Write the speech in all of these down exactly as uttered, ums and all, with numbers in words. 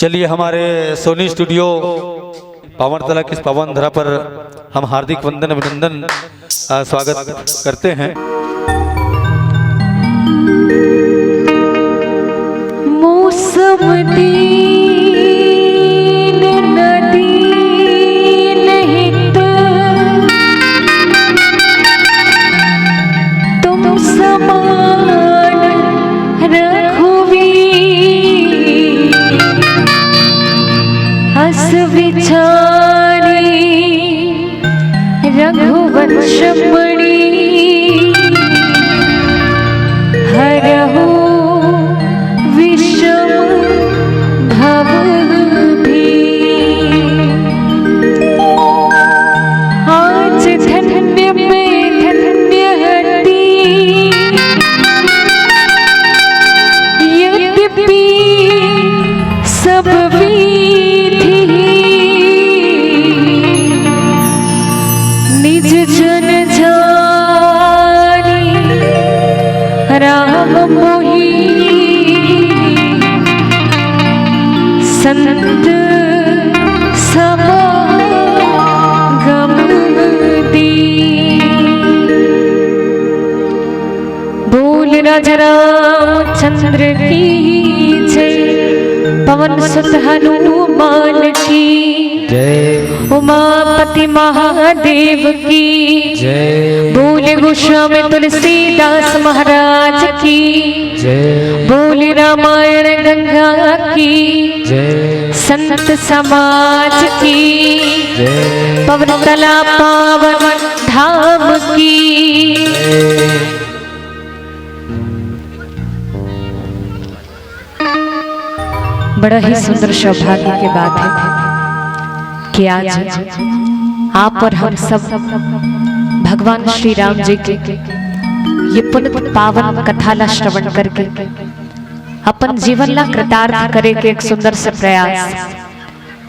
चलिए, हमारे सोनी स्टूडियो पावनतला की इस पावन धरा पर हम हार्दिक वंदन, अभिनंदन, अ, स्वागत करते हैं। मौसम दीन न दीन हित, तुम समान रघुवीर। अस विचारी रघुवंश मणि, हरहु विषम भव भीर। आज धन्य मैं धन्य हती, यद्यपि सब विधि निज जन जानी, राम मोहि संत समागम दीन। बोल राजा रामचंद्र की जय, पवन सुत हनुमान की जय। उमापति महादेव की जय। बोले गोस्वामी तुलसीदास महाराज की जय। बोले रामायण गंगा की जय। संत समाज की जय। पवनतला पावन धाम की जय। बड़ा ही सुंदर सौभाग्य की बात है कि आज आप और हम सब भगवान श्री राम जी के ये पुनित पावन कथा ला श्रवण करके अपन जीवन ला कृतार्थ करे के एक सुंदर सा प्रयास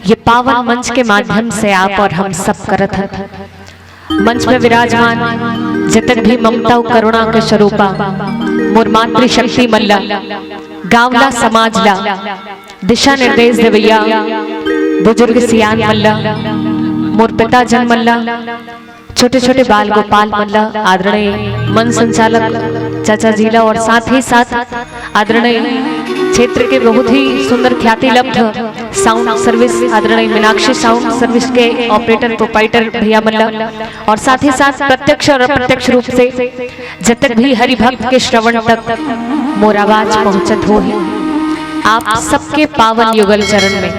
ये पावन मंच के माध्यम से आप और हम सब करत हन। मंच में विराजमान जतक भी ममता अउ करुणा के स्वरूपा मोर मातृशक्ति मन ला, गांव ला, समाज ला दिशा निर्देश देवैया बुजुर्ग सियान मन ला, मोर पिताजन मन ला, छोटे छोटे बाल गोपाल मन ला, आदरणीय मंच संचालक चाचा जी ला और साथ ही साथ आदरणीय क्षेत्र के बहुत ही सुंदर ख्याति लब्ध साउंड सर्विस, आदरणीय मीनाक्षी साउंड सर्विस के ऑपरेटर प्रोपाइटर भैया मन ला और साथ ही साथ प्रत्यक्ष और अप्रत्यक्ष रूप से जतक भी हरि भक्त के श्रवण तक मोर आवाज पहुंचत होही, आप सबके पावन युगल चरण में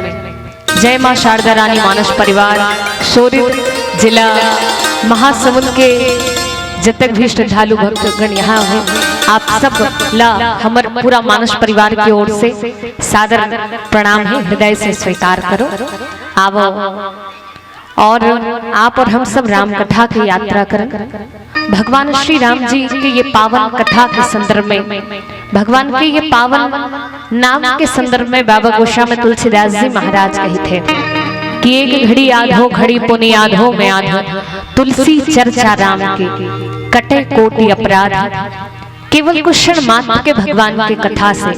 जय मां शारदा रानी मानस परिवार, शोरित जिला महासमुंद के जतक भी श्रद्धालु भक्तगण यहाँ हैं, आप सब ला हमर पूरा मानस परिवार की ओर से सादर प्रणाम है, हृदय से स्वीकार करो। आवो और आप और हम सब राम कथा की यात्रा करें। भगवान श्री राम जी के ये पावन कथा के संदर्भ में, भगवान के ये पावन नाम के संदर्भ में बाबा गोस्वामी तुलसीदास जी महाराज कहिथे कि एक घड़ी आधो घड़ी पुनि आधो में आधो, तुलसी चर्चा राम की कटे कोटि अपराध। केवल कुछ क्षण मात्र के भगवान के कथा से,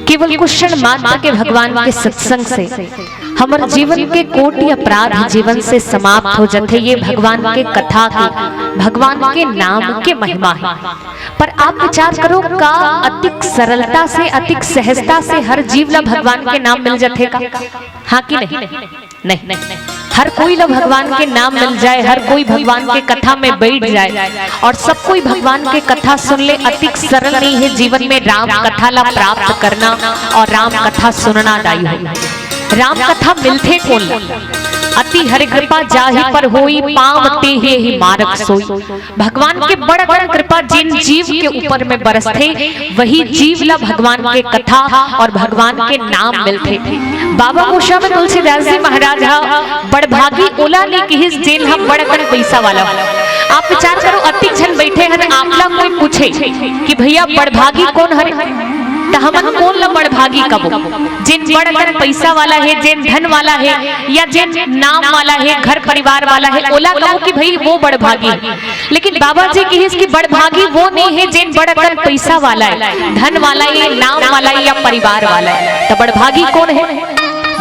केवल कुछ क्षण मात्र के भगवान के सत्संग से हमर जीवन के कोटि अपराध जीवन से समाप्त हो जाथे। ये भगवान के कथा के, भगवान के नाम के महिमा है। पर आप विचार करो, का अतिक सरलता से, अतिक सहजता से हर जीव ला भगवान के नाम मिल जाथे का? हाँ कि नहीं? नहीं। हर कोई ला भगवान के नाम मिल जाए, हर कोई भगवान के कथा में बैठ जाए और सब कोई भगवान के कथा सुन ले, अतिक सरल नहीं है जीवन में राम कथा ला प्राप्त करना और राम कथा सुनना दाई हो। राम कथा मिलथे कोन ला? अति हरि कृपा जाहि पर होई, पाँव ते ही मारग सोई। भगवान के बड़ अकन कृपा जिन जीव के ऊपर में बरसथे, वही जीव ला भगवान के कथा और भगवान के नाम मिलथे। बाबा गोस्वामी तुलसीदास जी महाराज हा बड़भागी ओला नइ किहिस जेन हा बड़ अकन पइसा वाला हो। आप विचार करो, अतिक झन बइठे हन, आपला कोई पूछे कि भइया बड़भागी कोन हरे, त हमन कोन ला बड़भागी कबो? जेन बड़ अकन पइसा वाला हे, जेन धन वाला हे, या जेन नाम वाला हे, घर परिवार वाला हे, ओला कहो कि भई वो बड़भागी। लेकिन बाबा जी किहिस कि बड़भागी वो नइ हे जेन बड़ अकन पइसा वाला हे, धन वाला हे, नाम वाला हे या परिवार वाला हे। त बड़भागी कोन हे?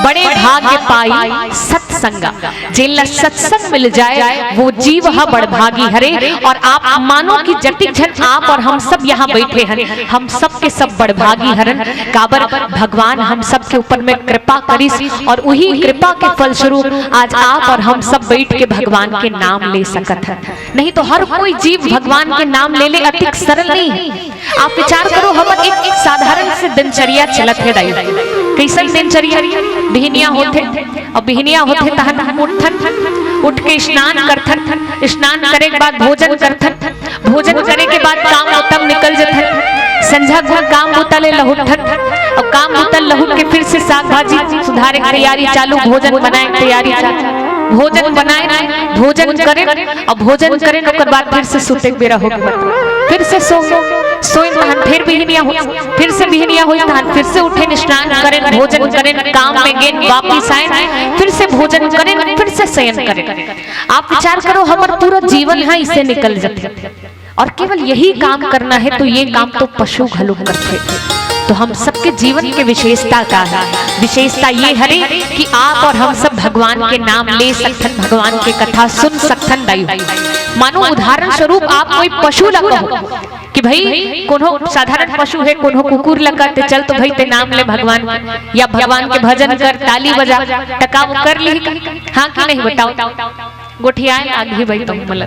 बड़े भाग्य पाई सत्संगा। जेन ला सत्संग मिल जाए, वो जीव ह बड़भागी हरे। और आप मानो कि जतिक झन आप और हम सब यहाँ बैठे हन, हम सब के सब बड़भागी हरन। काबर भगवान हम सब के ऊपर में कृपा करिस और उही कृपा के फलस्वरूप आज आप और हम सब बैठ के भगवान के नाम ले सकत हन। नहीं तो हर कोई जीव भगवान के नाम ले ले अतिक सरल नहीं है। आप विचार करो, हमर एक, एक साधारण से दिनचर्या चलत हे दाई। कइसन दिनचर्या? बिहनिया होथे, अउ बिहनिया होथे तहन हम उठथन, उठ के स्नान करथन, स्नान करे के बाद भोजन करथन, भोजन करे के बाद काम बुता म निकल जथन, संझा के काम बुता ले लहुटथन, अउ काम बुता लहुट के फिर से साग भाजी सुधारे के तैयारी चालू, भोजन बनाए के तैयारी चालू, भोजन बनाए, भोजन करे, अब भोजन करेन, ओकर बाद फिर से सुते के बेरा होगे, फिर से सो, सोएन तहन फिर बिहनिया हो, फिर से बिहनिया होइस तहन फिर से उठेन, स्नान करेन, भोजन करेन, काम में गेन, वापिस आएन, फिर से भोजन करेन, फिर से शयन करेन। आप विचार करो, हमर पूरा जीवन ह इसे निकल जथे और केवल यही काम करना है, तो ये काम तो पशु घलो करथे। तो हम सबके जीवन के विशेषता का है? विशेषता ये हरे कि आप और हम सब भगवान के नाम ले सकथन, भगवान के कथा सुन सकथन। दाई, मानो उदाहरण स्वरूप आप कोई पशु ला कहो कि भाई कोनो साधारण पशु है, कोनो कुकुर ला कहते, "चल तो भाई ते नाम ले भगवान, या भगवान के भजन कर, ताली बजा," टका वो कर ली? हाँ कि नहीं, बताओ? गोठियाए लागही भाई तुम बोला,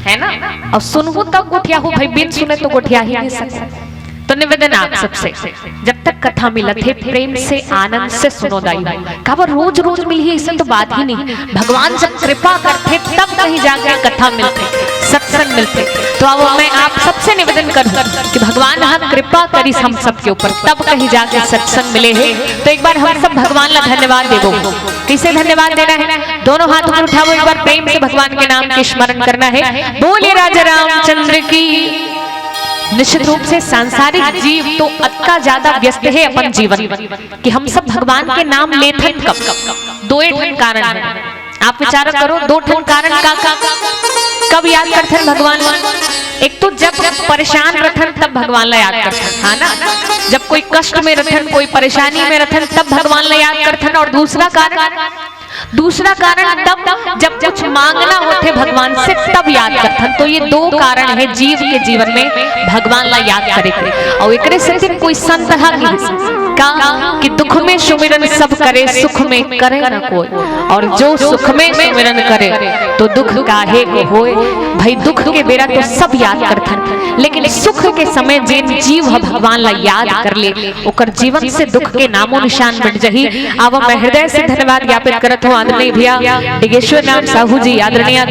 है ना? अउ सुनहू तब गोठियाहू भाई, बिन सुने तो गोठिया ही नहीं सकता। तो निवेदन आप सबसे, जब तक कथा मिलत हे, प्रेम से, आनंद से सुनो दाई। काबर रोज रोज मिलही, इसे तो बात ही नहीं। भगवान जब कृपा करथे, तब कहीं जाके कथा मिलथे, सत्संग मिलथे। तो अब मैं आप सबसे निवेदन करूँ कि भगवान ह कृपा करिस हम सबके ऊपर, तब कहीं जाके सत्संग मिले हे। तो एक बार हम सब भगवान ला धन्यवाद देबो। किसे धन्यवाद देना है? दोनों हाथ ऊपर उठाओ, एक बार प्रेम से भगवान के नाम के स्मरण करना है। बोलिए राजा रामचंद्र की। निश्चित रूप से सांसारिक जीव तो अतका ज्यादा व्यस्त है अपन जीवन कि हम सब भगवान के नाम लेथन कब? दो ठन कारण है। आप विचार करो, दो ठन कारण का, का, कब याद करथन भगवान? एक तो जब परेशान रथन तब भगवान ला याद करथन, हाँ ना? जब कोई कष्ट में रथन, कोई परेशानी में रथन, तब भगवान ला याद करथन। और दूसरा कारण, दूसरा कारण तब जब कुछ मांगना होथे भगवान से, तब याद करथन। तो ये दो कारण है जीव के जीवन में भगवान ला याद करे के। और एकरे सेती कोई संत ह कहिस का कि दुख में सुमिरन सब करे, सुख में करे न कोई, और जो सुख में सुमिरन करे तो दुख काहे को होए। भाई, दुख के बेरा तो सब याद करथन, लेकिन सुख के समय जेन जीव ह भगवान ला याद कर ले, ओकर जीवन से दुख के नामो निशान मिट जही। आवा, मैं हृदय से धन्यवाद ज्ञापित करत हूँ आदरणीय भैया डिगेश्वर राम साहू जी, आदरणीय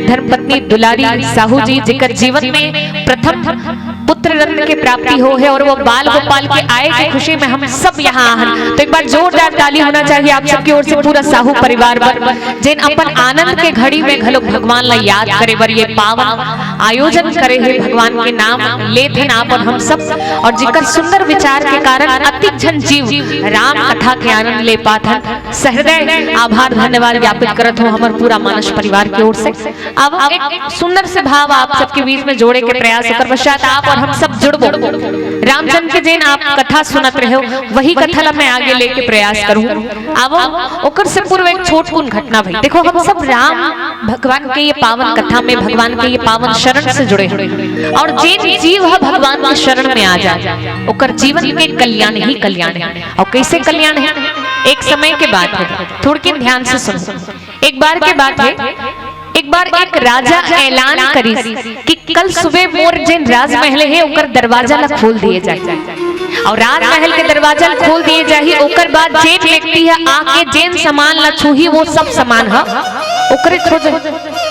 धर्मपत्नी दुलारी साहू जी, जेकर जीवन में प्रथम पुत्र रत्न के प्राप्ति हो है और वो बाल गोपाल के आए की खुशी में हम सब यहाँ आहन। तो एक बार जोरदार ताली होना चाहिए आप सबकी ओर से पूरा साहू परिवार बर, जेन अपन आनंद के घड़ी में घलो भगवान ला याद करे बर ये पावन आयोजन करे हे, भगवान के नाम लेथन आप और हम सब, और जेकर सुंदर विचार के कारण अतिक झन जीव राम कथा के आनंद ले पाथन। सहृदय आभार धन्यवाद ज्ञापित करत हूँ हमर पूरा मानस परिवार की ओर से। अब एक सुंदर से भाव आप सबके बीच में जोड़े के प्रयास, ओकर पश्चात आप और हम सब जुड़बो। रामचंद्र के जेन आप कथा सुनत रहे हो, वही कथा ला मैं आगे लेके प्रयास करूँ। अब ओकर से पूर्व एक छोटकुन घटना भई। देखो, हम सब राम भगवान के ये पावन कथा में, भगवान के ये पावन शरण से जुड़े हैं। और जेन जीव ह भगवान के शरण में आ जाए, ओकर जीवन के कल्याण ही कल्याण है। और कैसे कल्याण है? एक समय के बात है, थोड़किन ध्यान से सुनो। एक बार के बात है, एक बार एक राजा ऐलान करिस कि कल सुबह मोर जेन राजमहल है, ओकर दरवाजा ला खोल दिए जाए। और राजमहल के दरवाजा ला खोल दिए जाही, ओकर बाद जेन व्यक्ति ह आके जेन सामान ला छूही, वो सब सामान ह ओकरे हो जाही।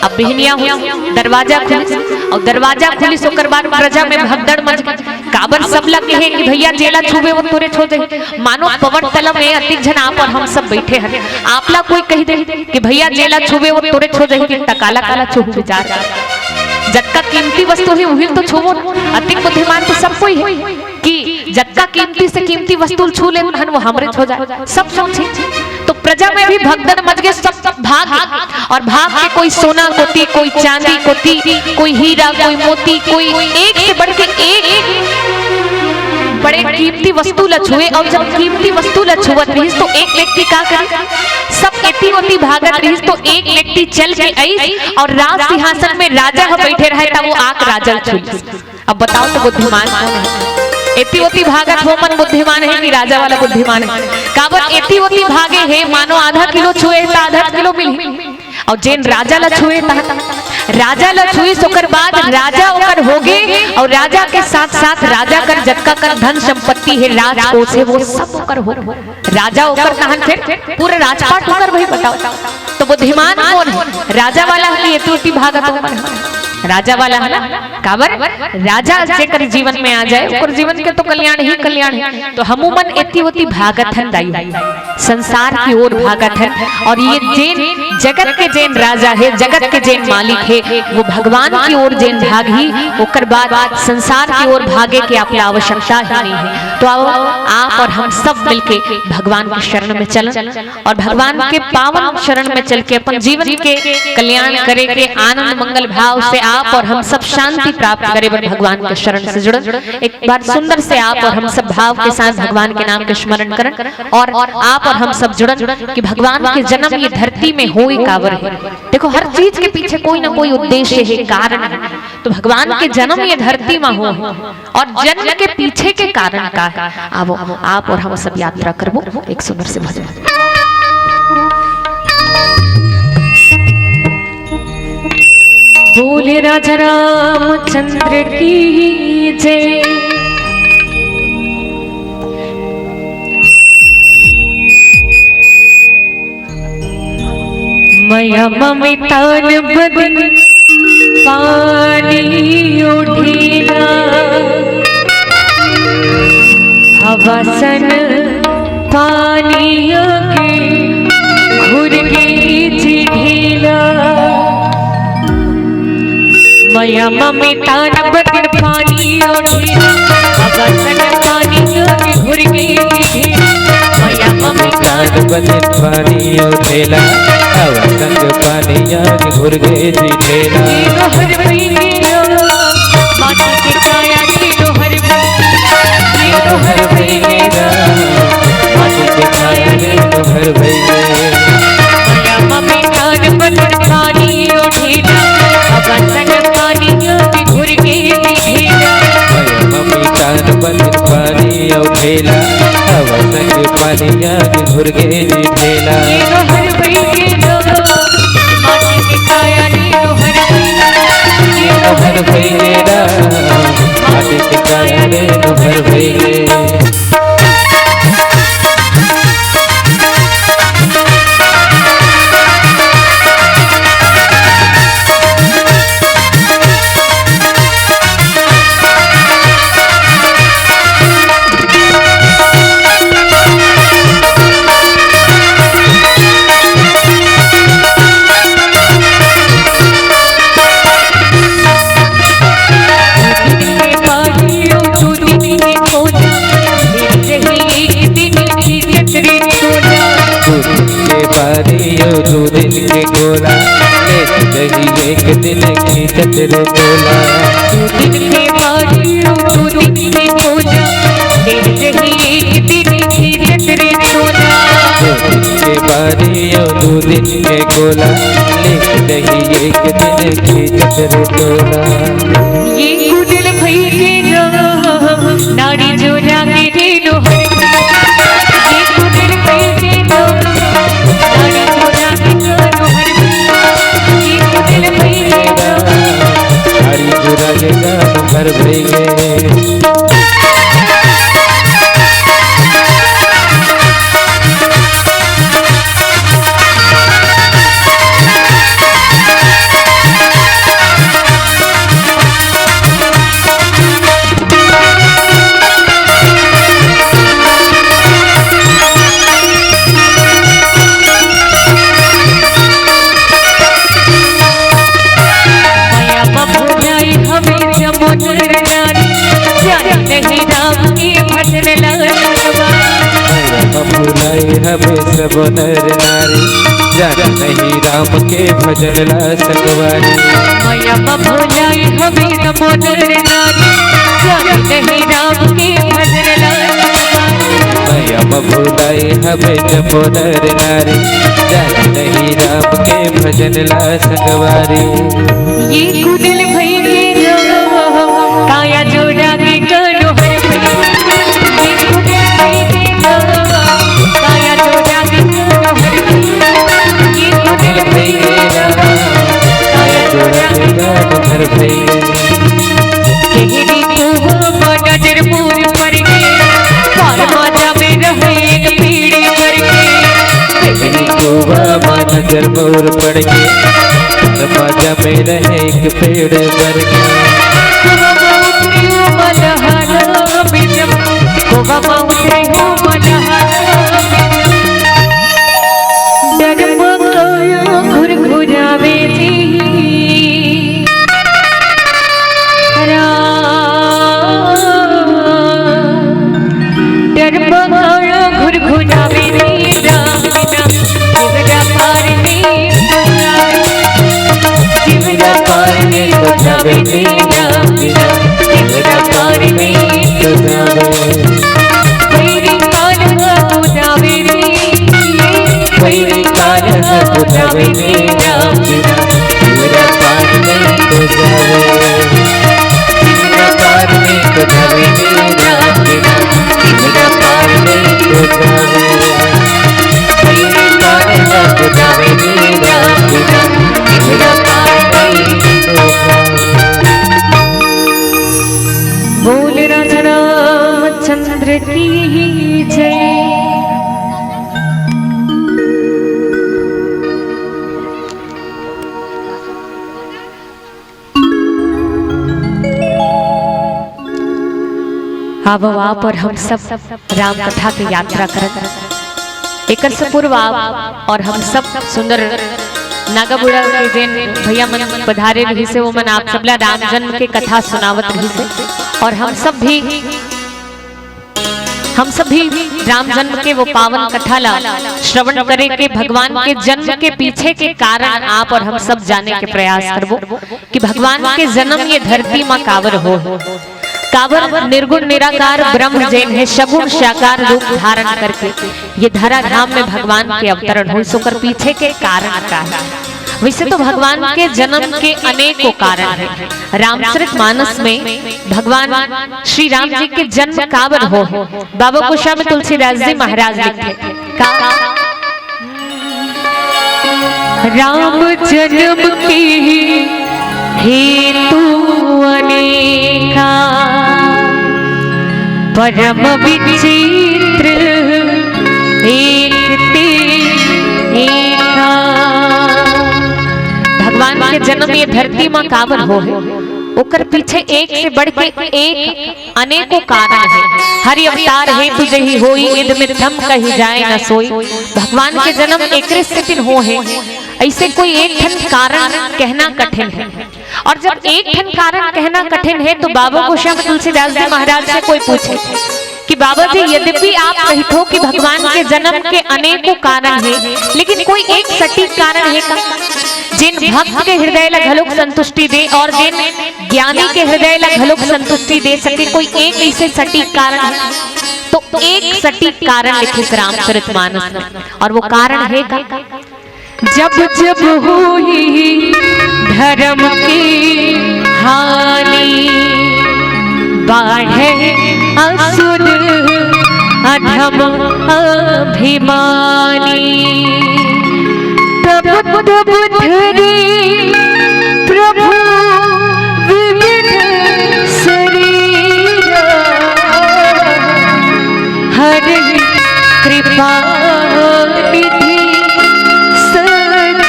अब बिहनिया हो, दरवाजा खुलिस, और दरवाजा खुलिस, ओकर बाद प्रजा में भगदड़ मच गई। काबर सब ला कहे कि भैया जेला छूबे वो तोरे हो जाही। मानो पवन तला में अतिक झन आप और हम सब बैठे हन, आप ला कोई कह दे कि भैया जेला छूबे वो तोरे हो जाही, त काला काला छूबो विचार। जतका कीमती वस्तु है उही तो छूबो, अतिक बुद्धिमान तो सब कोई है कि जतका कीमती से कीमती वस्तु छू लेन हन वो हमरे हो जाए, सब सोचे। तो प्रजा में भी भगदड़ मच गए, सब भाग गए। और भाग के कोई सोना कोती, कोई चांदी कोती, कोई हीरा, कोई मोती, कोई एक से बढ़ के एक बड़े कीमती वस्तु ल छुए, अउ जब कीमती वस्तु ल छुवत रहिस तो एक व्यक्ति का करे, सब एती ओती भागत रहिस तो एक व्यक्ति चल के आइस अउ राज सिंहासन में राजा ह बइठे रहय, त वो आके राजा ल छू लिस। अब बताओ तो बुद्धिमान कौन है? एती ओती भागत हो मन बुद्धिमान है कि राजा वाला बुद्धिमान है? काबर एती ओती भागे हे, मानो आधा किलो छुए हे त आधा किलो मिलही। अउ जेन राजा ला छुए तहन, राजा ला छुइस, ओकर बाद राजा ओकर होगे, अउ राजा के साथ साथ राजा कर जतका कर धन संपत्ति हे, राजकोष हे, वो सब ओकर हो। राजा ओकर तहन फिर पूरा राजपाट ओकर, भाई बताओ। तो बुद्धिमान कौन है, राजा वाला है कि एती ओती भागत हो? राजा वाला है ना। काबर? राजा जेकर जीवन में आ जाए, ओकर जीवन के तो कल्याण ही कल्याण है। तो हमू मन एती ओती भागत हन दाई, संसार की ओर भागत हन। अउ ये जेन जगत के जेन राजा हे, जगत के जेन मालिक हे, वो भगवान की ओर जेन भागही, ओकर बाद संसार की ओर भागे के आपला आवश्यकता ही नहीं है। तो आओ, आप अउ हम सब मिलके भगवान के शरण में चलन। अउ भगवान के पावन शरण में चल के अपन जीवन के कल्याण करे के आनंद मंगल भाव से आप अउ हम सब शांति प्राप्त करे बर भगवान के शरण से जुड़न। एक बार सुंदर से आप अउ हम सब भाव के साथ भगवान के नाम के स्मरण करन अउ आप अउ हम सब जुड़न कि भगवान के जन्म ये धरती में होय काबर हे। देखो, हर चीज के पीछे कोई ना कोई उद्देश्य हे, कारण हे। तो भगवान के जन्म ये धरती में होय हे अउ जन्म के पीछे के कारण का हे, आवो, आप अउ हम सब यात्रा करबो एक सुंदर से भजन। बोले राजा रामचंद्र की जय। मया ममितान बदन पानी ओढ़ेला, हवा सन पानी आगे घुर गे जी ढेला। मया ममितान बदन पानी ओढ़ेला, हवा सन पानी आगे घुर गे जी ढेला। मया ममितान बदन पानी ओढ़ेला, हवा संग पानी आगे घुर गे जी ढेला। ये तो हर महीने माटी के काया रे, ये तो हर महीने, ये तो हर महीने माटी के काया रे, ये तो हर महीने। मया ममितान बदन पानी ओढ़ेला, हवा संग पानी आगे घुर गे जी ढेला। मया ममितान बदन पानी ओढ़ेला, हवा संग पानी आगे घुर गे जी ढेला। ये तो हर भई के लो, माटी के काया रे तो हर भई, ये तो हर भई रे राम, माटी के काया रे तो हर भई रे। दू दिन के बारी अउ दू दिन के गोला, लेत रही एक दिन खींचत रे तोला। दू दिन के बारी अउ दू दिन के गोला, लेत रही एक दिन खींचत रे तोला। दू दिन के बारी अउ दू दिन के गोला, लेत रही एक दिन खींचत रे तोला। ये कुटिल भई के नाम, नारी जो रागे रे नोहर। ये कुटिल भई के नाम, नारी जो रागे रे नोहर। ये कुटिल भई के नाम, नारी जो रागे रे नोहर भई गे। जम्मो नर नारी, जाने नहीं राम के भजन ला संगवारी। मया म भुलाई हवे जम्मो नर नारी, जाने नहीं राम के भजन ला संगवारी। मया म भुलाई हवे जम्मो नर नारी, जाने नहीं राम के भजन ला संगवारी। ये कुंडल भई के रंग, काया जोड़ा के करो हर भई। ये कुंडल भई के रंग, काया जोड़ा के करो हर भई। ये कुंडल भई के रंग, काया जोड़ा के करो हर भई। केहरी कुआ म नजर मोर पड़ गे, पार माजा में रहे एक पेड़ पर के। केहरी कुआ म नजर मोर पड़ गे, पार माजा में रहे एक पेड़ पर के। कुआ म उतरे हो मलहरा बिजम, कुआ म उतरे हो मलहरा बिजम। डर म काया घुरघुरावे जी। राम। डर म काया घुरघुरावे रे राम बिना, जीवरा पार नहीं तो जावे। जीवरा पार नहीं तो जावे रे राम बिना, जीवरा पार नहीं तो जावे। तेरी काल हो जावे रे, तेरी काल हो जावे रे राम बिना, जीवरा पार नहीं तो जावे। जीवरा पार नहीं तो जावे रे राम बिना, जीवरा पार नहीं तो जावे। जीवरा पार नहीं तो जावे रे राम बिना, जीवरा पार नहीं तो जावे। बोल राजा रामचंद्र की जय। आवव आप और हम सब राम कथा के यात्रा करत। एकर से पूर्व आप और हम सब सुंदर नागाबुड़ा के जेन भैया मन पधारे रहिसे, वो मन आप सबला राम जन्म के कथा सुनावत रहिसे और हम सब भी हम सब भी राम जन्म के वो पावन कथा ला श्रवण करे के, भगवान के जन्म के पीछे के कारण आप और हम सब जाने के प्रयास करबो कि भगवान के जन्म ये धरती मा काबर हो, काबर निर्गुण निराकार ब्रह्म जेन हे सगुण साकार रूप धारण करके ये धरा धाम में भगवान के अवतरण होइस, ओकर पीछे के कारण का है। वैसे तो भगवान के जन्म के अनेकों कारण हैं। रामचरित मानस में भगवान श्री राम जी के जन्म काबर हो, बाबा गोस्वामी तुलसीदास जी महाराज लिखथे का? राम जन्म के हेतु अनेका, परम विचित्र एक ते एका। भगवान के जन्म ये धरती मा काबर हो हे, ओकर पीछे एक से बढ़ के एक अनेकों कारण हे। हरि अवतार हेतु जही होई, इद मिथ्यम कही जाए न सोई। भगवान के जन्म एकरे सेती हो हे, ऐसे कोई एक ठन कारण कहना कठिन है। और जब एक ठन कारण कहना कठिन है तो बाबा गोस्वामी तुलसीदास जी महाराज से कोई पूछे कि बाबा जी, यद्यपि आप कहिथो कि भगवान के जन्म के अनेकों कारण हे, लेकिन कोई एक सटीक कारण हे का, जेन भक्त के हृदय ला घलोक संतुष्टि दे और जेन ज्ञानी के हृदय ला घलोक संतुष्टि दे सके, कोई एक ऐसे सटीक कारण हे? तो एक सटीक कारण लिखिस रामचरित मानस में, और वो कारण हे का? जब जब होही धर्म के हानि, बाढ़े असुर अधम अभिमानी। तब तब धरे प्रभु विविध शरीरा, हरि कृपा निधि सजन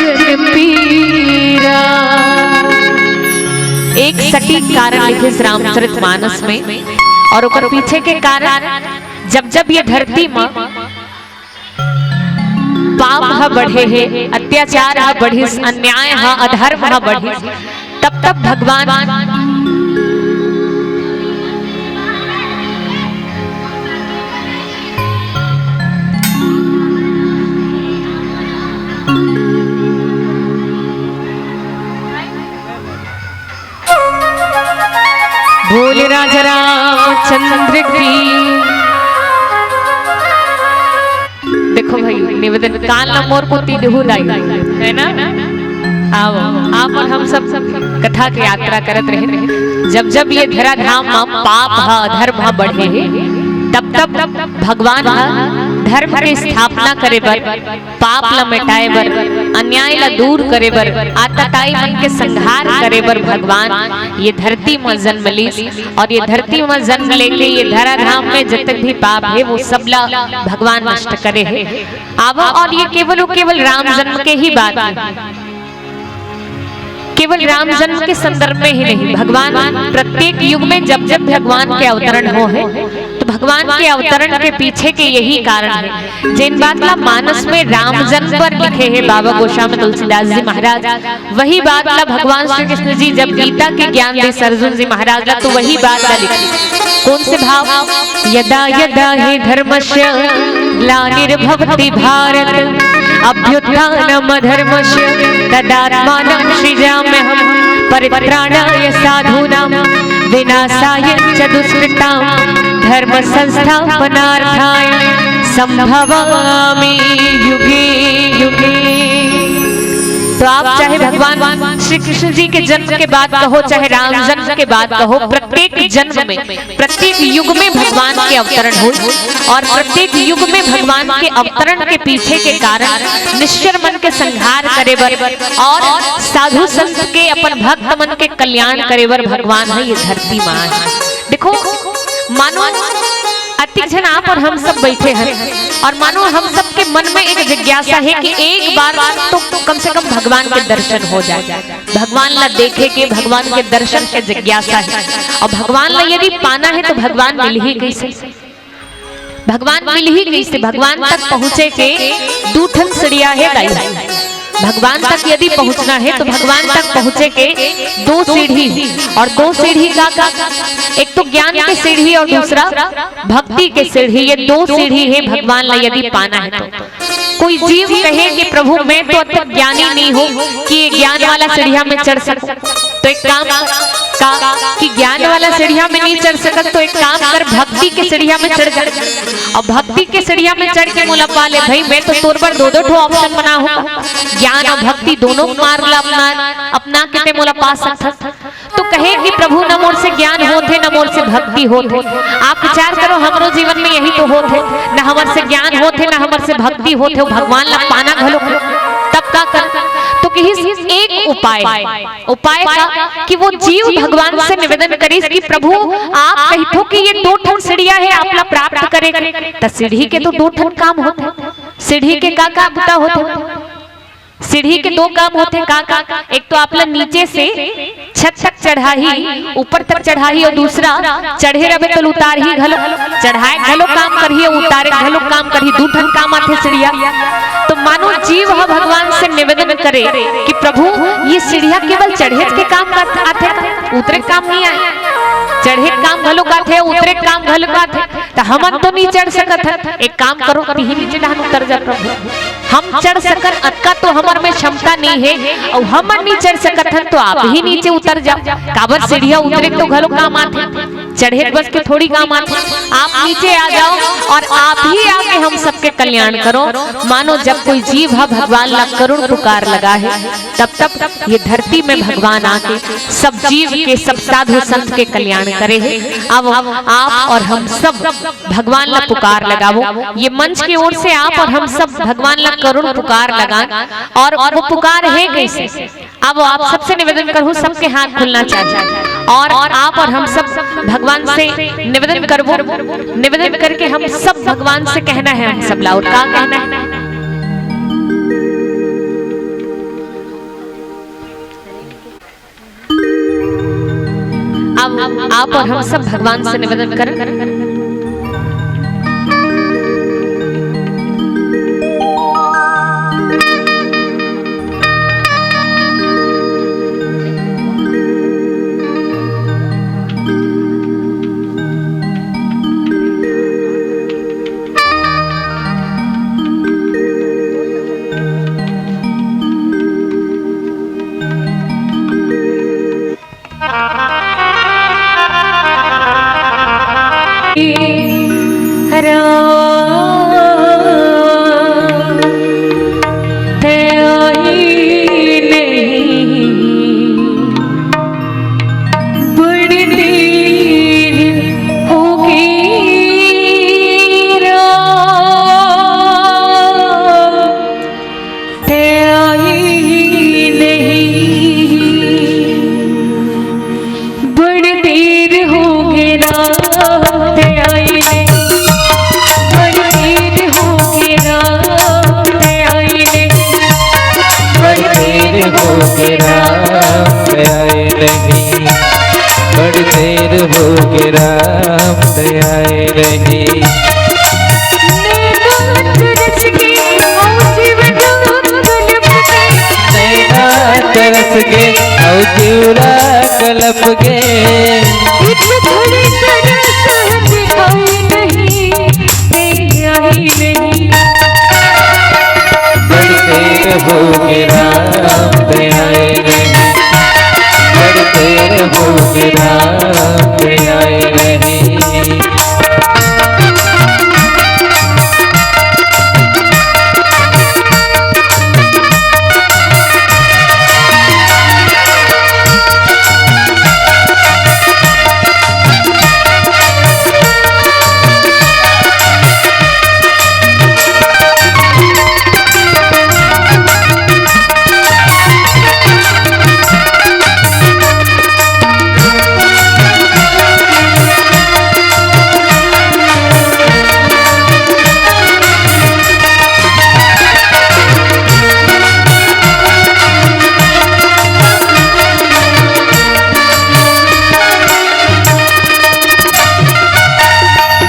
पीरा। एक सटीक कारण लिखिस रामचरित मानस में, और ओकर पीछे के कारण, जब जब ये धरती म पाप ह बढ़े हे, अत्याचार ह बढ़िस, अन्याय ह, अधर्म ह बढ़िस, तब तब भगवान रामचंद्र की। देखो भाई, निवेदन कान ला मोर कोती देहू दाई, है ना? आओ, आप और हम सब कथा के यात्रा करत रहे। जब जब ये धरा धाम म पाप ह, अधर्म ह बढ़े हे, तब तब भगवान ह धर्म के स्थापना करे बर, पाप ला मिटाए बर, अन्याय ला दूर करे बर, आताताई मन के संहार करे बर भगवान ये धरती म जन्म लीस। और ये धरती म जन्म लेके ये धराधाम में जतक भी पाप हे, वो सबला भगवान नष्ट करे हे। आवो, और ये केवल और केवल राम जन्म के ही बात हे, केवल राम जन्म के संदर्भ में ही नहीं, भगवान प्रत्येक युग में जब जब भगवान के अवतरण हो हे, तो भगवान के अवतरण के पीछे के यही कारण हे। जेन बात ला मानस में राम जन्म पर लिखे हे बाबा गोस्वामी तुलसीदास जी महाराज, वही बात ला भगवान श्री कृष्ण जी जब गीता के ज्ञान दीस अर्जुन जी महाराज ला, तो वही बात ला लिखे। कौन से भाव? यदा यदा हि धर्मस्य ग्लानिर्भवति भारत, अभ्युत्थानमधर्मस्य तदात्मानं सृजाम्यहम्। परित्राणाय साधूनां विनाशाय च दुष्कृताम्, धर्म संस्थापनार्थाय संभवामि युगे युगे। तो आप चाहे भगवान श्री कृष्ण जी के जन्म के बात कहो, चाहे राम जन्म के बात कहो, प्रत्येक जन्म में, प्रत्येक युग में भगवान के अवतरण होय, और प्रत्येक युग में भगवान के अवतरण के पीछे के कारण निश्चर मन के संहार करे बर और साधु संत के, अपन भक्त मन के कल्याण करे बर भगवान ह ये धरती म आए। देखो, मानो अतिक झन आप और हम सब बैठे हैं, और मानो हम सबके मन में एक जिज्ञासा है कि एक बार तो कम से कम भगवान के दर्शन हो जाए, भगवान ला देखे के, भगवान के दर्शन के जिज्ञासा है। और भगवान ला यदि पाना है तो भगवान मिलही कइसे? भगवान मिलही कइसे? भगवान तक पहुँचे के दू ठन सीढ़िया हे दाई। भगवान तक यदि पहुँचना है तो भगवान तक पहुँचे के दो सीढ़ी, और दो सीढ़ी का, का? एक तो ज्ञान के सीढ़ी और दूसरा भक्ति के सीढ़ी। ये दो सीढ़ी हे भगवान ला यदि पाना है तो। कोई जीव कहे कि प्रभु मैं तो अतक ज्ञानी नहीं हूँ कि ये ज्ञान वाला सीढ़िया में चढ़ सकूं, तो एक काम का कि ज्ञान वाला सीढ़िया में नहीं चढ़ सकत, तो एक काम कर, भक्ति के सीढ़िया में चढ़ जा। और भक्ति के सीढ़िया में चढ़ के मोला पा ले भाई, मैं तो तोर बर दो दो ठो ऑप्शन बना हूँ, ज्ञान और भक्ति दोनों मार्ग ला अपना, अपना के ते मोला पा सकत। तो कहे कि प्रभु, न मोर से ज्ञान होत हे, न मोर से भक्ति होत हे। आप विचार करो, हमरो जीवन में यही तो होत हे, न हमर से ज्ञान होत हे, न हमर से भक्ति होत हे, भगवान ला पाना घलो। तब का कर? तो कहिस एक उपाय, उपाय का कि वो जीव भगवान से निवेदन करिस कि प्रभु, आप कहिथो कि ये दो ठन सीढ़िया हे आप ला प्राप्त करे के, त सीढ़ी के तो दो ठन काम होत हे। सीढ़ी के का का बुता होत हे? सीढ़ी के दो काम होथे। का का? एक तो आपला नीचे से छत तक चढ़ाही, ऊपर तक चढ़ाही, और दूसरा चढ़े रहे तो उतारही घलो, चढ़ाए घलो काम करही और उतारे घलो काम करही, दू ठन काम आथे सीढ़िया। तो मानो जीव ह भगवान से निवेदन करे कि प्रभु, ये सीढ़िया केवल चढ़े के काम कर आथे, उतरे काम नहीं आए, चढ़े काम घलो आथे, उतरे काम घलो आथे, त हमन तो नहीं चढ़ सकत हन। एक काम करो, तिही नीचे डहान उतर जा प्रभु। हम चढ़ सकन अतका तो हमर में क्षमता नहीं हे, अउ हमन नहीं चढ़ सकत हन तो आप ही नीचे उतर जाओ। काबर सीढ़िया उतरे तो घलो काम आथे, चढ़े बस के थोड़ी काम आथे। आप नीचे आ जाओ और आप ही आके हम सबके कल्याण करो। मानो जब कोई जीव ह भगवान ला करुण पुकार लगा हे, तब तब ये धरती में भगवान आके सब जीव के, सब साधु संत के कल्याण करे हे। अब आप और हम सब भगवान ला पुकार लगावो। ये मंच के ओर से आप और हम सब भगवान ला करुण पुकार लगान। और वो पुकार हे कइसे? अब आप सबसे निवेदन करहूँ, सबके हाथ खुलना चाहिए। और आप और हम सब भगवान से निवेदन करबो, निवेदन करके हम सब भगवान से कहना है हम सब ला। और का कहना है? अब आप और हम सब भगवान से निवेदन करें। जिउरा कलप गे। इतना थोड़ी तरस दिखाई नहीं, नहीं आई नहीं। बड़ी देर हो गे राम ते आए नहीं, बड़ी देर हो गे राम ते आए नहीं।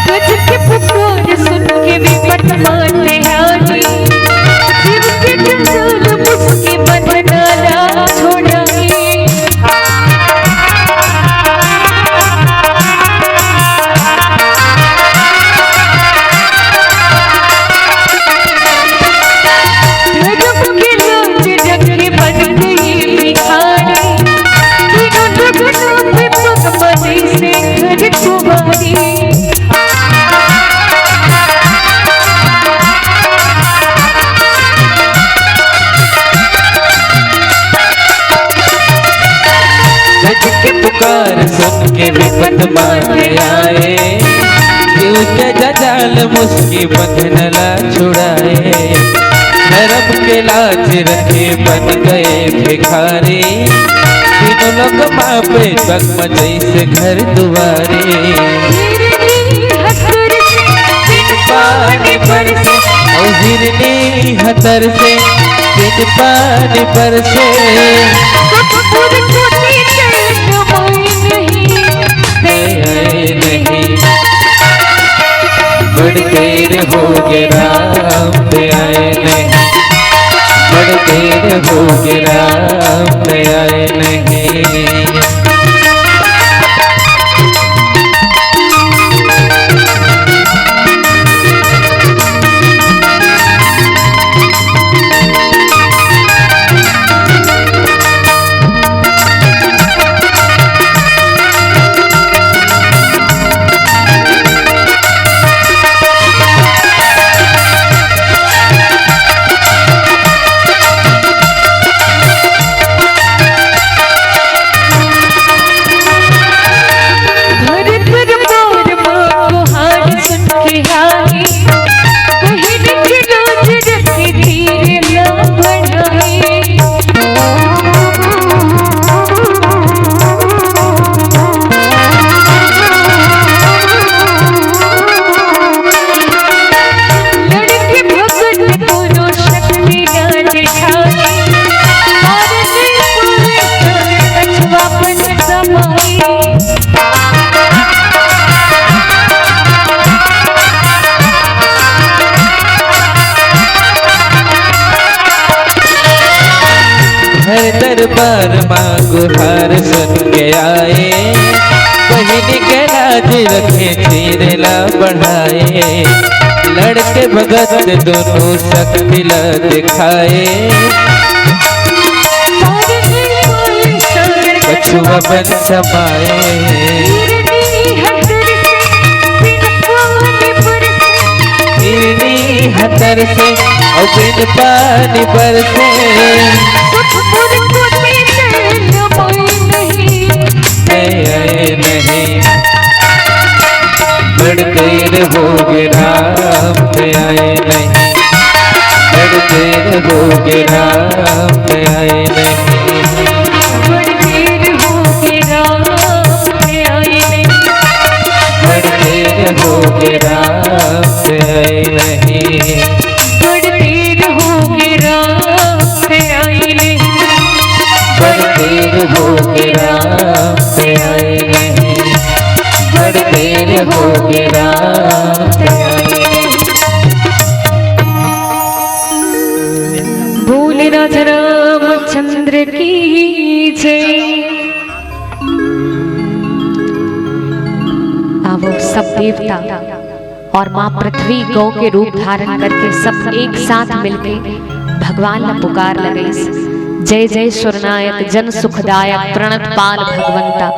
गज के पुकार सुन के विपत माते आए, शिव के जंजाल मुसके बंधना ला छोड़ाए। धर्म के लाज रखे बन गए भिखारी, तीनों लोग नाम पे पग पड़े से घर तुम्हारी। गज के पुकार सुन के विपत माते आए, शिव के जंजाल मुसके बंधन ला छुड़ाए। धर्म के लाज रखे बन गए भिखारी, तीनों लोग माँ पे पग पड़े से घर दुआरे। हिरनी हथर से बिन पानी बरसे, ओ हिरनी हथर से बिन पानी बरसे। सतपुर कोटी चैन मोई नहीं, दे आए नहीं। बड़ देर हो गे राम ते आए नहीं, बड़ देर हो गे राम ते आए नहीं। भरत मोर माँ को हार सुन के आई, बहिन के लाज रखे तीर ना बढ़ाए। लड़के भगत कोनो शक्ति ना दिखाए, मार नहीं पाए कछुआ बन समाए। घर दरबार माँ गुहार सुन के आए, बहिन के लाज रखे तीर ला बढ़ाए। लड़के भगत दोनों शक्ति ला दिखाए। कछुआ बन समाए। हिरनी हथर से और बिन पानी बरसे। सतपुर कोटी चैन मोई नहीं, दे आए नहीं। बड़ देर हो गे राम ते आए नहीं, बड़ देर हो गे राम ते आए नहीं। बड़ देर हो गे राम ते आए नहीं। बड़ देर हो गे राम ते आए नहीं। बड़ देर हो गे राम ते आए नहीं। बड़ देर हो गे राम ते आए नहीं। बड़ देर हो गे राम ते आए नहीं। बोले राजा रामचंद्र की जय। सब देवता और माँ पृथ्वी गौ के रूप धारण करके सब एक साथ मिलके भगवान ला पुकार लगइस, जय जय सुरनायक जन सुखदायक प्रणत पाल भगवंता,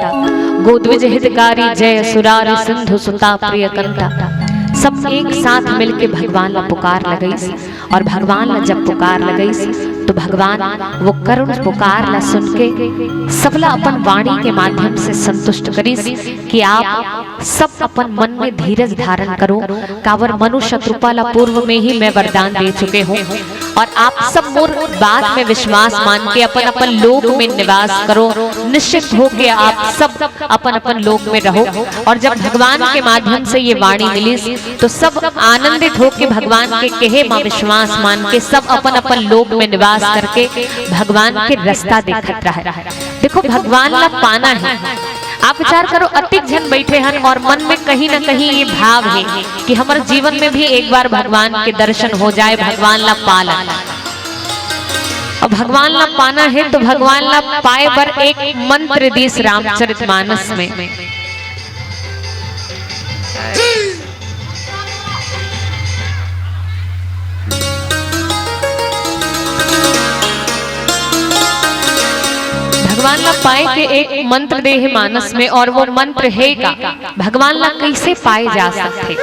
गोद्विज हितकारी जय सुरारि सिंधु सुता प्रिय कंता। सब एक साथ मिलके भगवान ला पुकार लगइस और भगवान ला जब पुकार लगइस तो भगवान वो करुण पुकार ला सुन के सबला अपन वाणी के माध्यम से संतुष्ट करिस कि आप सब अपन मन में धीरज धारण करो, काबर मनु शत्रुपा ला पूर्व में ही मैं वरदान दे चुके हूँ और आप सब मोर बात में विश्वास मान के अपन अपन लोक में निवास करो। निश्चित हो के आप सब अपन अपन लोक में रहो। और जब भगवान के माध्यम से ये वाणी मिलिस तो सब आनंदित होके भगवान के कहे मा विश्वास मान के सब अपन अपन लोक में निवास करके भगवान के रास्ता देखत रहे। देखो, भगवान ला पाना है। आप विचार करो, अतिक झन बैठे हन और मन में कहीं ना कहीं ये भाव है कि हमर जीवन में भी एक बार भगवान के दर्शन हो जाए, भगवान ला पाला। और भगवान ला पाना है तो भगवान ला पाए बर एक मंत्र दिस रामचरित मानस में। भगवान ला पाए के एक मंत्र दे हे मानस में, और वो मंत्र हे का, भगवान ला कैसे पाए जा सकथे।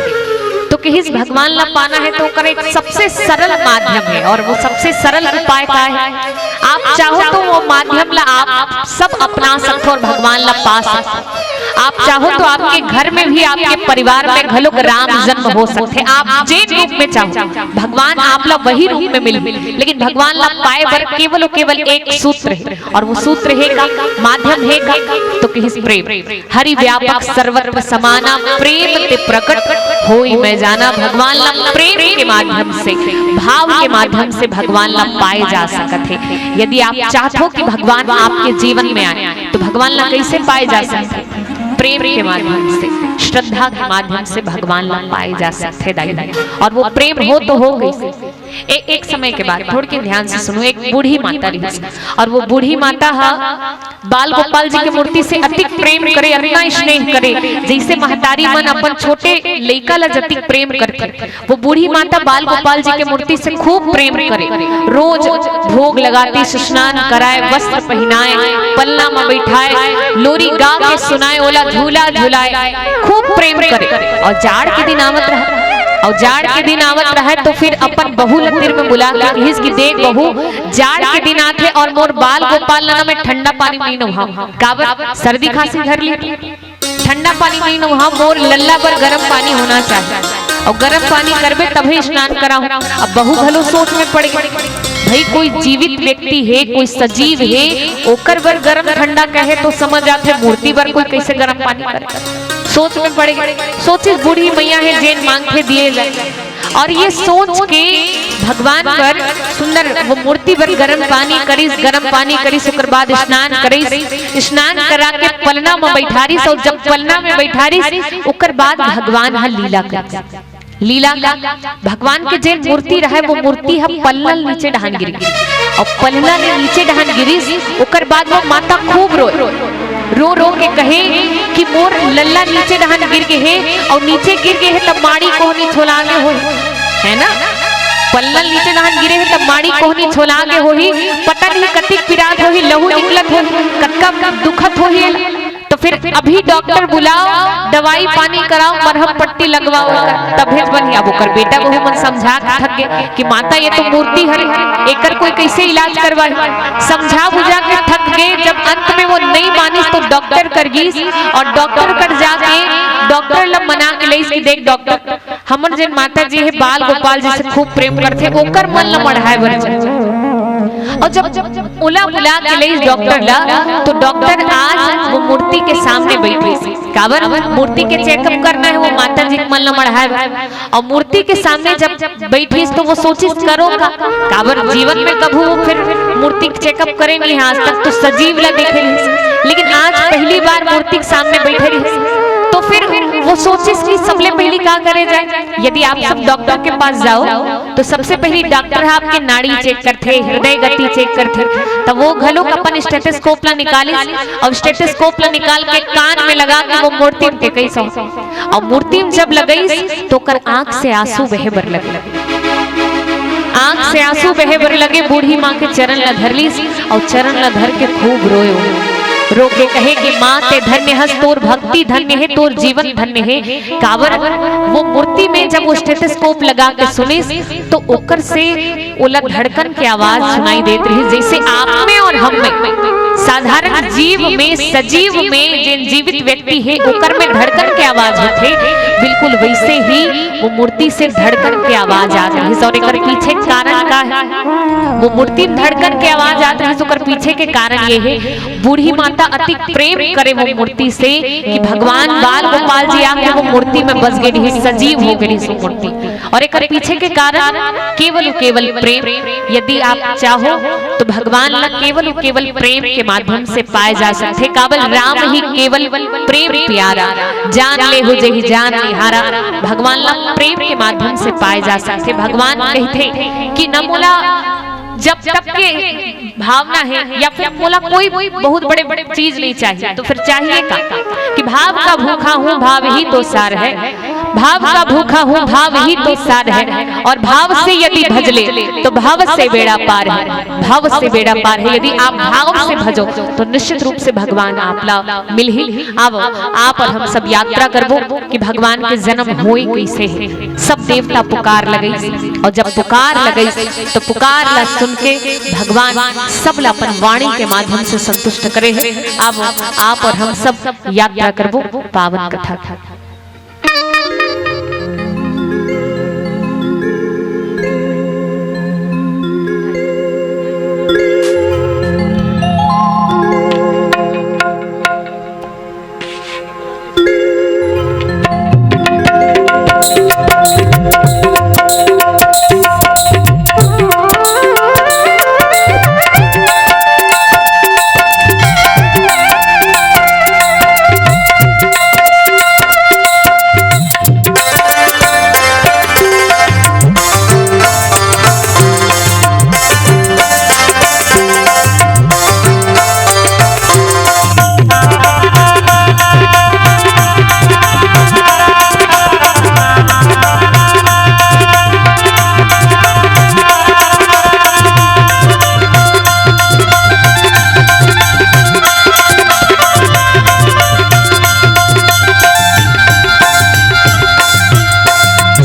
तो कहिस, भगवान ला पाना है तो ओकर एक सबसे सरल माध्यम है, और वो सबसे सरल उपाय का है? आप चाहो तो वो माध्यम ला आप सब अपना सकते हो और भगवान ला पा सकते हो। आप चाहो तो आपके घर में भी, आपके परिवार में घलोक राम जन्म हो सकते हैं। आप जेन रूप में चाहो, भगवान आप ला वही रूप में मिल, लेकिन भगवान ला पाए बर केवल और केवल एक सूत्र है, और वो सूत्र है का, माध्यम है का, तो कहिस प्रेम। हरि व्यापक सर्वत्र समाना, प्रेम ते प्रकट होई मैं जाना। भगवान ला प्रेम के माध्यम से, भाव के माध्यम से भगवान ला पाए जा सकत है। यदि आप चाहत हो कि भगवान आपके जीवन में आए, तो भगवान ला कैसे पाए जा सकत है? प्रेम के माध्यम से, श्रद्धा के माध्यम से भगवान ला पाए जा सकत है दाई। और वो प्रेम हो तो हो कैसे? ए, एक समय के बाद, थोड़ के ध्यान से सुनो, एक बूढ़ी माता रही, और वो बूढ़ी माता हा बाल गोपाल जी के मूर्ति से अतिक प्रेम करे, अतना स्नेह करे, जैसे महतारी मन अपन छोटे लइका ला जतिक प्रेम करथे, वो बूढ़ी माता बाल गोपाल जी के मूर्ति से खूब प्रेम करे। रोज भोग लगातिस, स्नान कराए, वस्त्र पहिनाए, पलना म बैठाए, लोरी गा के सुनाए, ओला झूला झुलाए, खूब प्रेम करे। और जाड़ के दिन आवत रहा, और जाड़ के दिन आवत रहा तो फिर अपन बहू ला तीर में बुला के कहिस कि देख बहू, जाड़ के दिन आथे और मोर बाल गोपाल ला ना मैं ठंडा पानी नहीं नहाऊं, काबर सर्दी खांसी धर ली। ठंडा पानी नहीं नहाऊं, मोर लल्ला बर गरम पानी होना चाहिए, और गरम पानी करबे तभी स्नान कराऊं। अब बहू घलो सोच में पड़ गई, भाई कोई जीवित व्यक्ति है, कोई सजीव है, ओकर बर गरम ठंडा कहे तो समझ आथे, मूर्ति बर कोई कैसे गरम पानी करे। सोच में पड़ गई, सोचिस बूढ़ी मैया है, जेन मांगथे दिए जाए। और ये सोच के भगवान बर सुंदर वो मूर्ति बर गरम पानी करिस, गरम पानी करिस, ओकर बाद स्नान करिस, स्नान करा के पलना में बैठारिस, और जब पलना में बैठारिस, ओकर बाद भगवान ह लीला करिस। लीला का, भगवान के जे मूर्ति रहे, वो मूर्ति ह पलना ले नीचे डहान गिर गिरिस, और पलना ले नीचे डहान गिरिस, ओकर बाद वो माता खूब रोए। रो रो के कहे कि मोर लल्ला नीचे डहान गिर गे हे, और नीचे गिर गे हे तब माड़ी कोहनी छोला गे होही, है ना? पलना नीचे डहान गिरे हे तब माड़ी कोहनी छोला गे होही, पता नहीं कतिक पिरात होही, लहू निकलत होही, कतका दुखत होही। तो फिर अभी डॉक्टर बुलाओ, दवाई पानी कराओ, मरहम पट्टी लगवाओ, तभे बनही। अब ओकर बेटा बहू मन समझा के थक गे कि माता ये तो मूर्ति हरे, एकर कोई कैसे इलाज करवाही। समझा बुझा के थक गे, जब अंत में वो नहीं मानिस तो डॉक्टर कर गिस, और डॉक्टर कर जाके डॉक्टर ला मना के लइस कि देख डॉक्टर, हमर जेन माता जी हे बाल गोपाल जी से खूब प्रेम करथे, ओकर मन ला मढ़ाए बर जा। और जब ओला बुला के लइस डॉक्टर ला, तो डॉक्टर आज वो मूर्ति के सामने बैठिस। काबर? मूर्ति के चेकअप करना है, वो माता जी के मन ला मढ़ाए बर। और मूर्ति के सामने जब बैठिस तो वो सोचिस करो का, काबर जीवन में कभू वो फिर मूर्ति के चेकअप करे नहीं है आज तक, तो सजीव ला देखे रहिस, लेकिन आज पहली बार मूर्ति के सामने बैठे रहिस। तो फिर वो सोचिस कि सबले पहली का करे जाए। यदि आप सब डॉक्टर के पास जाओ तो सबसे पहली डॉक्टर ह आपके नाड़ी चेक करथे, हृदय गति चेक करथे, त वो घलोक अपन स्टेथोस्कोप ला निकालिस अउ स्टेथोस्कोप ला निकाल के कान में लगा के वो मूर्ति म टेकइस अउ मूर्ति म जब लगइस तो ओकर आंख से आंसू बहे बर लगे। आंख से आंसू बहे बर लगे, बूढ़ी माँ के चरण ला धर लिस अउ चरण ला धर के खूब रोए। रो के कहे कि माँ, ते धन्य हस, तोर भक्ति धन्य हे, तोर जीवन धन्य हे। काबर वो मूर्ति में जब वो स्टेथोस्कोप लगा के सुनिस तो ओकर से ओला धड़कन के आवाज सुनाई देत रहिस, जैसे आप में और हम में, साधारण जीव में, सजीव में, जेन जीवित व्यक्ति हे, ओकर में धड़कन के आवाज होथे, बिल्कुल वैसे ही वो मूर्ति से धड़कन के आवाज आत रहिस। और एकर पीछे कारण का हे? वो मूर्ति में धड़कन के आवाज आत रहिस, ओकर पीछे के कारण ये हे, बूढ़ी माता अति प्रेम करे वो मूर्ति से कि भगवान बाल गोपाल जी आके वो मूर्ति में बस गे रहिस, सजीव हो गे रहिस वो मूर्ति। और एकर पीछे के कारण केवल, केवल प्रेम। यदि आप चाहो तो भगवान ला केवल, केवल प्रेम के माध्यम से पाए जा सकथे। काबर राम ही केवल प्रेम प्यारा, जान लेहु जेहि जान निहारा। भगवान ला प्रेम के माध्यम से पाए जा सकथे। भगवान कहिथे कि न मोला जब तक के भावना हे या फिर मोला कोई बहुत बड़े बड़े चीज नहीं चाहिए, तो फिर चाहिए का? कि भाव का भूखा हूँ, भाव ही तो सार है। भाव का भूखा हूँ, भाव ही तो सार है। और भाव से यदि भजले तो भाव से बेड़ा पार है, भाव से बेड़ा पार है। यदि आप भाव से भजो तो निश्चित रूप से भगवान आप ला मिलही। अब आप और हम सब यात्रा करबो कि भगवान के जन्म होए कैसे हे। सब देवता पुकार लगइस, और जब पुकार लगइस तो पुकार ला सुन के भगवान सब ला अपन वाणी के माध्यम से संतुष्ट करे हे। अब आप और हम सब यात्रा करबो पावन कथा।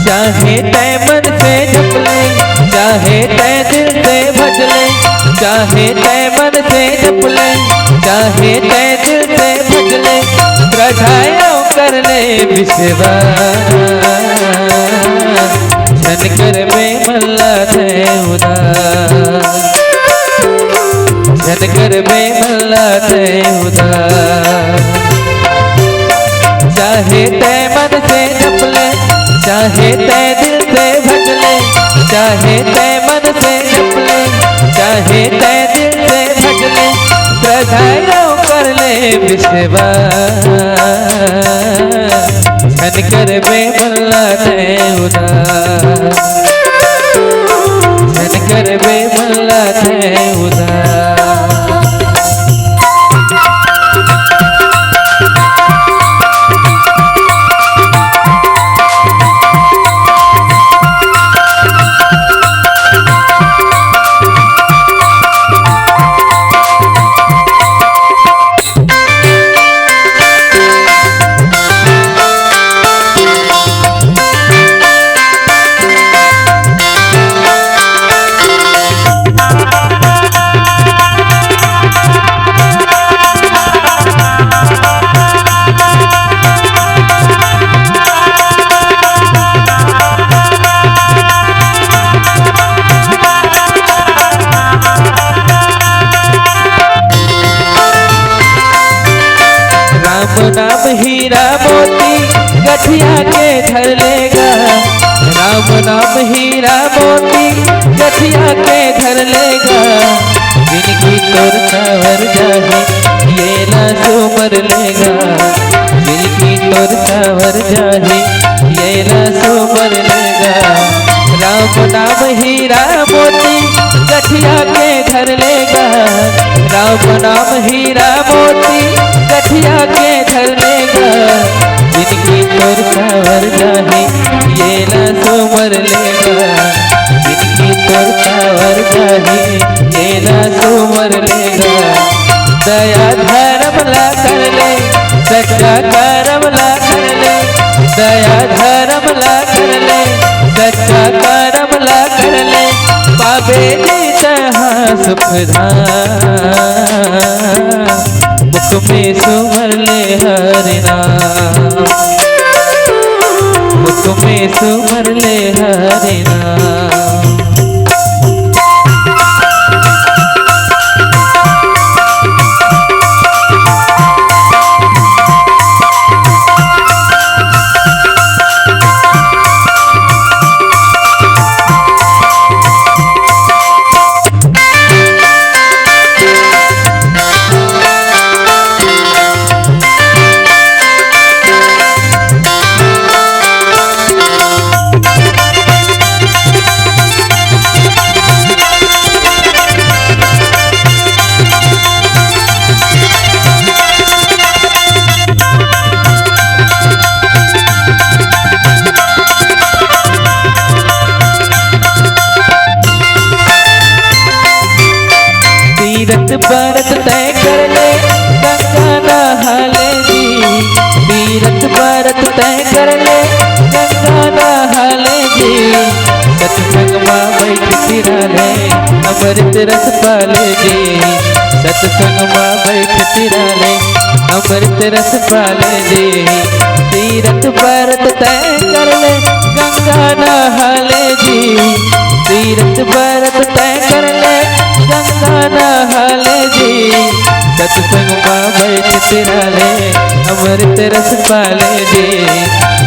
चाहे तै मन से जप ले, चाहे तै दिल से भज ले, चाहे तै मन से जप ले, चाहे तै दिल से भज ले, श्रद्धायो कर ले विश्वास। झन करबे मन ला तै उदास, झन करबे मन ला तै उदास। चाहे तै मन से जप ले, चाहे तै दिल से भज ले, चाहे तै मन से जप ले, चाहे तै दिल से भज ले, श्रद्धायो कर ले विश्वास। झन करबे मन ला तै उदास, झन करबे मन ला तै उदास। राम नाम हीरा मोती गठिया के धर लेगा, राम नाम हीरा मोती गठिया के धर लेगा। जिनकी तोर सावर जाही, ये ना सुमर लेगा। जिनकी तोर सावर जाही, ये ना सुमर लेगा। राम नाम हीरा मोती गठिया के धर लेगा, राम नाम हीरा मोती गठिया के धर लेगा। जिनकी तोर कावर जाही, ये ला सुमर लेगा। जिनकी तोर कावर जाही, ये ला सुमर लेगा। दया धर्म ला कर ले, सच्चा करम ला कर ले। दया धर्म ला कर ले, सच्चा करम ला कर ले। पाबे जी तहाँ सुख धाम, मुख में सुमर ले हरि नाम। मुख में सुमर ले हरि नाम। तीरथ बरत तय कर ले, गंगा नहा ले जी। तीरथ बरत तय कर ले, गंगा नहा ले जी। सत्संग मा बैठ सिरा ले, अमृत रस पाले जी। सत्संग मा बैठ सिरा ले, अमृत रस पाले जी। तीरथ बरत तय कर ले, गंगा नहा ले जी। तीरथ बरत तय कर ले, गंगा नहा ले जी। सत्संग मा बैठ सिरा ले, अमृत रस पाले जी।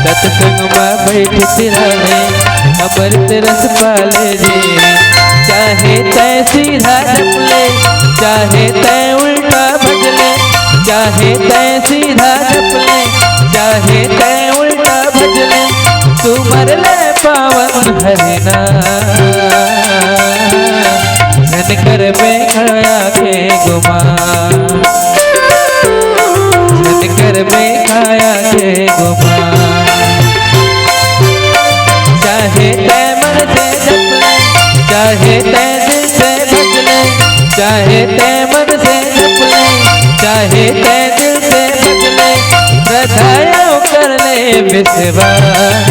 सत्संग मा बैठ सिरा ले, अमृत रस पाले जी। चाहे तय सीधा जप ले, चाहे तय उल्टा भज ले। चाहे तय सीधा जप ले, चाहे तय उल्टा भज ले। सुमर ले पावन हरि नाम। झन करबे काया के गुमान। झन करबे काया के गुमान। चाहे तय मन से जप ले, चाहे तय दिल से भज ले। चाहे तय मन से जप ले, चाहे तय दिल से भज ले। श्रद्धा यो कर ले विश्वास।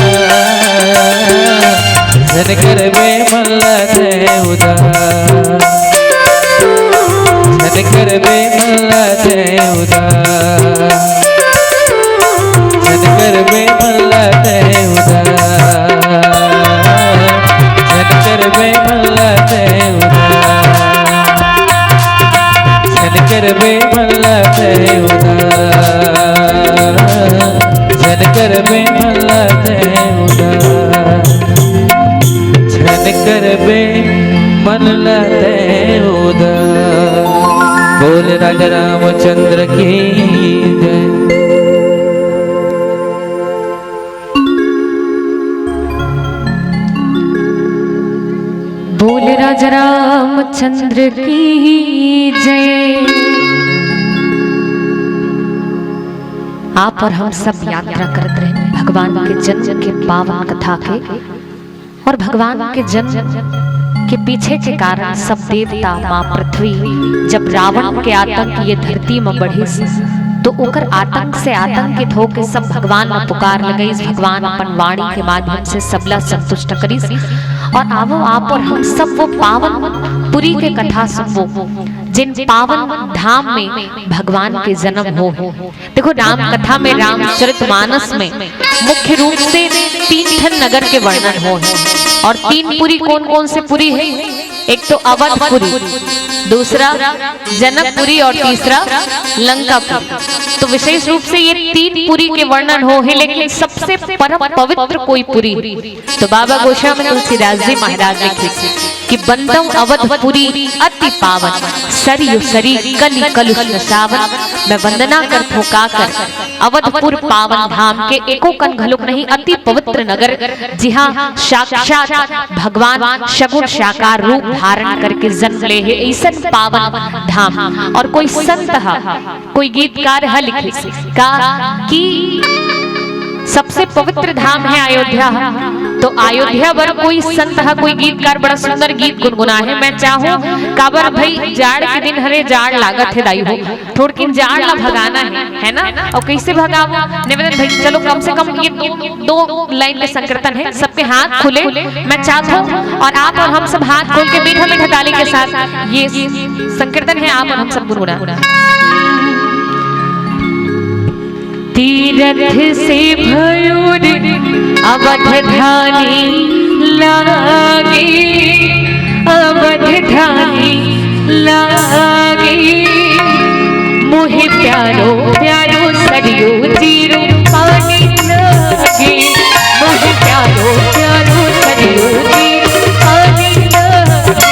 झन करबे मन ला तय उदास। झन करबे मन ला तय उदास। झन करबे मन ला तय उदास। झन करबे मन ला तय उदास। झन करबे मन ला तय उदास। झन करबे मन ला तय उदास। झन करबे मन ला तय उदास। बोल राजा रामचंद्र की जय। बोल राजा रामचंद्र की जय। आप और हम सब यात्रा करत रहे भगवान के जन्म के पावन कथा के, और भगवान के जन्म के पीछे के कारण सब देवता, माँ पृथ्वी, जब रावण के आतंक ये धरती में बढ़िस, तो ओकर आतंक से आतंकित होके सब भगवान में पुकार लगइस। भगवान अपन वाणी के माध्यम से सबला संतुष्ट करिस। और आवो आप और हम सब वो पावन पुरी के कथा सुनबो, जिन पावन धाम में भगवान के जन्म हो। देखो, राम कथा में, रामचरित मानस में मुख्य रूप से तीन ठन नगर के वर्णन हो है। और तीन पुरी कौन कौन से पुरी है? एक तो अवधपुरी, दूसरा जनकपुरी और तीसरा लंकापुरी। तो विशेष रूप से ये तीन पुरी के वर्णन हो हे, लेकिन सबसे परम पवित्र कोई पुरी तो बाबा गोस्वामी तुलसीदास जी महाराज लिखे कि बंदव अवधपुरी अति पावन, सरयू सरी कलि कलुष न सावन। मैं वंदना करथों काकर अवधपुर पावन धाम के, एको कन घलोक नहीं, अति पवित्र नगर, जिहाँ साक्षात भगवान सगुण साकार रूप धारण करके जन्म ले हे, अइसन पावन धाम। और कोई संत ह, कोई गीतकार ह लिखे का कि सबसे पवित्र धाम हे अयोध्या, तो अयोध्या बर कोई संत ह, कोई गीतकार बड़ा सुंदर गीत गुनगुना हे। मैं चाहूँ, काबर भई जाड़ के दिन हरे, जाड़ लागत हे दाई हो, थोड़किन जाड़ ला भगाना हे, है ना? और कैसे भगावो? निवेदन भई, चलो कम से कम ये दो, दो लाइन के संकीर्तन हे, सबके हाथ खुले, मैं चाहत हूँ, और आप और हम सब हाथ खोल के मीठा मीठा ताली के साथ ये संकीर्तन हे, आप और हम सब गुनगुना। तीरथ से भयुर अवध धानी लागे, अवध धानी लागे, मोहे प्यारो प्यारो सरयू तीर पानी लागे, मोहे प्यारो प्यारो सरयू तीर पानी लागे।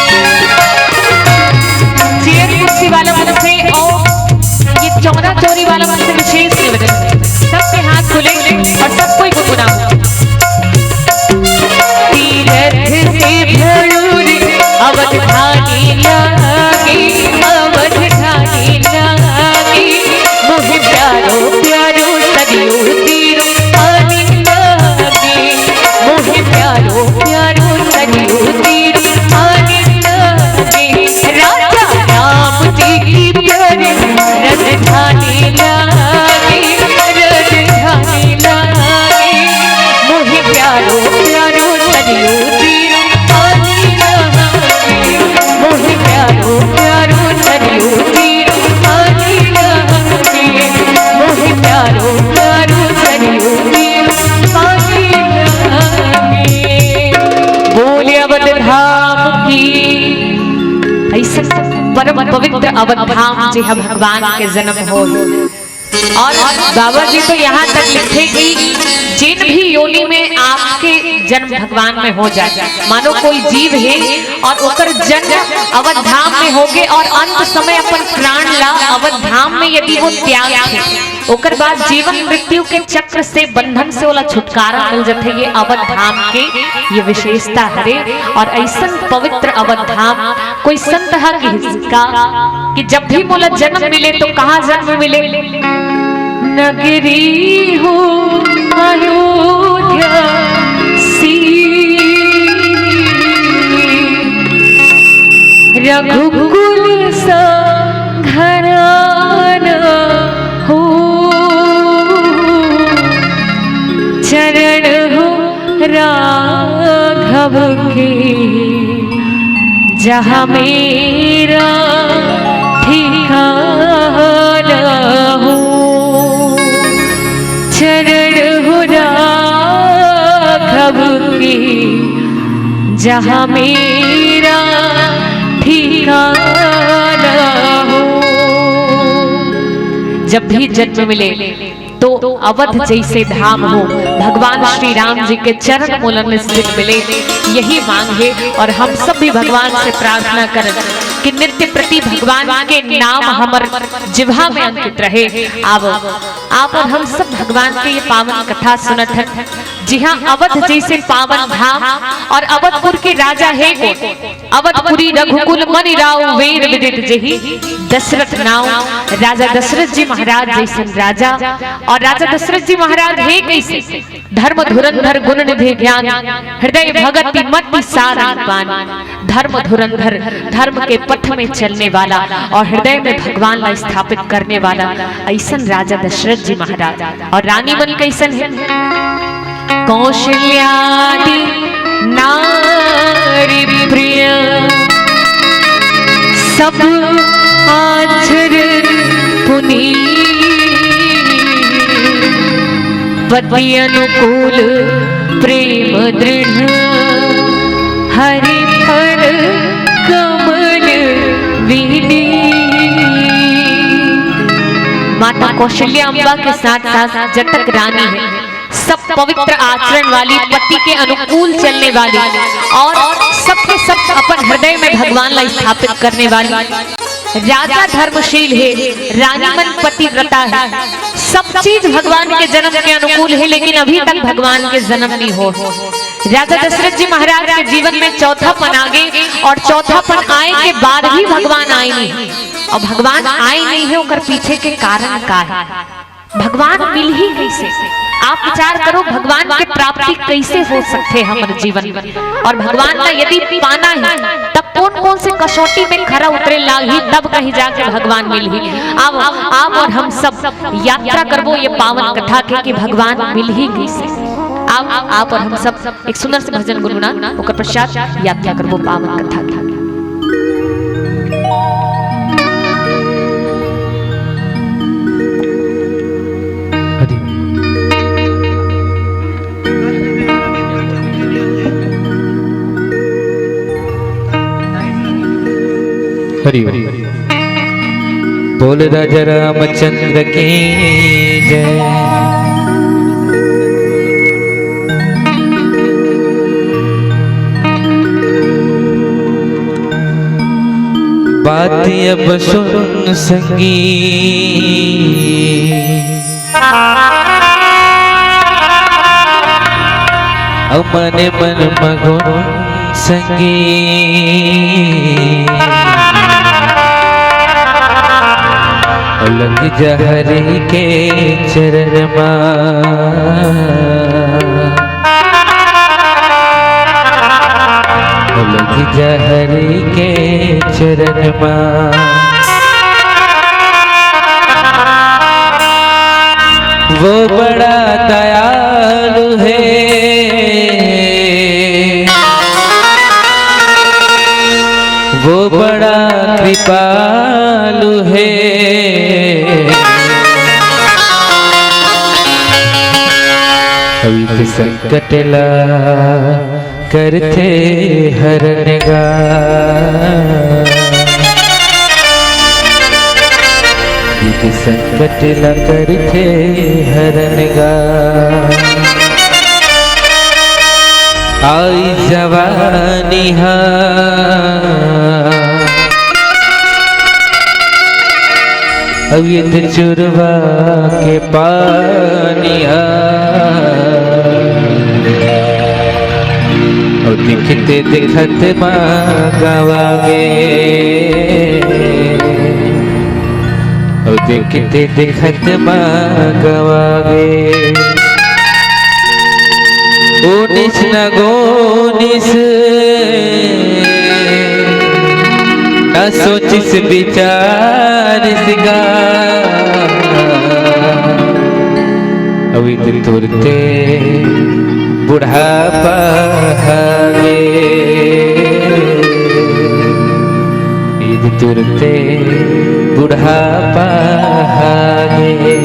चेयर कुर्सी वाला मन से और ये चौरा चौरी वाला मन से विशेष निवेदन, सबके हाथ खुले और सब कोई गुनगुनाओ। तीरथ से भयूर अवध धानी लागे, अवध धानी लागे, मोहे प्यारो प्यारो सरयू तीर पानी लागे, मोहे प्यारो प्यारो सरयू तीर पानी लागे। राजा राम जी की प्यारी रजधानी लागे, रजधानी लागे, मोहे प्यारो प्यारो सरयू तीर पानी लागे, मोहे प्यारो प्यारो सरयू तीर पानी लागे, मोहे प्यारो प्यारो सरयू तीर पानी लागे। बोले अवध धाम की। अइसन परम पवित्र अवध धाम, जिहाँ भगवान के जन्म हो। और बाबा जी तो यहाँ तक लिखे कि जिन भी योनि में आपके जन्म भगवान में हो जाए, मानो कोई जीव हे और ओकर जन्म अवध धाम में होगे और अंत समय अपन प्राण ला अवध धाम में यदि वो त्याग दे, ओकर बाद जीवन मृत्यु के चक्र से, बंधन से ओला छुटकारा मिल जथे। ये अवध धाम के ये विशेषता हरे। और अइसन पवित्र अवध धाम, कोई संत ह किहिस का कि जब भी मोला जन्म मिले तो कहाँ जन्म मिले? नगरी हो अयोध्या सी, रघुकुल सा घराना हो, चरण हो राघव के, जहाँ मेरा ठिकाना हो। चरण हो राघव के, जहाँ मेरा ठिकाना हो। जब भी जन्म मिले तो अवध जैसे धाम हो, भगवान श्री राम जी के चरण मोलन स्थित मिले, यही मांग है। और हम सब भी भगवान से प्रार्थना करन कि नित्य प्रति भगवान के नाम हमर जिह्वा में अंकित रहे। आव, आप और हम सब भगवान के ये पावन कथा सुनत हन, जिहाँ अवध जैसे पावन धाम और अवधपुर के राजा हे कोन? अवधपुरी रघुकुल मनि राव, वेद विदित जेहि दशरथ नाव। राजा दशरथ जी महाराज जैसन राजा। और राजा दशरथ जी महाराज हे कैसे? धर्म धुरंधर गुण निधि ज्ञान, हृदय भगति मति सार निपान। धर्म धुरंधर, धर्म के पथ में चलने वाला और हृदय में भगवान ला स्थापित करने वाला, अइसन राजा दशरथ जी महाराज। और रानी मन कैसन हे? कौशल्यादि नारी प्रिय, सब आचरण पुनीत। पति अनुकूल प्रेम दृढ़, हरि फल माता कौशल्या अम्बा के साथ साथ जटक रानी है। सब पवित्र आचरण वाली, पति के अनुकूल चलने वाली और सबके सब अपन हृदय में भगवान ला स्थापित करने वाली। राजा धर्मशील है, रानी मन पतिव्रता है। सब चीज भगवान के जन्म के अनुकूल है, लेकिन अभी तक भगवान के जन्म नहीं हो। राजा दशरथ जी महाराज के जीवन में चौथापन आ गए और चौथापन आए के बाद भी भगवान आए नहीं। और भगवान आए नहीं है, ओकर पीछे के कारण का है? भगवान मिलही कैसे? आप विचार करो, भगवान के प्राप्ति कैसे हो सकथे हमर जीवन में? और भगवान ला यदि पाना है, तब कौन कौन से कसौटी में खरा उतरे लागही, तब कहीं जाके भगवान मिलही। अब आप और हम सब यात्रा करबो ये पावन कथा के कि भगवान मिलही कैसे। आप, आप और हम सब एक सुंदर से भजन गुनगुना, ओकर पश्चात यात्रा करबो पावन कथा के। हरि। हरि ओम। बोल राजा रामचंद्र की जय। बात अब सुन संगी, अउ मने मन मगन संगी। लग जा हरि के चरण मा, लग जा हरि के चरण मा। वो बड़ा दयालु है, वो बड़ा कृपालु है। विघ्न संकट ला करथे हरन गा। विघ्न संकट ला करथे हरन गा। आई जवानी हा, अउ ये तो चुरवा के पानी हा। अउ देखते देखत मा गवा गे, अउ देखते देखत मा गवा गे। उनिस न गोनिस, न सोचिस विचारिस गा। अउ ईद तुरते बुढ़ापा हागे, ईद तुरते बुढ़ापा हागे।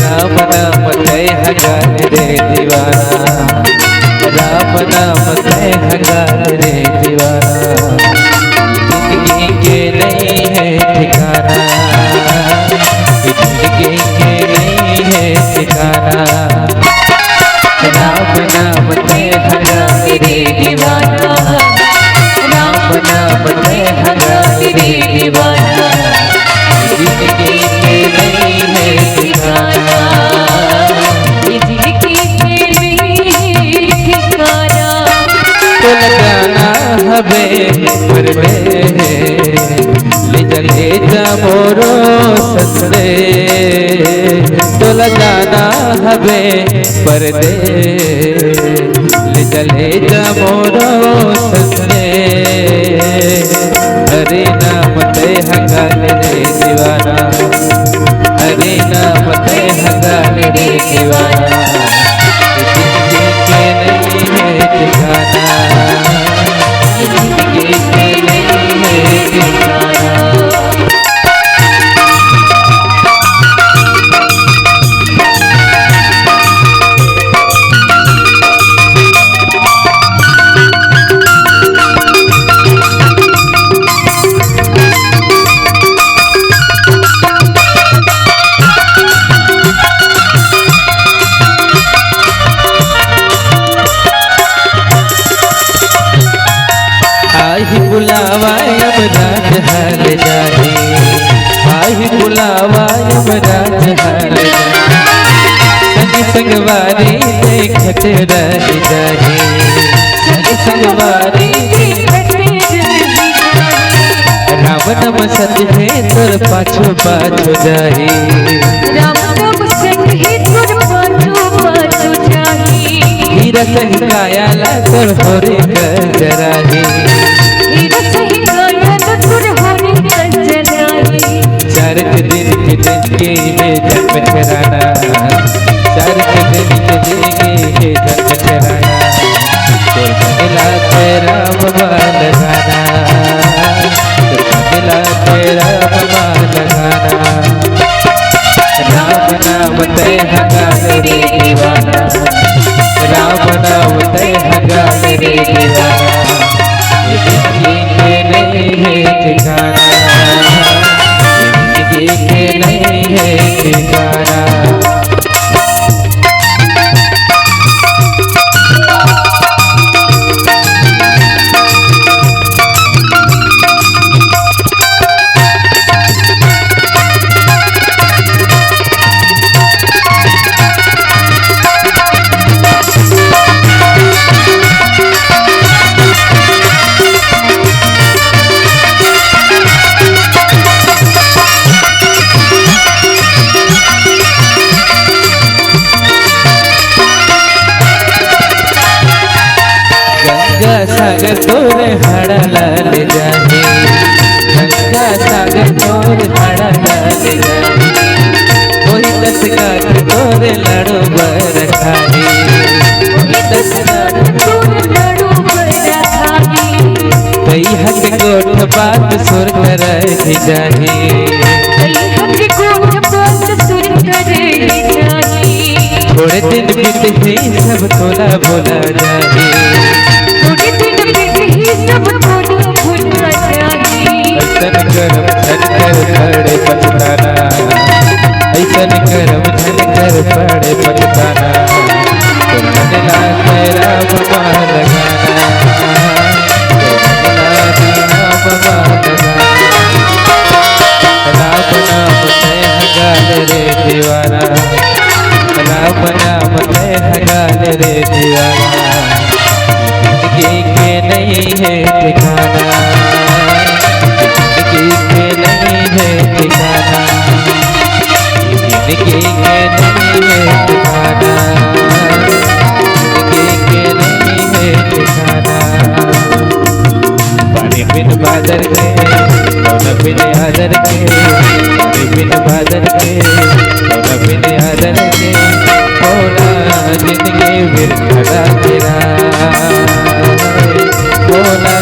राम नाम तय हंगान रे दीवाना, राम नाम तय हंगान रे दीवाना। जिंदगी के नहीं है ठिकाना, जिंदगी के नहीं है ठिकाना। राम नाम तय हंगान रे दीवाना, राम नाम तय हंगान रे दीवाना। जिंदगी के नहीं है ठिकाना, जिंदगी के नहीं है ठिकाना। तोला जाना हवे परदेस, ले जा, ले जा मोरो संदेस। तोला जाना हवे परदेस, ले जा, ले जा मोरो संदेस। हरे नाम तय हंगान रे दीवाना, हरे नाम तय जान रे दीवाना, जिंदगी के नहीं है ठिकाना, जिंदगी के नहीं है ठिकाना। आही बुलावा यमराज हल जाही, आही बुलावा यमराज हल जाही। संग संगवारी देखत रह जाही, संग संगवारी देखत रह जाही। राम नाम सच है तोर पाछू पाछू जाही, राम नाम सच है तोर पाछू पाछू जाही। हीरा सही काया ला तोर होरे गजराही, हीरा सही काया ला तोर होरे गजराही। चार के दिन के दिन के ये जन्म ठहराना, चार के दिन के दिन के ये जन्म ठहराना। तोर मंगला तेरा बवाल गाना, तोर मंगला तेरा बवाल गाना। राम नाम तय हगाल रे दीवाना, राम नाम तय हगाल रे दीवाना। जिंदगी के नहीं है ठिकाना, जिंदगी के नहीं है ठिकाना। गंगा सागर तोर हाड़ा ला ले जाही, गंगा सागर तोर हाड़ा ला ले जाही। कोई दस गांठ तोर लाड़ू बर खाही, कोई दस गांठ तोर लाड़ू बर खाही। कई हक गोठ बात सुर कर जाही, कई हक गोठ बात सुर कर जाही। थोड़े दिन बीत ही सब तोला भुला जाही, थोड़े दिन बीत ही सब तोला भुला जाही। ऐसन करम झन कर पड़े पछताना, ऐसन करम झन कर पड़े पछताना। तोर मंगला तेरा बवाल गाना, तोर मंगला तेरा बवाल गाना। राम नाम तय हगाल रे दीवाना, राम नाम तय हगाल रे दीवाना। जिंदगी के नहीं है ठिकाना, जिंदगी के नहीं है ठिकाना, जिंदगी के नहीं है ठिकाना, जिंदगी के नहीं है ठिकाना। पानी बिन बादर के, सोना बिन आदर के, पानी बिन बादर के, सोना बिन आदर के, भोला जिंदगी बिरखा तेरा, भोला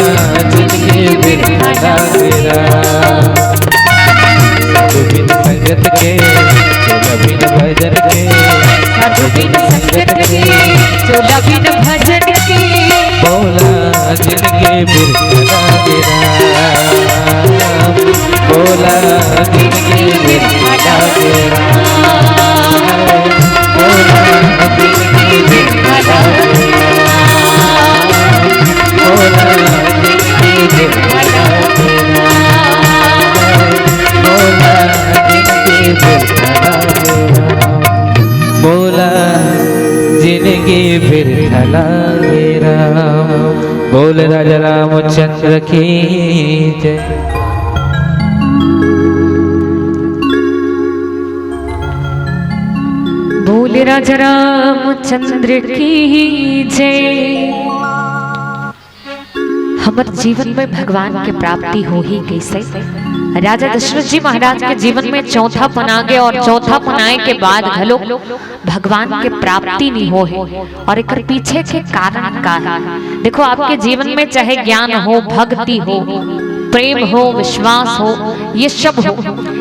जिंदगी बिरखा तेरा। साधु बिन संगत के, चोला बिन भजन के, साधु बिन संगत के, चोला बिन भजन के, भोला जिंदगी बिरखा तेरा, भोला जिंदगी बिरखा तेरा। बोला जिंदगी फिर चला मेरा। बोल राजा रामचंद्र की जय। बोल राजा रामचंद्र की जय। हमर जीवन में भगवान के प्राप्ति होही कइसे? राजा दशरथ जी महाराज के जीवन में चौथापन आ गे और चौथापन आए के बाद घलो भगवान के प्राप्ति नहीं हो हे। और एकर पीछे के कारण का है? देखो, आपके जीवन में चाहे ज्ञान हो, भक्ति हो, प्रेम हो, विश्वास हो, ये सब हो,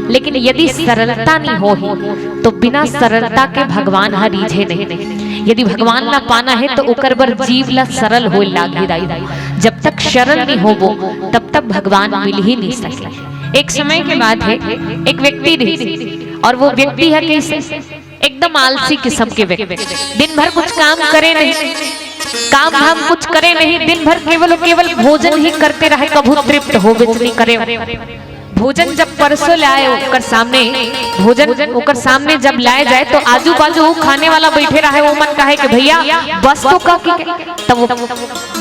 लेकिन यदि सरलता नहीं हो ही, तो बिना सरलता के भगवान ह रीझे नहीं। यदि भगवान ला पाना है, तो ओकर बर जीव ला सरल होए लागही दाई। जब तक सरल नहीं होबो, तब तक भगवान मिल ही नहीं सके। एक समय के बात है, एक व्यक्ति रहिस और वो व्यक्ति है कैसे? एकदम आलसी किस्म के व्यक्ति। दिन भर कुछ काम करे नहीं, काम धाम कुछ करे नहीं, दिन भर केवल, केवल भोजन ही करते रहे, कभू तृप्त होबेच नहीं करे। भोजन जब परसो लाए ओकर सामने, भोजन ओकर सामने जब लाए जाए, तो आजू बाजू वो खाने वाला बैठे रहे, वो मन कहे कि भैया, बस तो कह के, तब वो,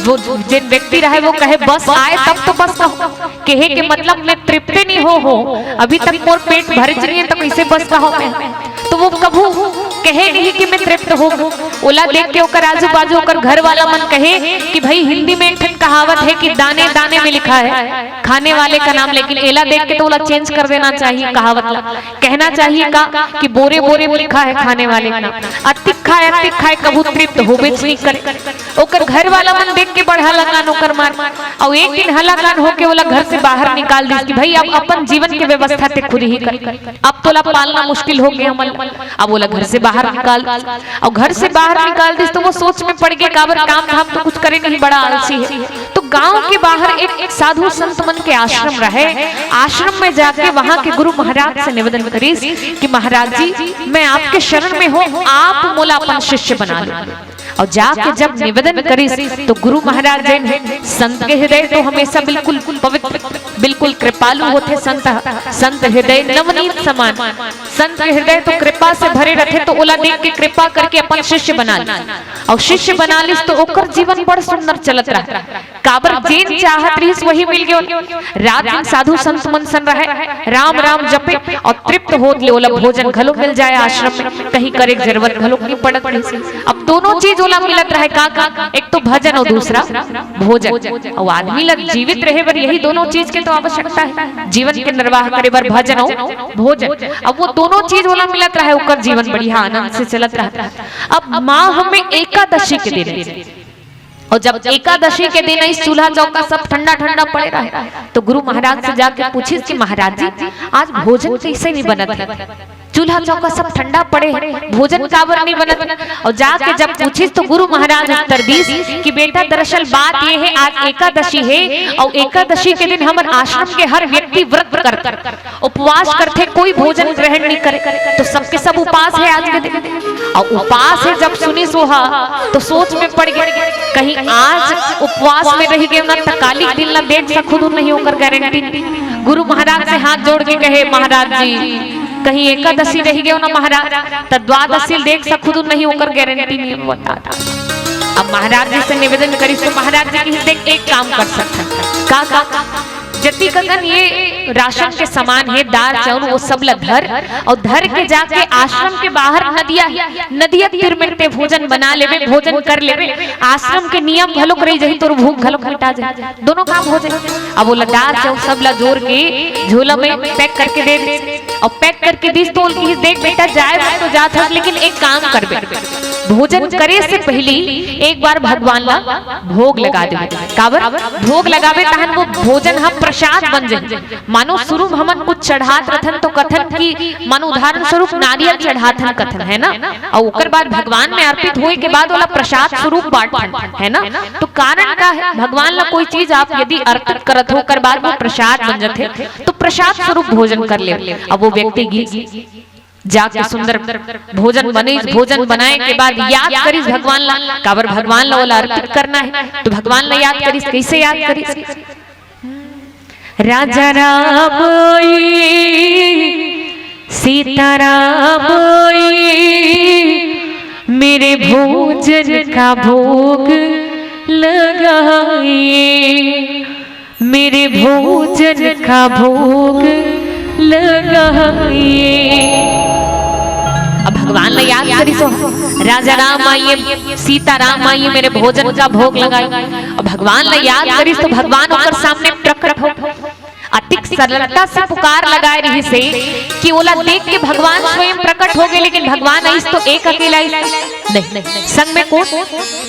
वो जिन व्यक्ति रहे, वो कहे, बस आए तब तो बस कहो। कहे के मतलब, मैं तृप्त नहीं हो, हो, अभी तक मोर पेट भरे नहीं है, तो कैसे बस कहो मैं? तो वो कभू कहे नहीं कि मैं तृप्त हो। ओला देख के ओकर आजू बाजू, ओकर घर वाला मन कहे कि भाई, हिंदी में एक ठन कहावत है कि दाने दाने में लिखा है खाने वाले का नाम, लेकिन एला देख के तो ओला चेंज कर देना चाहिए कहावत ला। कहना चाहिए का कि बोरे बोरे में लिखा है खाने वाले का नाम। अतिक खाए, अतिक खाए, कभू तृप्त होबेच नहीं करे। ओकर घर वाला मन देख के बड़ हलाकान ओकर मार, अउ एक दिन हलाकान होके ओला घर से बाहर निकाल दिस कि भाई, अब अपन जीवन के व्यवस्था ते खुद ही कर, अब तोला पालना मुश्किल हो गया हमन। अब ओला घर से बाहर निकाल, अउ घर से बाहर निकाल दिस तो वो सोच में पड़ गए, काबर काम धाम तो कुछ करे नहीं, बड़ा आलसी है। तो गांव के बाहर एक साधु संत मन के आश्रम रहे। आश्रम में जाके वहां के गुरु महाराज से निवेदन करिस कि महाराज जी, मैं आपके शरण में हूँ, आप मोला अपन शिष्य बना लो। और जाके जब निवेदन करिस तो गुरु महाराज जैन है, संत के हृदय तो हमेशा बिल्कुल पवित्र, बिल्कुल कृपालु होते संत। संत हृदय नवनीत समान। संत के हृदय तो कृपा से भरे रहते, तो ओला देख के कृपा करके अपन शिष्य बना ली। और शिष्य बना लिस तो ओकर जीवन बड़ सुंदर चलत रहा। काबर जेन चाहत रहिस वही मिल गयो। रात दिन साधु संत मन सन रहे, राम राम जपे और तृप्त होत ले ओला भोजन घलो मिल जाए आश्रम में, कहीं करे के जरूरत घलो नहीं पड़त रहिस। अब दोनों चीज ओला मिलत रहे, का का? एक तो भजन और दूसरा भोजन। और आदमी ला जीवित रहे बर यही दोनों चीज के तो आवश्यकता है, जीवन के निर्वाह करे बर भजन और भोजन। अब वो दोनों चीज ओला मिलत रहे, ओकर जीवन बढ़िया आनंद से चलत रहा। अब माँ हमें एकादशी के दिन है, और जब एकादशी के दिन इस चूल्हा चौका सब ठंडा ठंडा पड़े रहे, तो गुरु महाराज से जाके पूछिस कि महाराज जी, आज भोजन कैसे नहीं बनत है? चूल्हा चौका सब ठंडा पड़े है, भोजन काबर नहीं बनत है? और जाके जब पूछिस तो गुरु महाराज उत्तर दिस कि बेटा, दरअसल बात ये है, आज एकादशी है और एकादशी के दिन हमर आश्रम के हर व्यक्ति व्रत करता, उपवास करथे, कोई भोजन ग्रहण नहीं करे, तो सबके सब उपास है आज के दिन। और उपास है जब सुनिस ओहा, तो सोच में पड़ गए, कहीं आज उपवास में रह गए ना, त काली दिन ला देख सकूँ नहीं, ओकर गारंटी नहीं। गुरु महाराज से हाथ जोड़ के कहे, महाराज जी, कहीं एकादशी रह गए ना महाराज, त द्वादशी देख सकूँ नहीं, ओकर गारंटी नहीं, बता। अब महाराज जी से निवेदन करिस तो महाराज जी कहिस, देख, एक काम कर सकत हन। का, का? जतिक अकन ये राशन के सामान हे, दार चाउर, वो सब ला धर, और धर के जाके आश्रम के बाहर नदिया हे, नदिया तीर में ते भोजन बना लेबे, भोजन कर लेबे। आश्रम के नियम घलोक रही जही, तोर भूख घलोक मिटा जाही, दोनों काम हो जाही। अब ओला दार चाउर सब ला जोर के झोला में पैक करके दे दे, और पैक करके दिस तो ओला कहिस, देख बेटा, जाए बर तो जात हस, लेकिन एक काम करबे, भोजन करे से पहली एक बार भगवान ला भोग लगा देबे। काबर? भोग लगाबे तहन वो भोजन ह प्रसाद बन जाही। मानो शुरू में हमन कुछ चढ़ात रथन तो कथन कि मानो उदाहरण स्वरूप नारियल चढ़ाथन कथन, है ना? और ओकर बाद भगवान में अर्पित होए के बाद ओला प्रसाद स्वरूप बांटथन, है ना? तो कारण का है? भगवान ला कोई चीज आप यदि अर्पित करत हो, ओकर बाद वो प्रसाद बन जाथे, तो प्रसाद स्वरूप भोजन कर ले। अब वो व्यक्ति गी जाके सुंदर भोजन बनिस, भोजन बनाए के बाद याद करिस भगवान ला, काबर भगवान ला ओला अर्पित करना है, तो भगवान ला याद करिस। कैसे याद करिस? राजा राम आए, सीता राम आए, मेरे भोजन का भोग लगाए, मेरे भोजन का भोग लगाए। अब भगवान ला याद करिस, राजा राम आइए, सीता राम आइए, मेरे भोजन का भोग लगाए। अब भगवान ला याद करिस तो भगवान ओकर सामने प्रकट हो। अतिक सरलता से पुकार लगाए रहिस हे कि ओला देख के भगवान स्वयं प्रकट हो गए, लेकिन भगवान आइस तो एक अकेला आइस नहीं, संग में कोन?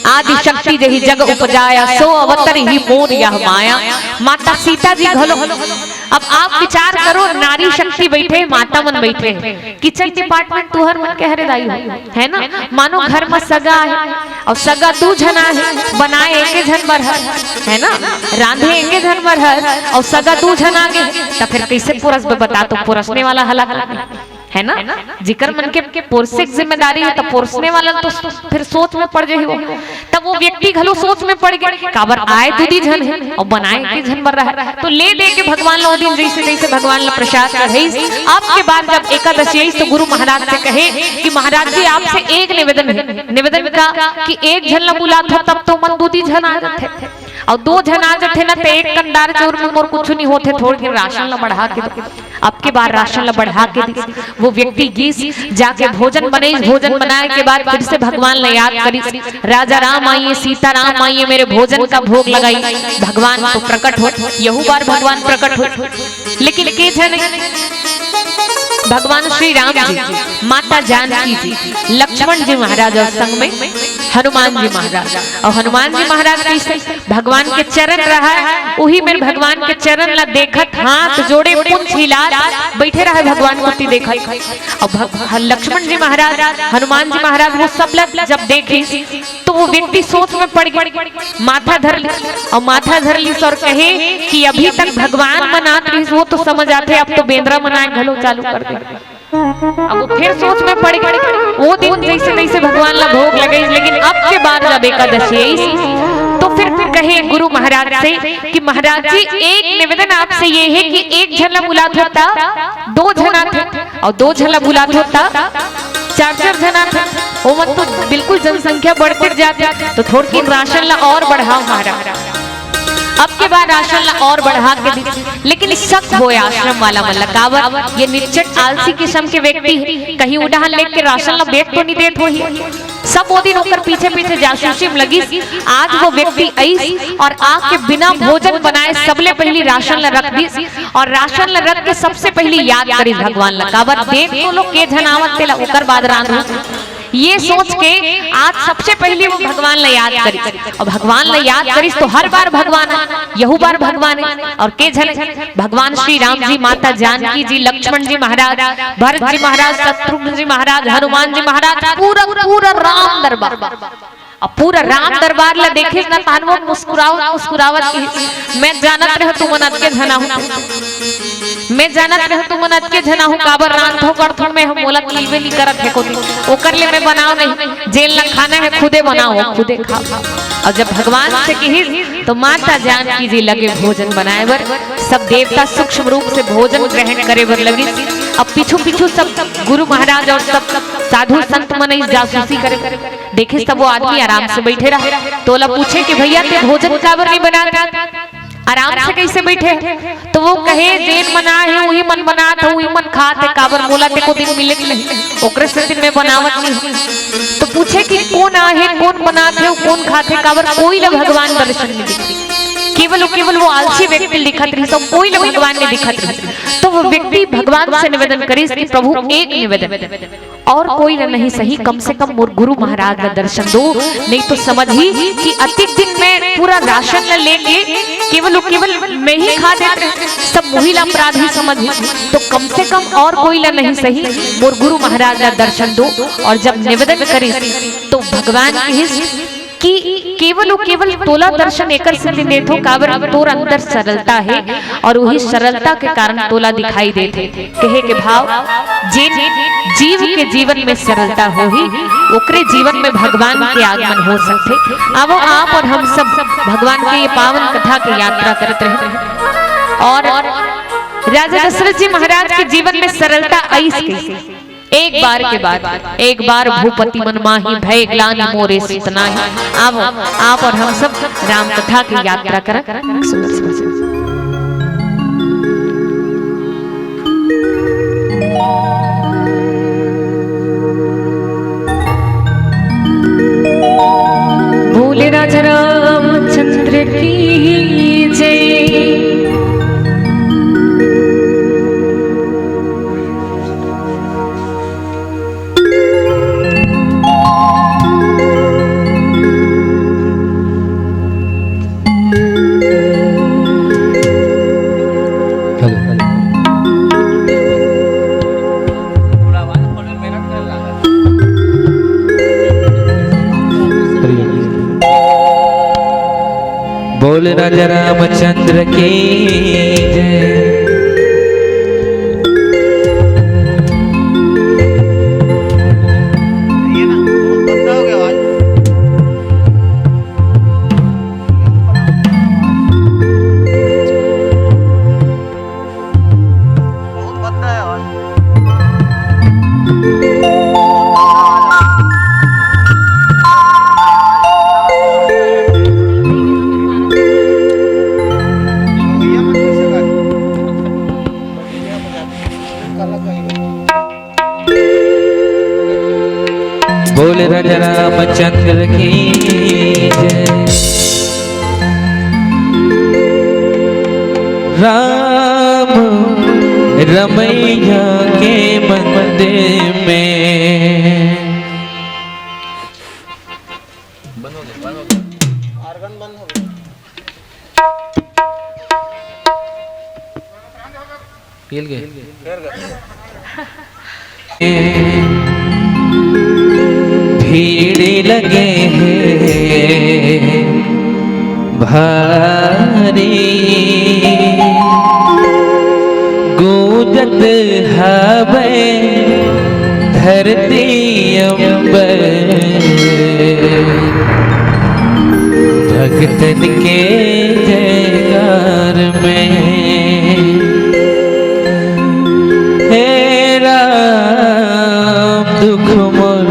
आदि शक्ति जही जग उपजाया, सो अवतरी मोर यह माया। माता सीता जी घलो, अब आप विचार करो, नारी शक्ति बैठे, माता मन बैठे हे, किचन डिपार्टमेंट तुहर मन के हरे दाई हो, है ना? मानो घर म सगा हे अउ सगा दू झन आहे, बनाए एके झन बर हर, है ना? रांधे एके झन बर हर अउ सगा दू झन आगे, त फिर कइसे पोरसबे बता? तो पोरसने वाला हला, है ना? जिकर मन के पोरसे के जिम्मेदारी हे, त पोरसने वाला तो फिर सोच में पड़ जाही वो। तब वो व्यक्ति घलो सोच में पड़ गए, काबर आए दू दी झन हे अउ बनाए एके झन बर रहा। तो ले दे के भगवान ला ओ दिन जइसे तइसे भगवान ला प्रसाद चढ़ाइस। अब के बार जब एकादशी आइस तो गुरु महाराज से कहे कि महाराज जी, आपसे एक निवेदन हे। निवेदन का? कि एक झन ला बुलात हो तब तो मन दू दी झन आ जाथे, अउ दू झन आ जाथे ना, त एक कंदार चाउर में मोर कुछु नहीं होथे, थोड़ के राशन ला बढ़ा के दो। अब के बार राशन ला बढ़ा के दिस। वो व्यक्ति गिस, जाके भोजन बनइस, भोजन बनाए के बाद फिर से भगवान ला याद करिस, राजा राम आइए, सीता राम आइए, मेरे भोजन का भोग लगाई। भगवान तो प्रकट हो, यहू बार भगवान प्रकट हो, लेकिन के झन? भगवान श्री राम जी, माता जानकी जी, लक्ष्मण जी महाराज अउ संग में हनुमान जी महाराज। अउ हनुमान जी महाराज कइसे? भगवान के चरण रहा, उही मेर भगवान के चरण ला देखत, हाथ जोड़े, पूंछ हिलात बइठे रहा भगवान कोति देखत। अउ भग-, लक्ष्मण जी महाराज, हनुमान जी महाराज वो सब ला जब देखिस तो वो व्यक्ति सोच में पड़ गए, माथा धर लिस अउ माथा धर लिस अउ कहे कि अभी तक भगवान मनात रहिस, वो तो समझ आथे, अब तो बेंदरा मनाए घलो चालू कर दे। अब वो फिर सोच में पड़ गए। वो दिन जइसे तइसे भगवान ला भोग लगाइस, लेकिन अब के बार जब एकादशी आइस तो फिर, फिर कहे गुरु महाराज से कि महाराज जी, एक निवेदन आपसे ये हे कि एक झन ला बुलात हो त दू झन आथे अउ दू झन ला बुलात हो त चार चार झन आथे। ओमन तो बिल्कुल जनसंख्या बढ़ते जाथे, तो थोड़किन राशन ला अउ बढ़ाव महाराज। अब के बार राशन ला अउ बढ़ा के दिस, लेकिन शक होय आश्रम वाला मन ला, काबर ये निच्चट आलसी किसम के व्यक्ति हे, कहीं ओ डहन लेके राशन ला बेच तो नहीं देत होही। सब ओ दिन ओकर पीछे पीछे जासूसी में लगिस। आज वो व्यक्ति आइस अउ आके बिना भोजन बनाए सबले पहिली राशन ला रख दिस अउ राशन ला रख के सबसे पहिली याद करिस भगवान ला, काबर देख तो लो के झन आवत तेला, ओकर बाद रांध लूं। ये सोच के आज सबसे पहिली वो भगवान ला याद करिस अउ भगवान ला याद करिस तो हर बार भगवान आए, यहू बार भगवान आए। अउ के झन? भगवान श्री राम जी, माता जानकी जी, लक्ष्मण जी महाराज, भरत जी महाराज, शत्रुघ्न जी महाराज, हनुमान जी महाराज, पूरा पूरा राम दरबार। अब पूरा राम दरबार ला देखिस ना, तहन वो मुस्कुरावत मुस्कुरावत कहिस, मैं जानत रहेंव तुमन अतके झन आहू, मैं जानत रहेंव तुमन अतके झन आहू, काबर रांधथों करथों मैं, मोला मिलबे नहीं करत हे कोती, ओकर ले मैं बनाव नहीं, जेन ला खाना हे खुदे बनाव, खुदे खाव। अउ जब भगवान से कहिस तो माता जानकी जी लगे भोजन बनाए बर, सब देवता सूक्ष्म रूप से भोजन ग्रहण करे बर लगिस। अब पीछू पीछू सब गुरु महाराज अउ सब साधु संत मन जासूसी करे। देखिस त वो आदमी आराम से बइठे रहा, त ओला पूछे कि भइया, तें भोजन काबर नहीं बनात? आराम से कइसे बइठे? त वो कहे, जेन मन आए हे, उही मन बनात हे, उही मन खात हे, काबर मोला ते एको दिन मिले के नहीं, ओकरे सेती मैं बनावत नहीं हूँ। त पूछे कि कोन आए हे, कोन बनात हे, कोन खात हे, काबर कोई ला भगवान दर्शन नहीं दिखे, केवल, केवल वो आलसी व्यक्ति दिखत रहिस, कोई ला भगवान नहीं दिखत रहिस। त वो व्यक्ति भगवान से निवेदन करिस कि प्रभु, एक निवेदन, अउ कोई ला नहीं सही, कम से कम मोर गुरु महाराज ला दर्शन दो, नहीं तो समझही कि अतिक दिन मैं पूरा राशन ला लेके केवल, केवल मैं ही खा देत रहेंव, सब मोही ला अपराधी समझही। त कम से कम अउ कोई ला नहीं सही, मोर गुरु महाराज ला दर्शन दो। अउ जब निवेदन करिस त भगवान कहिस कि केवल अउ केवल तोला दर्शन एकर सेती देथों, काबर तोर अंदर सरलता हे अउ उही सरलता के कारण तोला दिखाई देथे। कहे के भाव, जेन जीव के जीवन में सरलता होही, ओकरे जीवन में भगवान के आगमन हो सकथे। आवो, आप अउ हम सब भगवान के ये पावन कथा के यात्रा करत रहें। अउ राजा दशरथ जी महाराज के जीवन में सरलता आइस कइसे? एक बार के बाद, एक बार भूपति मन माही, भय ग्लानि मोरे सुत नाही। आवो, आप अउ हम सब राम कथा के यात्रा करन। सुंदर, सुंदर, सुंदर। बोले राजा रामचंद्र की जय। बोल राजा रामचंद्र की जय। बोल राजा रामचंद्र की जय। राम रमैया के मंदिर में। हिल गए। भीड़ लगे हे भारी, गूंजत हवे धरती अंबर। भक्तन के जयकार में। हे राम दुख मोर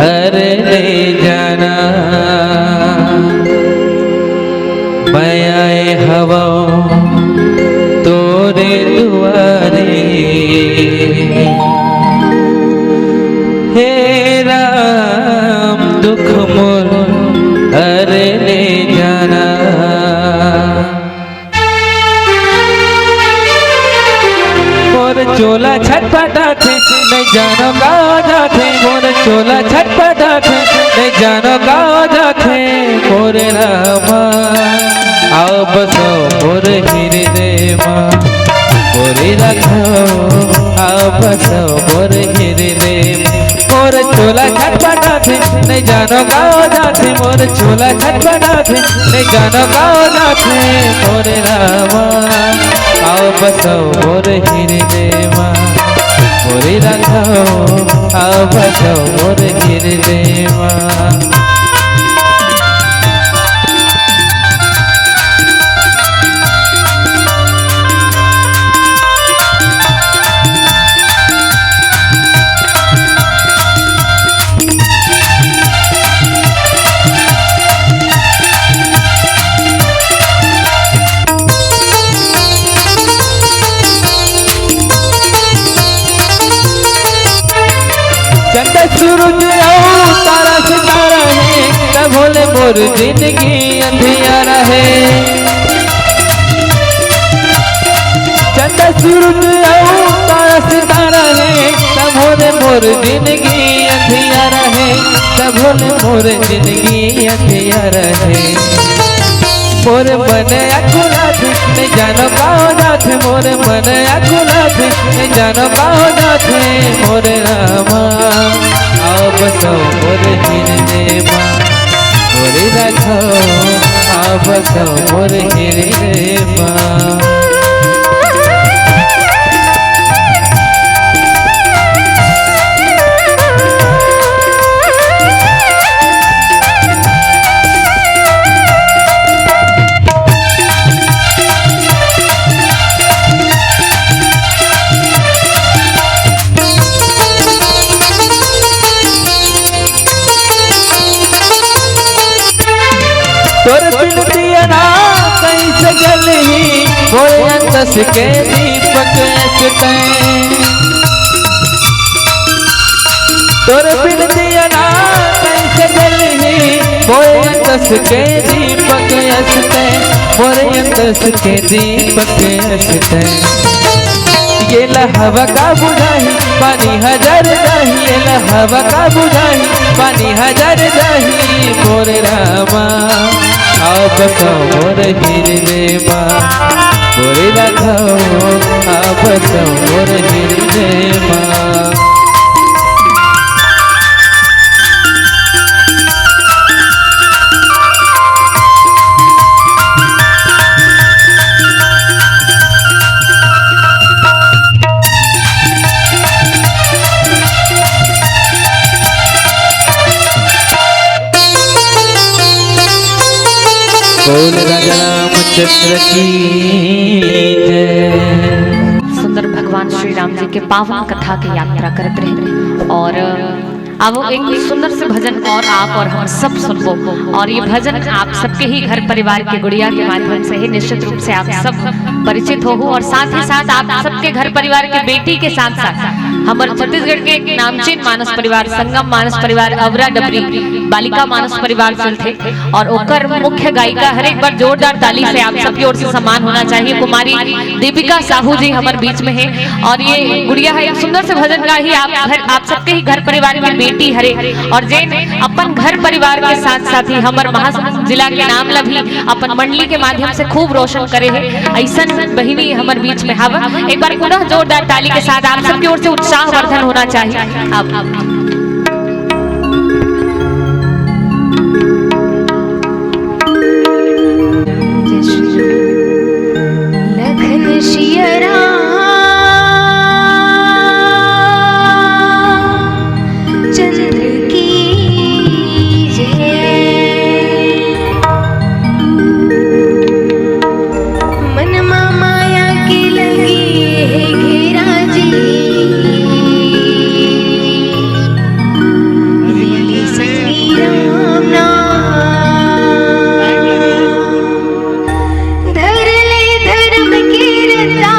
हर ले जाना, मैं आए हवं तोरे दुआरे। हे राम दुख मोर हर ले जाना। मोर चोला छटपटाथे, नहीं जानो का जाथे। मोर चोला छटपटाथे, नहीं जानो का जाथे। मोर रामा, आओ बसो मोर हृदय मा। मोरे राखो, आओ बसो मोर हृदय मा। मोर चोला छटपटाथे, नहीं जानो का जाथे। मोर चोला छटपटाथे, नहीं जानो का जाथे। मोर रामा, आओ बसो मोर हृदय मा। मोरे राखो, आओ बसो मोर हृदय मा। चंदा सूरज अउ तारा सितारा हे, तभो ले मोर जिंदगी अंधियारा हे। चंदा सूरज अउ तारा सितारा हे, तभो ले मोर जिंदगी अंधियारा हे, तभो ले मोर जिंदगी अंधियारा हे। मोर मन अकुलाथे, नहीं जानो का जाथे। मोर मन अकुलाथे, नहीं जानो का जाथे। मोर रामा, आओ बसो मोर हृदय मा। मोरे राखो, आओ बसो मोर हृदय मा। तोर बिन दिया ना कइसे जलही, मोर अंतस के दीपक अस तैं। तोर बिन दिया ना कइसे जलही, मोर अंतस के दीपक अस तैं, मोर अंतस के दीपक अस तैं। एला हवा का बुझाही, पानी ह जर जाही, एला हवा का बुझाही, पानी ह जर जाही। मोर रामा, आओ बसो मोर हृदय मा। मोरे राखो, आओ बसो मोर हृदय मा। बोल राजा रामचंद्र की जय। सुंदर भगवान श्री राम जी के पावन कथा के यात्रा करत रहे। और अब एक सुंदर से भजन और आप और हम सब सुनबो। और ये भजन आप सबके ही घर परिवार के गुड़िया के माध्यम से ही निश्चित रूप से आप सब परिचित हो, और साथ ही साथ आप सबके घर परिवार के बेटी के साथ साथ हमर छत्तीसगढ़ के एक नामचीन मानस परिवार, संगम मानस परिवार, अवरा डबरी बालिका मानस परिवार चलथे। और ओकर मुख्य गायिका, हर एक बार जोरदार ताली से आप सबकी ओर से सम्मान होना चाहिए, कुमारी दीपिका साहू जी हमर बीच में है। और ये गुड़िया है, एक सुंदर से भजन गाही आप घर, आप सबके ही घर परिवार में बेटी हरे, और जेन अपन घर परिवार के साथ साथ ही हमर महासमुंद जिला के नाम ला भी अपन मंडली के माध्यम से खूब रोशन करे है। ऐसन बहिनी हमर बीच में हवा, एक बार पुनः जोरदार ताली के साथ आप सबकी ओर से उत्साहवर्धन होना चाहिए। आप लखन सिया राम चंद्र की जय। मन मा माया के लगे हे घेरा जी, मिले संगी राम नाम। धर ले धर्म के रता,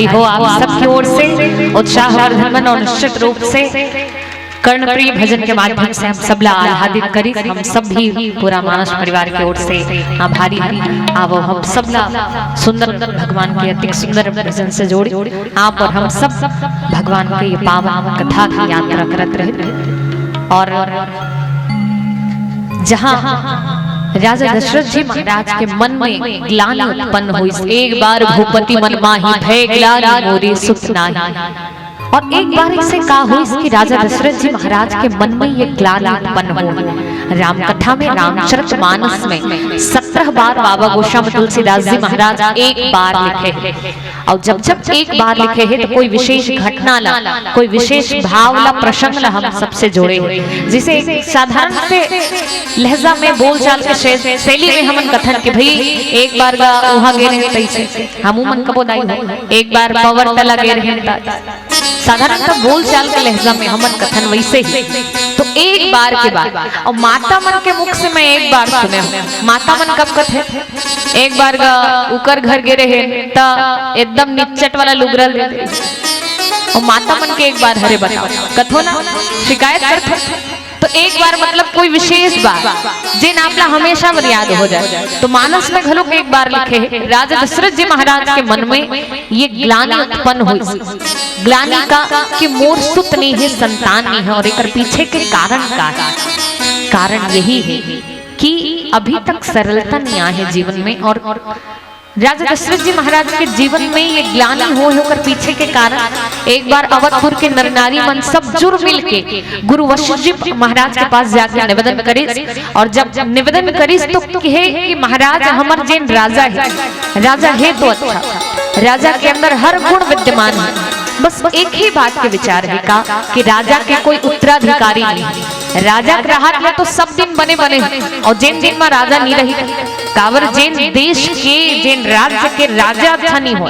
हो आप सबके ओर से उत्साहवर्धन मन और निश्चित रूप से कर्णप्रिय भजन के माध्यम से हम सबला आह्लादित करी। हम सब भी पूरा मानस परिवार के ओर से आभारी हन। आवो हम सबला सुंदर भगवान के अति सुंदर भजन से जोड़ी आप और हम सब भगवान के ये पावन कथा की यात्रा करत रहे। और जहाँ राजा दशरथ जी महाराज के मन में ग्लानि उत्पन्न हुई, एक बार भूपति मन माही भय ग्लानि मोरे सुत नाही। और एक बार इसे का हुई कि राजा दशरथ जी महाराज के मन में ये ग्लानि उत्पन्न हुई। राम कथा में, रामचरित मानस में सत्रह बार बाबा गोस्वामी तुलसीदास जी महाराज एक बार लिखे हैं। और जब जब एक बार लिखे हैं तो कोई विशेष घटना ला, कोई विशेष भाव ला, प्रसंग ला हम सबसे जोड़े हैं। जिसे एक साधारण से लहजा में, बोलचाल के शै-, शैली में हमन कथन कि भाई एक बार गा उहाँ गे रहे तैसे, हमू मन कबो दाई हो, एक बार पवर तला गे रहे ता। साधारणतः बोलचाल के लहजा में हमन कथन वैसे ही। तो एक बार के बाद, और माता मन के मुख से मैं एक बार सुने हूँ, माता मन कब कथे, एक बार गा उकर घर गे रहे त एकदम निच्चट वाला लुगरा दे दे। और माता मन के एक बार हरे बताओ, कथो ना, शिकायत करथे। तो एक बार मतलब कोई विशेष बात जेन आपला हमेशा बर याद हो जाए। तो मानस में घलो एक बार लिखे हे, राजा दशरथ जी महाराज के मन में ये ग्लानि उत्पन्न हुई, ग्लानि का कि मोर सुत नहीं है, संतान नहीं है, और एकर पीछे के कारण का है? कारण यही है कि अभी तक सरलता नहीं आए है जीवन में। और राजा दशरथ जी महाराज के जीवन में ये ग्लानि हो है, ओकर पीछे के कारण एक बार अवधपुर के नर नारी मन सब जुर मिल के गुरु वशिष्ठ जी महाराज के पास जाके निवेदन करिस। और जब निवेदन करिस तो कहे कि महाराज, हमर जेन राजा है, राजा है तो अच्छा, राजा के अंदर हर गुण विद्यमान है, बस एक ही बात के विचार है का कि राजा के कोई उत्तराधिकारी नहीं है। राजा के रहत ले तो सब दिन बने बने हे, और जेन दिन मा राजा नहीं रही, काबर जेन देश के, जेन राज्य के राजा अच्छा नहीं हो,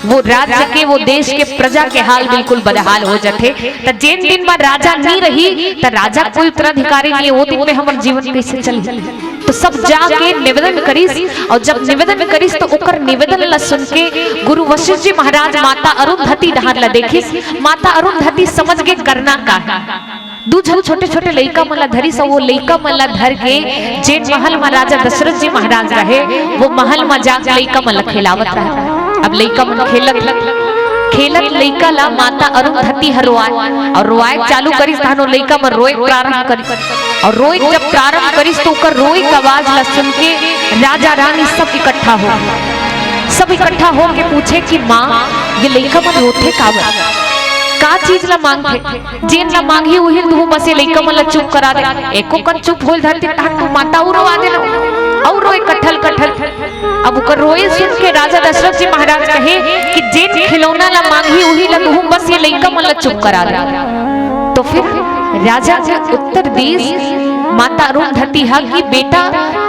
वो राज्य के, वो देश के प्रजा के हाल बिल्कुल बदहाल हो जाथे। त जेन दिन मा राजा नहीं रही, त राजा कोई उत्तराधिकारी नहीं है, वो दिन में हमर जीवन कैसे चली? तो सब जाके निवेदन करिस, और जब निवेदन करिस तो ओकर निवेदन ला सुन के गुरु वशिष्ठ जी महाराज माता अरुंधति डहार ला देखिस। माता अरुंधति समझ के करना का है, दू झन छोटे-छोटे लइका मन ला धरिस, अउ वो लइका मन ला धर के जेन महल म राजा दशरथ जी महाराज रहे, वो महल म जाके लइका मन ला खेलावत रहे। अब लइका मन खेलत, खेलत लइका ला माता अरुंधति ह रोवाय, अउ रोवाय चालू करिस, तहन वो लइका मन रोए प्रारंभ करिस, अउ रोए जब प्रारंभ करिस, तो ओकर रोए के आवाज ला सुन के राजा रानी सब इकट्ठा हो, सब इकट्ठा हो के पूछे कि माँ, ये लइका मन रोथे काबर? का चीज ला मांगथे? जेन ला मांगही उही ल दुहूं, बस ये लइका मन ला चुप करा दे। एको कन चुप होइल धरतिस तहन तो माता अउ रोवा दे ना, अउ रोए कठल कठल। अब ओकर रोए सुन के राजा दशरथ जी महाराज कहे कि जेन खिलौना ला मांगही उही ला दुहूं, बस ये लइका मन ला चुप करा दे। तो फिर राजा के उत्तर दीस माता अरुंधति ह कि बेटा,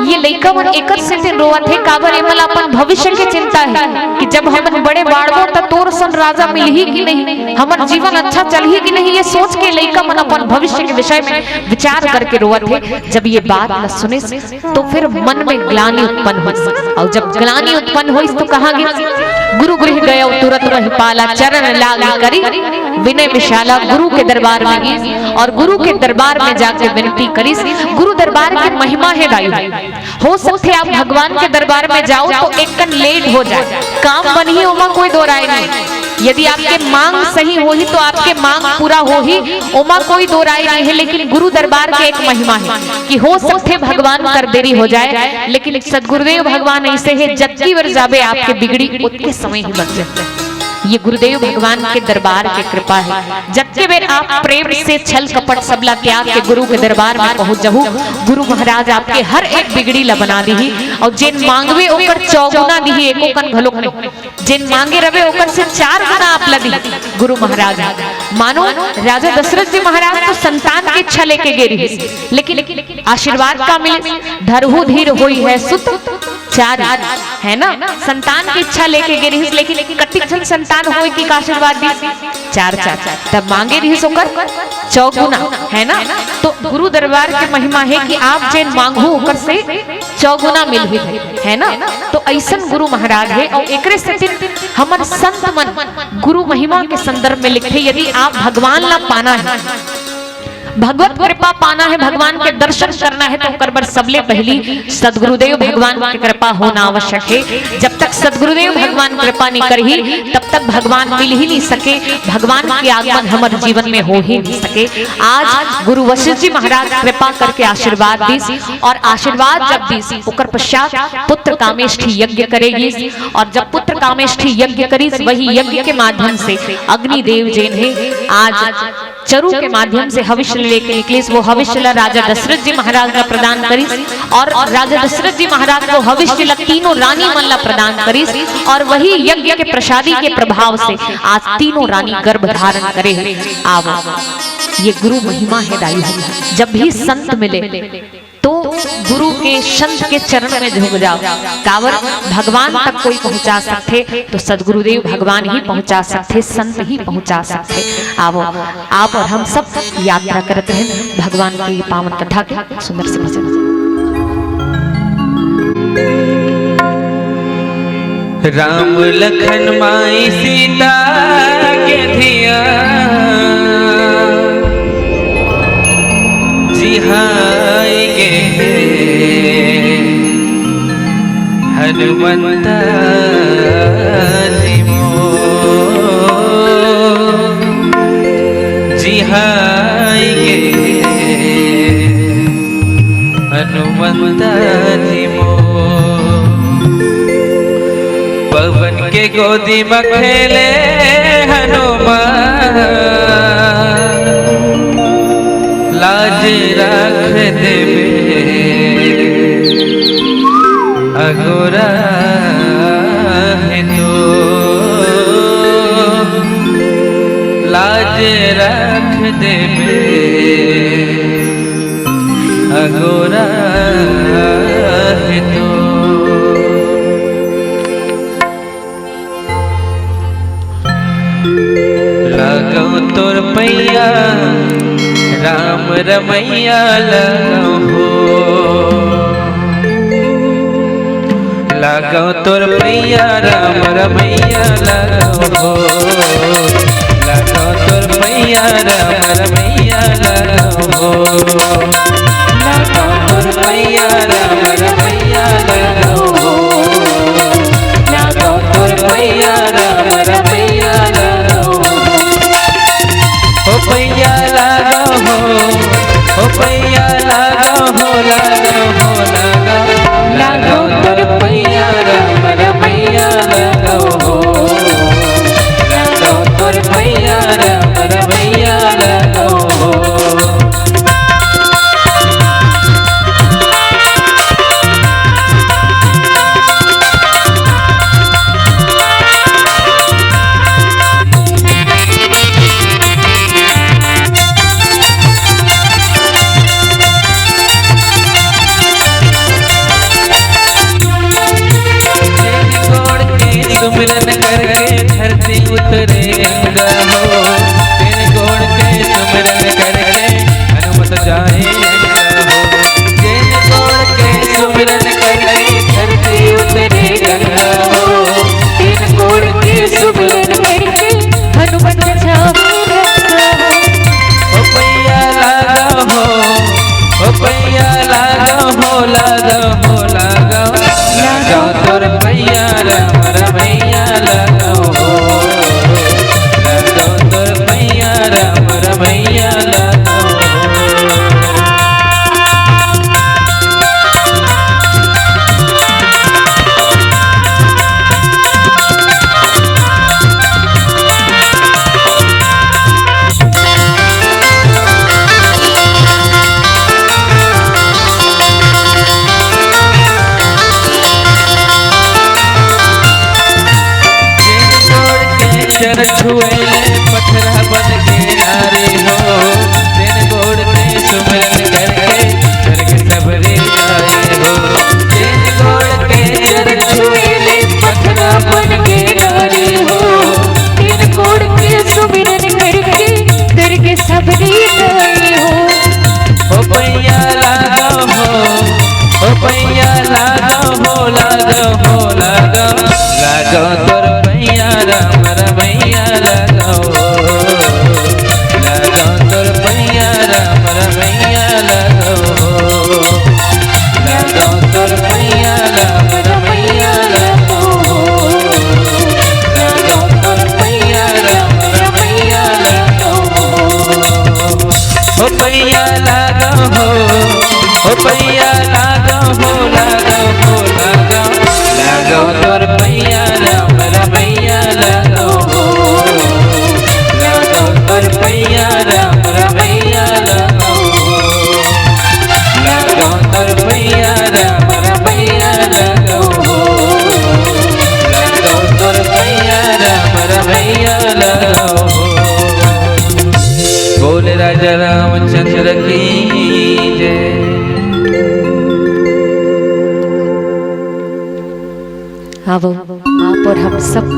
ये लइका मन एकर सेती रोवत हे, काबर एमन ला अपन भविष्य के चिंता हे कि जब हमन बड़े बाढ़बो त तोर सन राजा मिलही कि नहीं, हमर जीवन अच्छा चलही कि नहीं, ये सोच के लइका मन अपन भविष्य के विषय में विचार करके रोवत हे। जब ये बात ला सुनिस तो फिर मन में ग्लानि उत्पन्न होइस, अउ जब ग्लानि उत्पन्न होइस तो कहाँ गिस? गुरु गृह गयो तुरत महिपाला, चरण लागी करी विनय विशाला। गुरु के दरबार में गिस अउ गुरु के दरबार में जाके विनती करिस। गुरु दरबार के महिमा हे दाई, हो सकथे आप भगवान के दरबार में जाओ तो एक कन लेट हो जाए, काम बनही, ओमा कोई दो राय नहीं। यदि आपके मांग सही होही तो आपके मांग पूरा होही, ओमा कोई दो राय नहीं है। लेकिन गुरु दरबार के एक महिमा है कि हो सकथे भगवान कर देरी हो जाए, लेकिन सदगुरुदेव भगवान ऐसे है, जतकी बेर जाबे आपके बिगड़ी ओतके समय ही बन जाए। ये गुरुदेव भगवान के दरबार के कृपा है। जतके बेर आप प्रेम से छल कपट सबला त्याग के गुरु के दरबार में पहुंच जाहू, गुरु महाराज आपके हर एक बिगड़ी ला बना दीही, अउ जेन मांगवे ओकर चौगुना दीही, एको कन घलोक नहीं। जेन मांगे रवे ओकर से चार गुना आप ला दी गुरु महाराज। मानो राजा दशरथ जी महाराज तो संतान के इच्छा लेके गे रहिस, लेकिन आशीर्वाद का मिले? धरहु धीर होई है सुत चार, है ना? संतान के इच्छा लेके गे रहिस, लेकिन कतिक झन संतान होए के आशीर्वाद दी? चार चार। तब मांगे रहिस ओकर चौगुना, है ना? तो गुरु दरबार के महिमा है कि आप जेन मांगहू ओकर से चौगुना मिलही, है ना? तो ऐसन गुरु महाराज है। और एकरे सेती हमर संत मन गुरु महिमा के संदर्भ में लिखथे, यदि आप भगवान ला पाना हे, भगवत कृपा पाना हे, भगवान के दर्शन करना हे, त ओकर बर सबले पहिली सदगुरुदेव भगवान के कृपा होना आवश्यक हे। जब तक सदगुरुदेव भगवान कृपा नइ करही, तब तक भगवान मिल ही नइ सके, भगवान के आगमन हमर जीवन में हो ही नइ सके। आज गुरु वशिष्ठ जी महाराज कृपा करके आशीर्वाद दिस, और आशीर्वाद जब दिस, ओकर पश्चात पुत्र कामेष्ठी यज्ञ करे गिस, और जब पुत्र कामेष्ठी यज्ञ करिस, वही यज्ञ के माध्यम से अग्निदेव जेन हे, आज चरु के माध्यम से हविष्य लेके निकलिस, वो हविष्य ला राजा दशरथ जी महाराज ला प्रदान करिस, और राजा दशरथ जी महाराज वो हविष्य ला तीनों रानी मन ला प्रदान करिस, और वही यज्ञ के प्रसादी के प्रभाव से आज तीनों रानी गर्भ धारण करे हे। आवो, ये गुरु महिमा हे दाई हो। जब भी संत मिले तो गुरु के, संत के चरण में झुक जाओ। काबर भगवान तक कोई पहुंचा सकथे, तो सदगुरुदेव भगवान ही पहुंचा सकथे, संत ही पहुंचा सकथे। आवो, आप और हम सब यात्रा करत रहेन भगवान के पावन कथा के सुंदर से भजन। राम लखन माई सीता के धिया जिहाई गे हनुमंता जी मोर, जिहाई गे हनुमंता जी मोर। पवन के गोदी म खेले हनुमान, लाज रख देबे अगोरा हे तो, लाज रख देबे अगोरा हे तो। लगाओ तोर पैया राम रमैया लगाओ हो। लगाओ तोर पैया राम रमैया लगाओ हो। लगाओ तोर पैया राम रमैया लगाओ हो। लगाओ तोर पैया राम रमैया लगाओ हो। लगाओ तोर पैया राम रमैया लगाओ हो। ओ पैया लगाओ हो, ओ पैया लगाओ हो, लगाओ हो, लगाओ। लगाओ तोर पैया राम रमैया लगाओ हो। लगाओ तोर पैया राम रमैया लगाओ हो। सुमिरन करके धरती उतरे गंगा हो, तेरे गोड़ के सुमिरन करके हनुमत जाए गंगा हो। तेरे गोड़ के सुमिरन करके धरती उतरे गंगा हो, तेरे गोड़ के सुमिरन करके हनुमत जाए गंगा हो। ओ पैया लागा हो, ओ पैया लागा हो, लागा हो, लागा। लागा तोर पैया राम रमैया लागा हो। लागा तोर पैया राम रमैया लागा हो। चर छुए पथरा बन के नारी हो, तेन गोड़ के सुमरन करके स्वर्ग सबरे जाए हो। तेन गोड़ के चर छुए पथरा बन के नारी हो, तेन गोड़ के सुमरन करके स्वर्ग सबरे जाए हो। ओ पैया लागा हो, ओ पैया लागा हो, लागा हो, लागा। लागा तोर पैया रामचंद्र की जय। अब आप और हम सब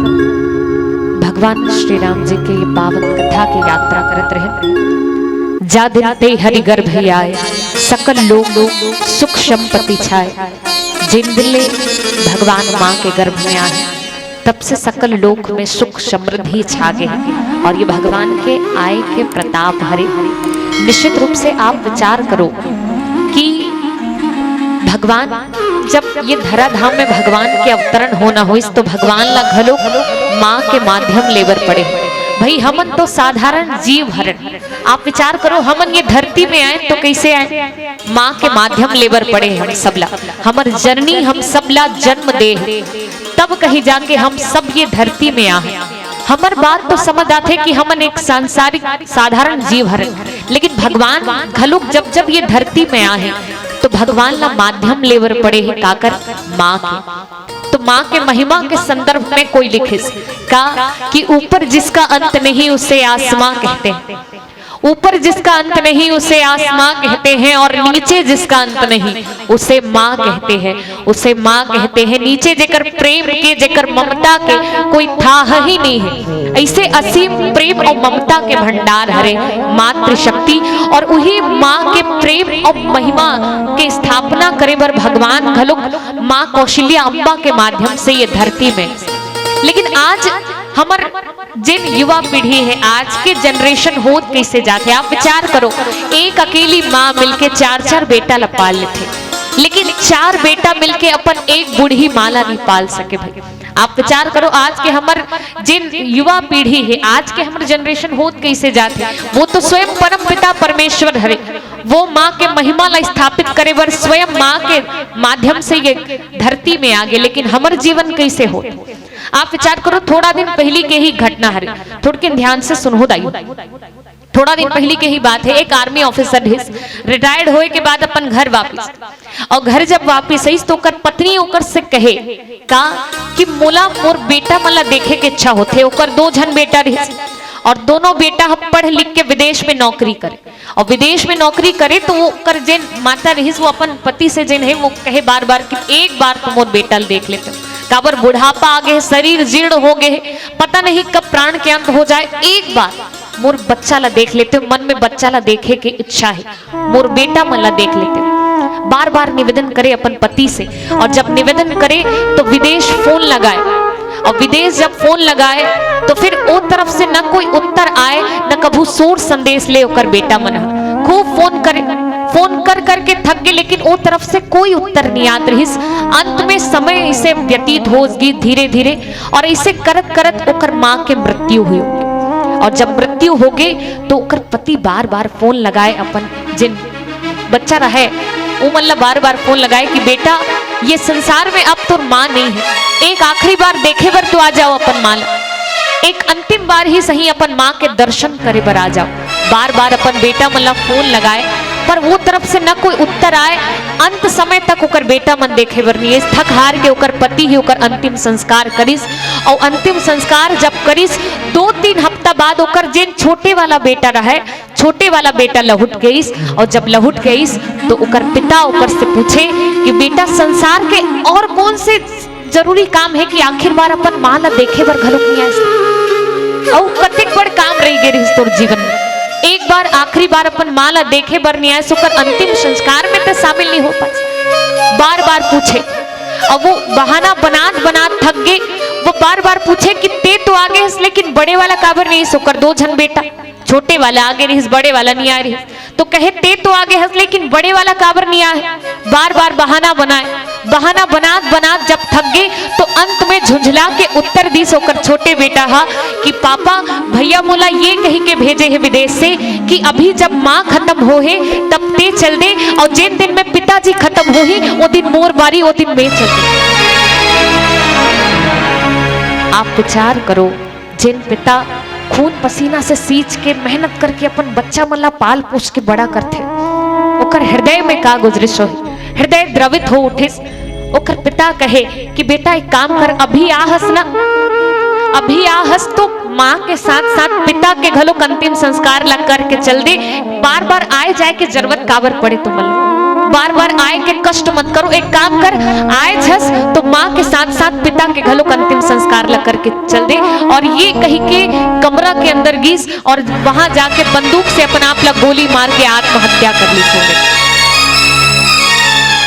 भगवान श्री राम जी के ये पावन कथा की यात्रा करत रहे। जा दिन ते हरि गर्भ आए, सकल लोक सुख संपत्ति छाए। जिन दिन ले भगवान माँ के गर्भ में आए, तब से सकल लोक में सुख समृद्धि छा गे हे। और ये भगवान के आय के प्रताप हरे। निश्चित रूप से आप विचार करो कि भगवान, जब ये धराधाम में भगवान के अवतरण होना होइस, तो भगवान ला घलो माँ के माध्यम लेबर पड़े। भाई, हमन तो साधारण जीव हरन। आप विचार करो, हमन ये धरती में आए तो कैसे आए? माँ के माध्यम लेबर पड़े हम सबला। हमर जननी हम सबला जन्म दे हे, तब कहीं जाके हम सब ये धरती में आ हे। हमर बात तो समझ आथे कि हमन एक सांसारिक साधारण जीव हरन, लेकिन भगवान घलोक जब जब ये धरती में आ हे, तो भगवान ला माध्यम लेबर पड़े हे काकर? माँ के। तो माँ के महिमा के संदर्भ में कोई लिखिस का कि ऊपर जिसका अंत नहीं उसे आसमां कहते हैं, ऊपर जिसका अंत नहीं उसे आसमां कहते हैं, और नीचे जिसका अंत नहीं उसे माँ कहते हैं, उसे माँ कहते हैं। नीचे जेकर प्रेम के, जेकर ममता के कोई थाह ही नहीं है। ऐसे असीम प्रेम और ममता के भंडार हरे मातृशक्ति, और उही माँ के प्रेम और महिमा के स्थापना करे बर भगवान घलोक माँ कौशल्या अम्बा के माध्यम से ये धरती में। लेकिन आज हमर जेन युवा पीढ़ी हे, आज के generation होत कइसे जाथे? आप विचार करो, एक अकेली माँ मिलके चार चार बेटा ला पाल लेथे, लेकिन चार बेटा मिलके अपन एक बूढ़ी माँ ला नहीं पाल सके भाई। आप विचार करो, आज के हमर जेन युवा पीढ़ी हे, आज के हमर generation होत कइसे जाथे? वो तो स्वयं परम पिता परमेश्वर हरे, वो माँ के महिमा ला स्थापित करे बर स्वयं माँ के माध्यम से ये धरती में आ गे, लेकिन हमर जीवन कइसे होत? आप विचार करो, थोड़ा दिन पहिली के ही घटना हरे, थोड़किन ध्यान से सुनहू दाई। थोड़ा दिन पहिली के ही बात हे, एक army officer रिटायर्ड होए के बाद अपन घर वापिस, और घर जब वापिस आइस तो ओकर पत्नी ओकर से कहे का कि मोला मोर बेटा मन ला देखे के इच्छा होथे। ओकर दो झन बेटा रहिस और दोनों बेटा ह पढ़ लिख के विदेश में नौकरी करे, और विदेश में नौकरी करे तो वो ओकर जेन माता रहिस, वो अपन पति से जेन हे वो कहे बार बार कि एक बार तो मोर बेटा ल देख लेते, काबर बुढ़ापा आ गे हे, शरीर जीर्ण हो गे हे, पता नहीं कब प्राण के अंत हो जाए, एक बार मोर बच्चा ला देख लेते, मन में बच्चा ला देखे के इच्छा हे, मोर बेटा मन ला देख लेते। बार बार निवेदन करे अपन पति से, और जब निवेदन करे तो विदेश फोन लगाए, और विदेश जब फोन लगाए तो फिर ओ तरफ से न कोई उत्तर आए, न कभू शोर संदेश ले ओकर बेटा मन ह। खूब फोन करे, फोन कर करके थक गे, लेकिन ओ तरफ से कोई उत्तर नहीं आत रहिस। अंत में समय इसे व्यतीत हो गी धीरे धीरे, और इसे करत करत ओकर माँ के मृत्यु हुई। और जब मृत्यु हो गे तो ओकर पति बार बार फोन लगाए, अपन जिन बच्चा रहे, उमन ला बार बार फोन लगाए कि बेटा, ये संसार में अब तोर माँ नहीं है, एक आखिरी बार देखे बर तो आ जाओ अपन माँ ला, एक अंतिम बार ही सही अपन माँ के दर्शन करे बर आ जाओ। बार बार अपन बेटा मन ला फोन लगाए, पर वो तरफ से न कोई उत्तर आए। अंत समय तक ओकर बेटा मन देखे बर नहीं आइस। थक हार के ओकर पति ही ओकर अंतिम संस्कार करिस, और अंतिम संस्कार जब करिस, दो तीन हफ्ता बाद ओकर जेन छोटे वाला बेटा रहे, छोटे वाला बेटा लहुट गइस, और जब लहुट गइस तो ओकर पिता ओकर से पूछे कि बेटा, संसार के और कौन से जरूरी काम है कि आखिर बार अपन माँ ला देखे बर घलोक नहीं आइस? अउ कतेक बड़ काम रह गे रहिस तोर जीवन में, एक बार आखिरी बार अपन माँ ला देखे बर नहीं आइस, ओकर अंतिम संस्कार में ते शामिल नहीं हो पाइस। बार बार पूछे, और वो बहाना बनात बनात थक गे। वो बार बार पूछे कि ते तो आ गे हस, लेकिन बड़े वाला काबर नहीं आइस? ओकर दो झन बेटा, छोटे वाला आ गे रहिस, बड़े वाला नहीं आ रहिस। तो कहे, ते तो आ गे हस, लेकिन बड़े वाला काबर नहीं आए? बार बार बहाना बनाए, बहाना बनात बनात जब थक गे तो अंत में झुंझला के उत्तर दिस ओकर छोटे बेटा हा कि पापा, भैया मोला ये कही के भेजे हे विदेश से कि अभी जब माँ खत्म हो हे तब ते चल दे, और जेन दिन में पिताजी खत्म हो ही, वो दिन मोर बारी, वो दिन मैं चल दे। आप विचार करो, जेन पिता खून पसीना से सींच के, मेहनत करके अपन बच्चा मन ला पाल पोस के बड़ा करथे, ओकर हृदय में का गुजरिस होही? हृदय द्रवित हो उठिस। ओकर पिता कहे कि बेटा, एक काम कर, अभी आ हस ना, अभी आ हस तो माँ के साथ साथ पिता के घलोक अंतिम संस्कार ला करके चल दे। बार बार आए जाए के जरूरत काबर पड़े तुमन ला? बार बार आए के कष्ट मत करो। एक काम कर, आए छस तो माँ के साथ साथ पिता के घलोक अंतिम संस्कार ला करके चल दे। और ये कही के कमरा के अंदर गीस और वहां जाके बंदूक से अपन आप ला गोली मार के आत्महत्या कर ली होंगे।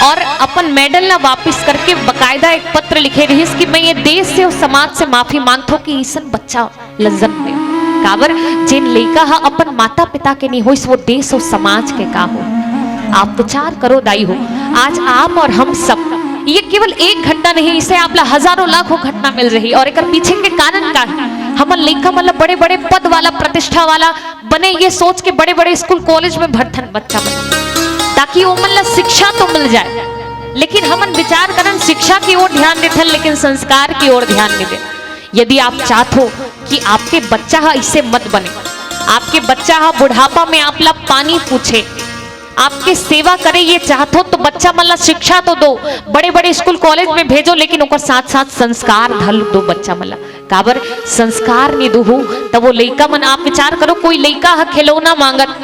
और अपन मेडल ला वापस करके बकायदा एक पत्र लिखे रहिस कि मैं ये देश से और समाज से माफी मांगथो कि अइसन बच्चा ला जन्म दे। काबर, जेन लइका ह अपन माता पिता के नहीं होइस, वो देश और समाज के का हो? आप विचार करो दाई हो, आज आप और हम सब, ये केवल एक घटना नहीं, इसे आप ला हजारों लाखों घटना मिल रही। और एकर पीछे के कारण का है? हमन लइका मन ला बड़े बड़े पद वाला, प्रतिष्ठा वाला बने, ये सोच के बड़े बड़े स्कूल कॉलेज में भरथन बच्चा मन, ताकि ओमन ला शिक्षा तो मिल जाए, लेकिन हमन विचार करन, शिक्षा की ओर ध्यान देथन लेकिन संस्कार की ओर ध्यान नहीं दे। यदि आप चाहत हो कि आपके बच्चा हा इसे मत बने, आपके बच्चा हा बुढ़ापा में आप ला पानी पूछे, आपके सेवा करे, ये चाहत हो तो बच्चा मन ला शिक्षा तो दो, बड़े बड़े स्कूल कॉलेज में भेजो, लेकिन ओकर साथ साथ संस्कार घल दो बच्चा मन ला। काबर, संस्कार नहीं दुहू त वो लइका मन, आप विचार करो, कोई लइका ह खिलौना मांगत,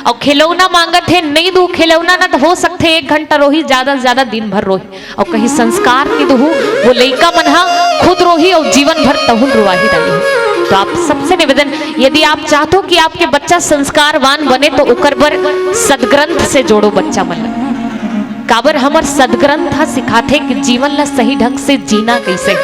और खिलौना मांगत है, नहीं दू खिलौना ना, तो हो सकथे एक घंटा रोही, ज्यादा से ज्यादा दिन भर रोही, और कहीं संस्कार नहीं दुहू, वो लइका मन हा खुद रोही और जीवन भर तहुन रुआही रही। तो आप सबसे निवेदन, यदि आप चाहत हो कि आपके बच्चा संस्कारवान बने, तो ओकर बर सदग्रंथ से जोड़ो बच्चा मन ला। काबर, हमर सदग्रंथ ह सिखाथे कि जीवन ला सही ढंग से जीना कैसे।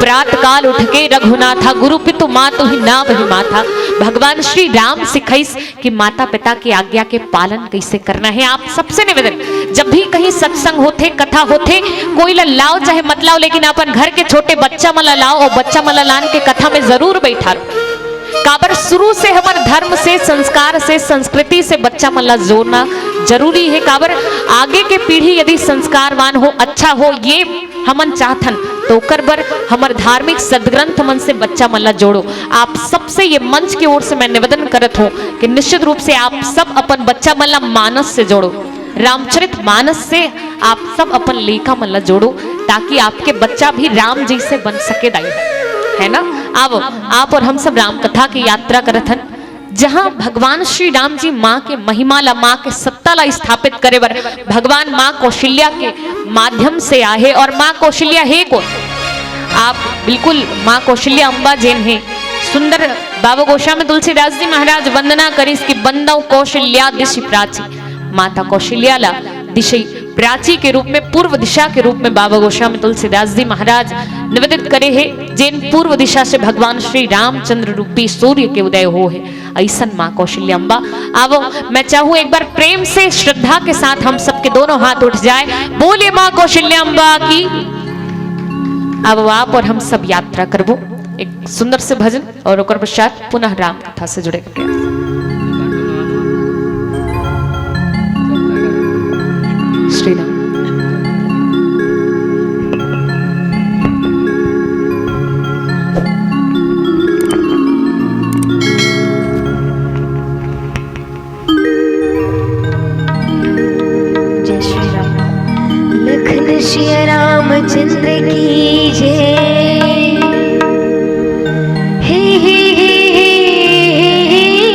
प्रात काल उठ के रघुनाथा, गुरु पितु मातु ही नावहि माथा। भगवान श्री राम सिखाइस कि माता पिता की आज्ञा के पालन कैसे करना है। आप सबसे निवेदन, जब भी कहीं सत्संग होथे, कथा होथे, कोई ला लाओ चाहे मत लाओ, लेकिन अपन घर के छोटे बच्चा मन ला लाओ और बच्चा मन ला लान के कथा में जरूर बैठारो। काबर, शुरू से हमर धर्म से, संस्कार से, संस्कृति से बच्चा मन ला जोड़ना जरूरी है। काबर, आगे के पीढ़ी यदि संस्कारवान हो, अच्छा हो, ये हमन चाहथन, तो ओकर बर हमर धार्मिक सदग्रंथ मन से बच्चा मन ला जोड़ो। आप सबसे ये मंच के ओर से मैं निवेदन करत हूँ कि निश्चित रूप से आप सब अपन बच्चा मन ला मानस से जोड़ो, रामचरित मानस से आप सब अपन लइका मन ला जोड़ो, ताकि आपके बच्चा भी राम जैसे बन सके दाई, है ना? अब आप और हम सब राम कथा की यात्रा करत हन, जहां भगवान श्री राम जी माँ के महिमा ला, माँ के सत्ता ला स्थापित करे बर भगवान माँ कौशल्या के माध्यम से आहे। और माँ कौशल्या हे कोन? आप बिल्कुल माँ कौशल्या अम्बा जेन हे। सुंदर बाबा गोस्वामी तुलसीदास जी महाराज वंदना करिस कि "बंदौ कौशल्या दिशि प्राची।" माता कौशल्या ला दिशि प्राची के रूप में, पूर्व दिशा के रूप में बाबा गोस्वामी तुलसीदास जी महाराज निवेदित करे हे, जेन पूर्व दिशा से भगवान श्री रामचंद्र रूपी सूर्य के उदय हो हे। अइसन माँ कौशल्या अम्बा, आवो, मैं चाहूँ एक बार प्रेम से श्रद्धा के साथ हम सबके दोनों हाथ उठ जाए, बोले माँ कौशल्या अम्बा की। अब आप और हम सब यात्रा करबो एक सुंदर से भजन और ओकर पश्चात पुनः राम कथा से जुड़े के प्रयास। श्री राम। जय श्री राम। लखन सिया रामचंद्र की जय। हे, हे, हे, हे, हे, हे।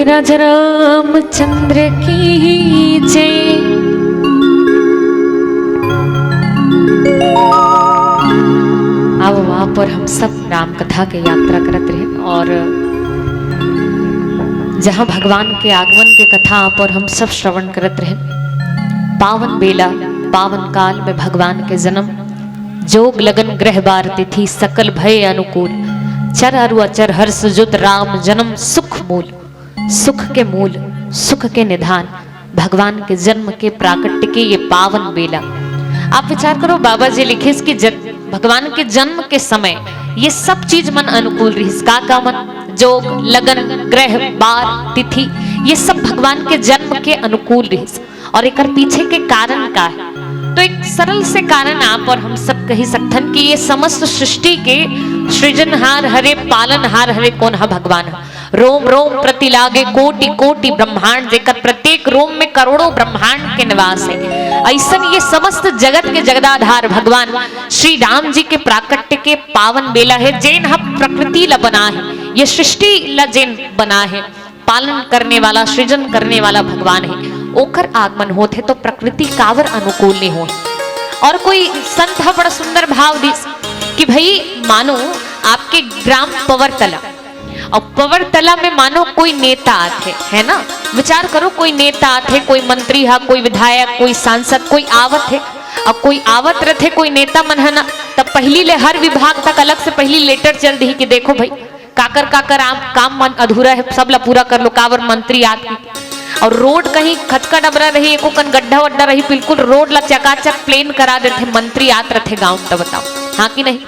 राजा रामचंद्र की जय। आओ, आप और हम सब राम कथा के यात्रा करत रहेन और जहाँ भगवान के आगमन के कथा आप और हम सब श्रवण करत रहेन। पावन बेला, पावन काल में भगवान के जन्म, जोग लगन ग्रह बार तिथि सकल भय अनुकूल, चर अरु अचर हर्ष जुत राम जन्म सुख मूल। सुख के मूल, सुख के निधान, भगवान के जन्म के प्राकट्य के ये पावन बेला। आप विचार करो, बाबा जी लिखिस कि जन, भगवान के जन्म के समय ये सब चीज मन अनुकूल रहिस। का का मन? जोग, लगन, ग्रह, बार, तिथि, ये सब भगवान के जन्म के अनुकूल रहिस। और एकर पीछे के कारण का है? तो एक सरल से कारण आप और हम सब कही सकथन कि ये समस्त सृष्टि के सृजनहार हरे, पालनहार हरे, कोन ह? भगवान ह। रोम रोम प्रति लागे कोटि कोटि ब्रह्मांड, जेकर प्रत्येक रोम में करोड़ों ब्रह्मांड के निवास है। ऐसन ये समस्त जगत के जगदाधार भगवान श्री राम जी के प्राकट्य के पावन बेला है। जेन ह प्रकृति ला बना है, ये सृष्टि ला जेन बना है, पालन करने वाला, सृजन करने वाला भगवान है, ओकर आगमन होत है तो प्रकृति काबर अनुकूल नहीं हो। और कोई संत ह बड़ा सुंदर भाव दिस कि भाई, मानो आपके ग्राम पवरतला, और पवरतला में मानो कोई नेता आत है, है ना? विचार करो, कोई नेता आत है, कोई मंत्री हा, कोई विधायक, कोई सांसद, कोई आवत है। अब कोई आवत रथे, कोई नेता मन है ना, तब पहली ले हर विभाग तक अलग से पहली लेटर चल दी कि देखो भाई, काकर काकर आम काम मन अधूरा है, सब ला पूरा कर लो, काबर मंत्री आत की। और रोड कहीं खचका डबरा रही, एको कन गड्ढा वड्ढा रही, बिल्कुल रोड ला चकाचक प्लेन करा देथे मंत्री आत रथे गांव में, तो बताओ, हाँ कि नहीं?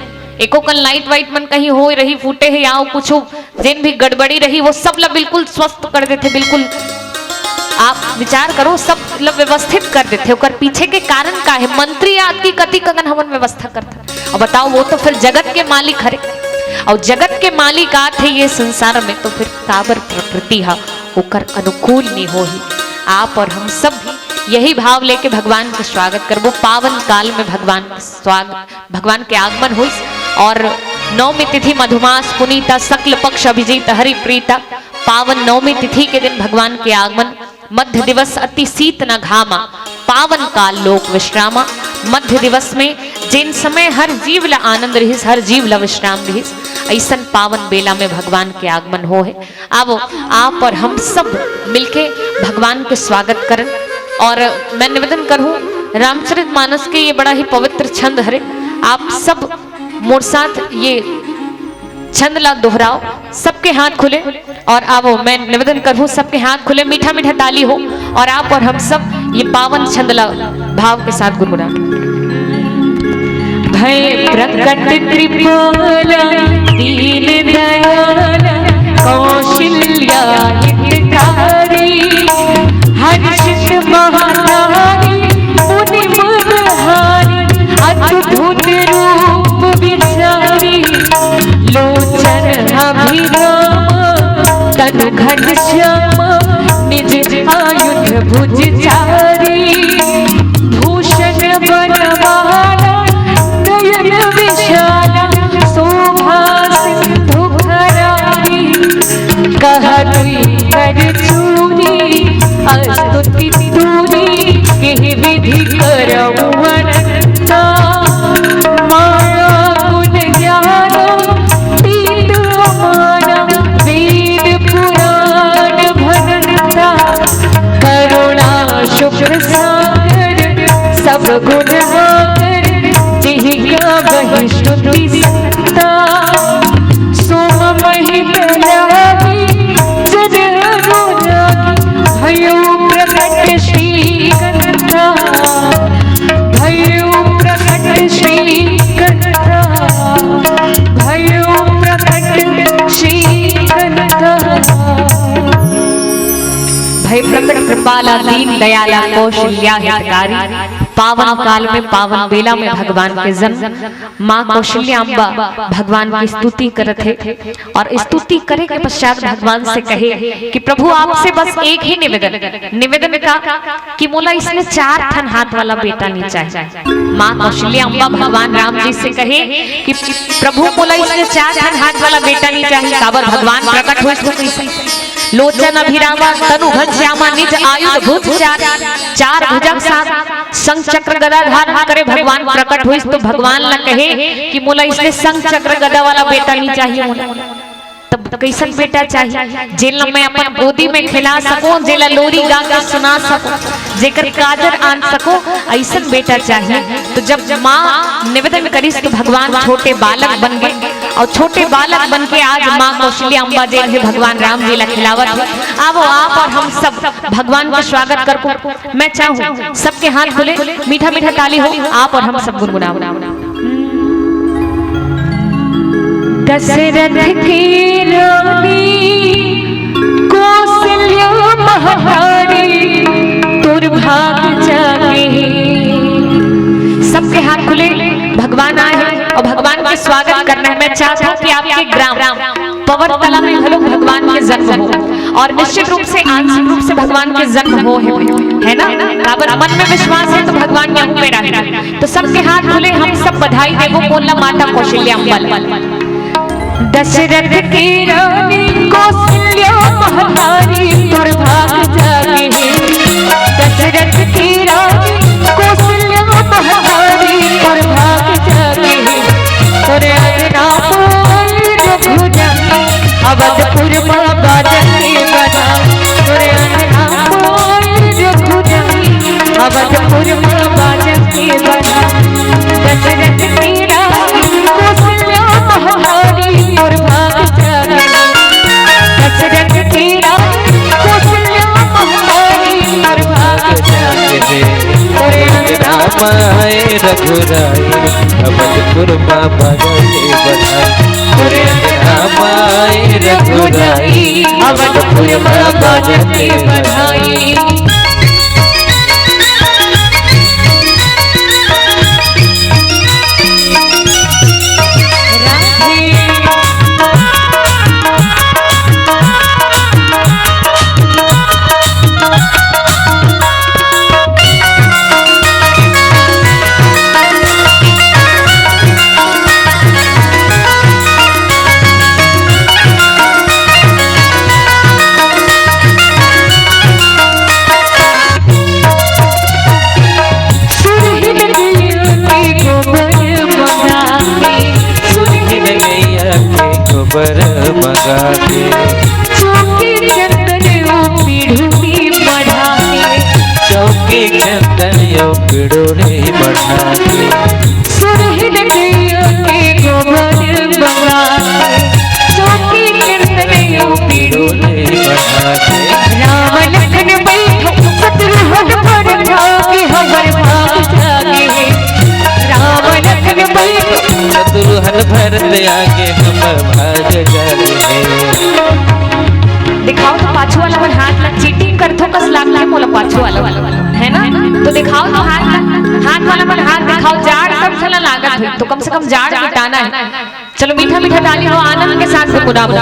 एको कन लाइट वाइट मन कहीं होय रही, फूटे है या कुछ जेन भी गड़बड़ी रही, वो सब ला बिल्कुल स्वस्थ कर देथे, बिल्कुल। आप विचार करो, सब ला व्यवस्थित कर देथे। ओकर पीछे के कारण का है? मंत्री आत की कति कगन हमन व्यवस्था करथन। अब बताओ, वो तो फिर जगत के मालिक हरे, और जगत के मालिक आत है ये संसार में, तो फिर काबर प्रकृति हा ओकर अनुकूल नहीं होही। आप और हम सब भी यही भाव लेके भगवान के स्वागत करबो। पावन काल में भगवान के स्वागत, भगवान के आगमन होइस और नवमी तिथि मधुमास पुनीता, सकल पक्ष अभिजीत हरि प्रीता। पावन नवमी तिथि के दिन भगवान के आगमन, मध्य दिवस अति शीत न घामा, पावन काल लोक विश्रामा। मध्य दिवस में जेन समय हर जीव ला आनंद रहिस, हर जीव ला विश्राम रहिस, ऐसन पावन बेला में भगवान के आगमन हो है। आवो, आप और हम सब मिलके भगवान के स्वागत करन। और मैं निवेदन करूँ, रामचरित मानस के ये बड़ा ही पवित्र छंद हरे, आप सब मोर साथ ये छंद ला दोहराओ, सबके हाथ खुले। और आवो, मैं निवेदन करूँ, सबके हाथ खुले, मीठा मीठा ताली हो, और आप और हम सब ये पावन छंद ला भाव के साथ गुनगुना। भय प्रकट कृपाला दीन दयाला कौशल्या हितकारी, हर्षित महतारी मुनि मनहारी, अद्भुत रूप विचारी, लोचन अभिराम तनु घनश्याम, निज आयुध भुज चारी। भूषण बनवाला नयन विशाला, शोभा सिंधु खरारी। कहा दुई कर चूनी, अस्तुति तूनी, किहि विधि करउँ अनंता। माया गुण ज्ञान पीत अमाना, वेद पुराण भनंता। करुणा शुक्र सागर सब गुण आगर, जिहि गावहि श्रुति संता। सोम महित लागी जन अनुरागी, भयउ प्रकट श्रीकंता। भयउ प्रकट श्रीकंता। भयउ प्रकट श्रीकंता। भय प्रकट कृपाला दीन दयाला कौशल्या हितकारी। पावन काल में, पावन बेला में भगवान के जन्म, माँ कौशल्या अम्बा भगवान की स्तुति करत हे और स्तुति करे के पश्चात भगवान से कहे कि प्रभु, आपसे बस एक ही निवेदन, निवेदन का कि मोला इसने चार ठन हाथ वाला बेटा नहीं चाहिए। माँ कौशल्या अम्बा भगवान राम जी से कहे कि प्रभु, मोला इसने चार ठन हाथ वाला बेटा नहीं चाहिए। काबर भगवान प्रकट होइस तो कइसे? लोचन अभिरामा तनु घनश्यामा निज आयुध भुज चार, चार भुजा के साथ शंख चक्र गदा धारण करे भगवान प्रकट होइस, तो भगवान ला कहे कि मोला इसने शंख चक्र गदा वाला बेटा नहीं चाहिए मोला। तब कइसन बेटा चाहिए, जेला मैं अपन गोदी में खेला सकूं, जेला लोरी गा के सुना सकूं, जेकर काजर आन सकूं, अइसन बेटा चाहिए। तो जब माँ निवेदन करिस तो भगवान छोटे बालक बन गए, और छोटे बालक बन के आज माँ कौशल्या अम्बा जे हे भगवान राम जी ला खिलावत हे। आवो आप और हम सब भगवान के स्वागत करबो। मैं चाहूँ सबके हाथ खुले, मीठा मीठा ताली हो, आप और हम सब गुनगुनाओ। दशरथ के रानी कौशल्या महतारी, तोर भाग जागे हे। सबके हाथ खुले, भगवान आए हैं और भगवान के स्वागत करना है। मैं चाहता हूँ कि आपके ग्राम पवरतला में घलो भगवान के जन्म हो, और निश्चित रूप से, आंशिक रूप से भगवान के जन्म हो है, है ना? काबर मन में विश्वास है तो भगवान यहू में रहे। तो सबके हाथ खुले, हम सब बधाई देबो, बोलना माता कौशल्या अम्बा ल। दशरथ के रानी कौशल्या महतारी, तोर भाग जागे हे। दशरथ के रानी कौशल्या महतारी, तोर भाग जागे हे। तोरे अंगना पाए रघुराई, अवधपुर मा बाजत हे बधाई। तोरे अंगना पाए रघुराई, अवधपुर मा बाजत हे बधाई। दशरथ के रानी कौशल्या महतारी, तोर भाग जागे। दशरथ के रानी कौशल्या महतारी, तोर भाग जागे। तोरे अंगना पाए रघुराई, अवधपुर मा बाजत हे बधाई। तोरे अंगना पाए रघुराई, अवधपुर मा बाजत हे बधाई। सुरहिन गैया के गोबर मंगा के, सुरहिन गैया के गोबर मंगा के, चौकी चंदन ओ पीढ़ू में बढ़ा के, चौकी चंदन ओ पीढ़ू में बढ़ा के। सुरहिन गैया के गोबर मंगा के, चौकी चंदन ओ पीढ़ू में बढ़ा के। राम लखन बैठो शत्रुघ्न भरत आगे, हमर भाग जागे हे। राम लखन बैठो शत्रुघ्न भरत आगे, हमर भाग जागे हे। दिखाओ तो पाछू वाला मन हाथ ला, चीटिंग करथो कस लागथे मोला पाछू वाला, है ना? तो दिखाओ तो हाथ ला, हाथ वाला मन हाथ दिखाओ, जाड़ सब झन ला लागत होही, तो कम से कम जाड़ मिटाना है। चलो मीठा मीठा ताली हो, आनंद के साथ गुनगुनाओ।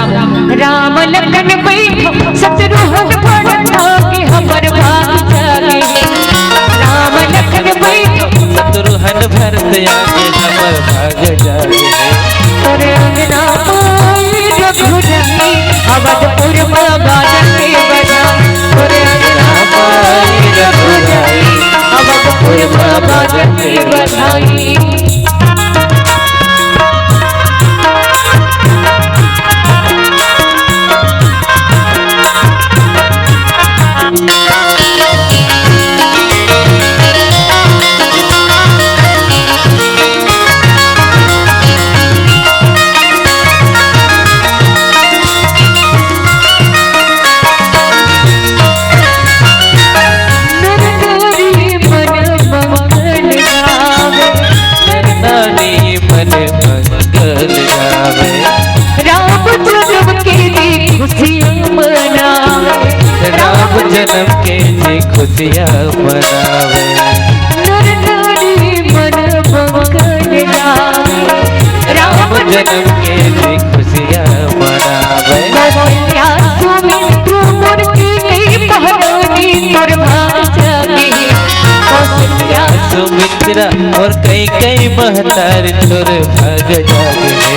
राम लखन बैठो शत्रुघ्न भरत आगे, हमर भाग जागे हे। राम लखन बैठो शत्रुघ्न भरत आगे, हमर भाग जागे हे। तोरे अंगना पाए रघुराई, अवधपुर मा बाजत हे बधाई। तोरे अंगना पाए रघुराई, अवधपुर मा बाजत हे बधाई। नर नारी मन मंगल गावे। नर नारी मन मंगल गावे। राम जन्म के दिन खुशियाँ मनावे। राम जन्म के दिन खुशियाँ मनावे। नर नारी मन मंगल गावे। राम जन्म के दिन खुशियाँ मनावे। कौशल्या सुमित्र मोर की महारानी, तोर भाग जागे हे। कौशल्या सुमित्रा और कैकई महतारी, तोर भाग जागे हे।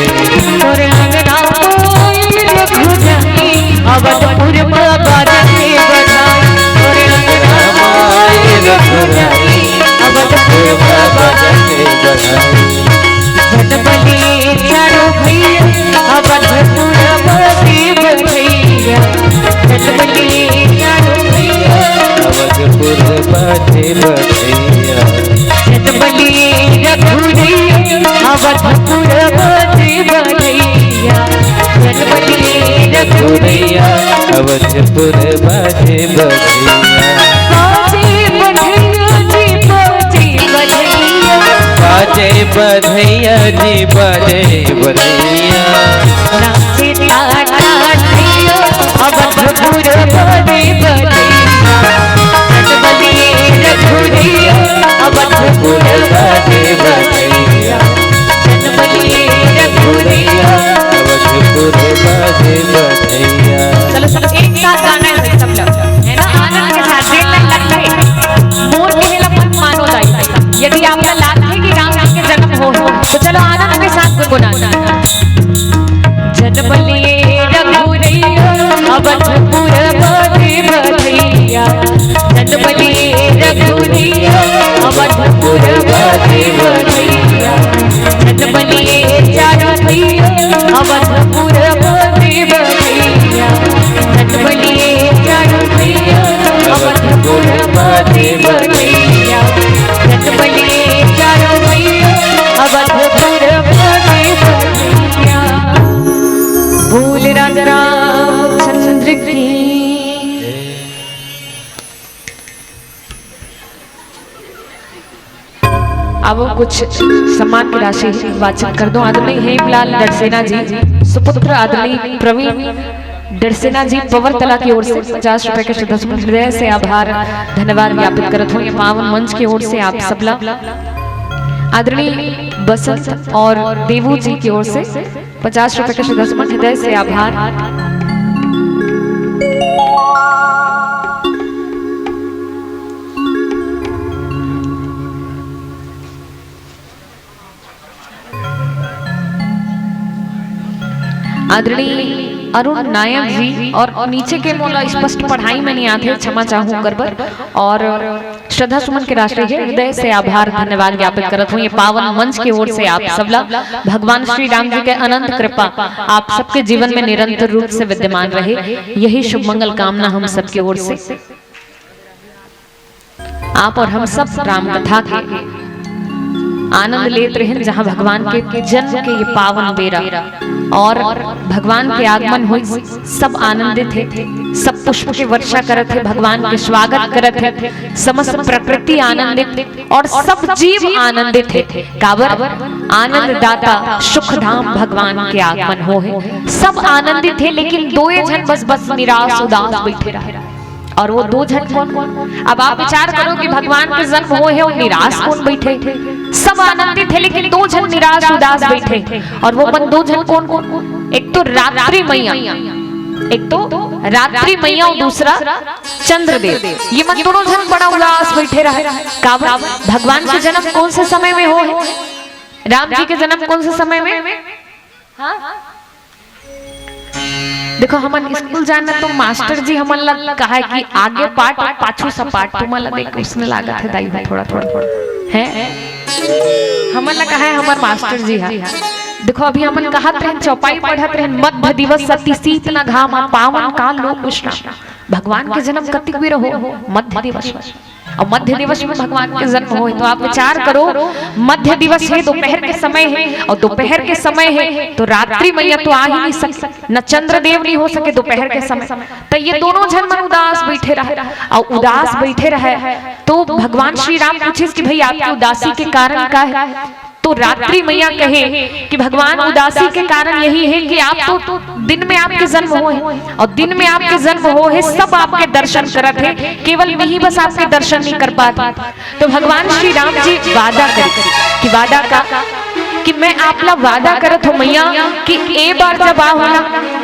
तोर अंगना पाए रघुराई, अवधपुर मा रघुरैया, अवधपुर बाजे बधैया। बाजे बधैया जी, बाजे बधैया। बाजे बधैया जी, बाजे बधैया। नाचे टाटा भैया, अवधपुर बाजे बधैया। जनबलिए रघुरैया, अवधपुर बाजे बधैया। जनबलिए रघुरैया। अवधपुर बाजे बधैया। चलो सब एक साथ गाना है सब लोग, है ना? आनंद के साथ, जेन ला लगथे मोर कहे ला मत मानो दाई। यदि आप ला लागथे कि राम जी के जन्म हो, तो चलो आनंद के साथ गुनगुनाना। जनबलिए रघुरैया, अवधपुर बाजे बधैया। जनबलिए रघुरैया, अवधपुर बाजे बधैया। जनबलिए चारों भैया, अवधपुर बाजे बधैया। जनबलिए चारों भैया, अवधपुर बाजे बधैया। जनबलिए चारों भैया, अवधपुर बाजे बधैया। बोल राजा रामचंद्र की। अब कुछ सम्मान की राशि वाचन कर दो। आदरणीय हेमलाल डड़सेना जी, सुपुत्र आदरणीय प्रवीण डड़सेना जी, पवरतला की ओर से पचास रुपए के श्रद्धा सुमन, हृदय से आभार, धन्यवाद ज्ञापित करत हों ये पावन मंच की ओर से आप सबला। आदरणीय बसंत और देवू जी की ओर से पचास रुपए के श्रद्धा सुमन, हृदय से आभार। आदरणीय अरुण नायक जी, और नीचे के मोला स्पष्ट पढ़ाई में नहीं आते, क्षमा चाहूँ ओकर बर। और श्रद्धा सुमन के राशि हे, हृदय से आभार, धन्यवाद ज्ञापित करत हों ये पावन मंच की ओर से आप सबला। भगवान श्री राम जी के अनंत कृपा आप सबके जीवन में निरंतर रूप से विद्यमान रहे, यही शुभ मंगल कामना हम सबके ओर से। आप और हम सब राम कथा के आनंद लेत रहेन, जहाँ भगवान के जन्म के ये पावन बेरा और भगवान के आगमन होइस, सब आनंदित हे, सब पुष्प के वर्षा करत हे, भगवान के स्वागत करत हे, समस्त प्रकृति आनंदित और सब जीव आनंदित हे। काबर? आनंददाता सुखधाम भगवान के आगमन होहे, सब आनंदित हे, लेकिन दोए झन बस, बस निराश उदास बैठे रहे। और वो दो झन कोन? अब आप विचार करो कि भगवान के जन्म होहे अउ निराश कोन बैठे? सब आनंदित हे, लेकिन दो झन निराश उदास बैठे। और वो मन दो झन कोन कोन? एक तो रात्रि मैया, एक तो रात्रि मैया और दूसरा चंद्रदेव। ये मन दोनों झन बड़ा उदास बैठे रहे। काबर? भगवान के जन्म कौन से समय में होहे? राम जी के जन्म कौन से समय में? हाँ? देखो, हमन स्कूल जाना तो मास्टर जी हमन ला कहा है कि आगे पाठ और पाछू सपाट। तुमन ला देख के उसने लागत है दाई हो थोड़ा थोड़ा, है? हमन ला कहा है हमर मास्टर जी हा। देखो, अभी हमन कहत रहन, चौपाई पढ़त रहन, मध्य दिवस सती सीत न घामा, पावन काल लोक विश्राम। भगवान के जन्म कतिक बेर हो? मध्य दिवस। और मध्य दिवस में भगवान के जन्म होए, तो आप विचार करो, मध्य दिवस हे, दोपहर के समय हे, और दोपहर के समय हे तो रात्रि मैया तो आ ही नहीं सके, न चंद्रदेव नहीं हो सके दोपहर के समय। तो ये दोनों झन मन उदास बैठे रहे, और उदास बैठे रहे तो भगवान श्री राम पूछिस कि भाई, आपकी उदासी के कारण का है? तो रात्रि मैया कहे कि भगवान, उदासी के कारण यही है कि आप तो दिन में आपके जन्म होहे, और दिन में आपके जन्म होहे, सब आपके दर्शन करत हे, केवल मैं ही बस आपके दर्शन नहीं कर पात। तो भगवान श्री राम जी वादा करे कि वादा का कि मैं आप ला वादा करत हो मैया कि ए बार जब आहो ना,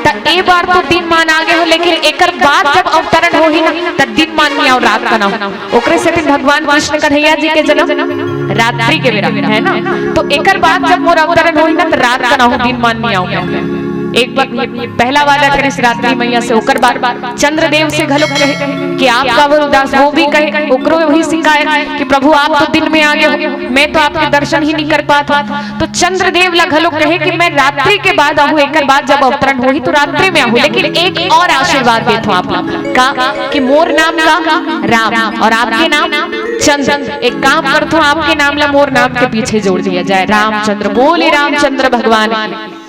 त ए बार तो दिनमान आगे हो, लेकिन एकर बाद जब अवतरण होही ना, त दिनमान नहीं आहो, रात का ना हो। ओकरे सेती भगवान कृष्ण कन्हैया जी के जन्म रात्रि के बेरा, है ना? तो एकर बाद जब मोर अवतरण होही ना, त रात का ना हो, दिनमान नहीं आहो। एक बार ये पहला वादा करिस रात्रि मैया से, ओकर बाद चंद्रदेव से घलो कहे कि आप काबर उदास, वो भी कहे, ओकरो वही शिकायत कि प्रभु, आप तो दिन में आगे हो, मैं तो आपके दर्शन ही नहीं कर पात हूँ। तो चंद्रदेव ला घलो कहे कि मैं रात्रि के बाद आहूँ, एकर बाद जब अवतरण होही तो रात्रि में आहूँ, लेकिन एक और आशीर्वाद देत हूँ आप ला। का? कि मोर नाम का राम और आपके नाम चंद्र। एक काम करत हूँ, आपके नाम ला मोर नाम के पीछे जोड़ दिया जाए, रामचंद्र। बोले रामचंद्र भगवान की।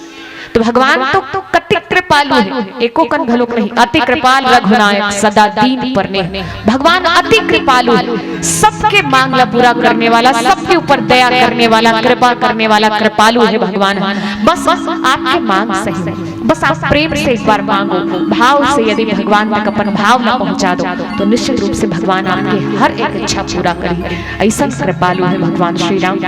तो भगवान तो कति कृपालु हे, एको कन घलोक नहीं, अति कृपाल रघुनायक सदा दीन पर नेह। भगवान अति कृपालु हे, सबके मांग ला पूरा करने वाला, सबके ऊपर दया करने वाला, कृपा करने वाला कृपालु हे भगवान। बस आपके मांग सही, बस आप प्रेम से एक बार मांगो, भाव से यदि भगवान तक अपन भाव ला पहुंचा दो, तो निश्चित रूप से भगवान आपके हर एक इच्छा पूरा करी। ऐसन कृपालु हे भगवान श्री राम।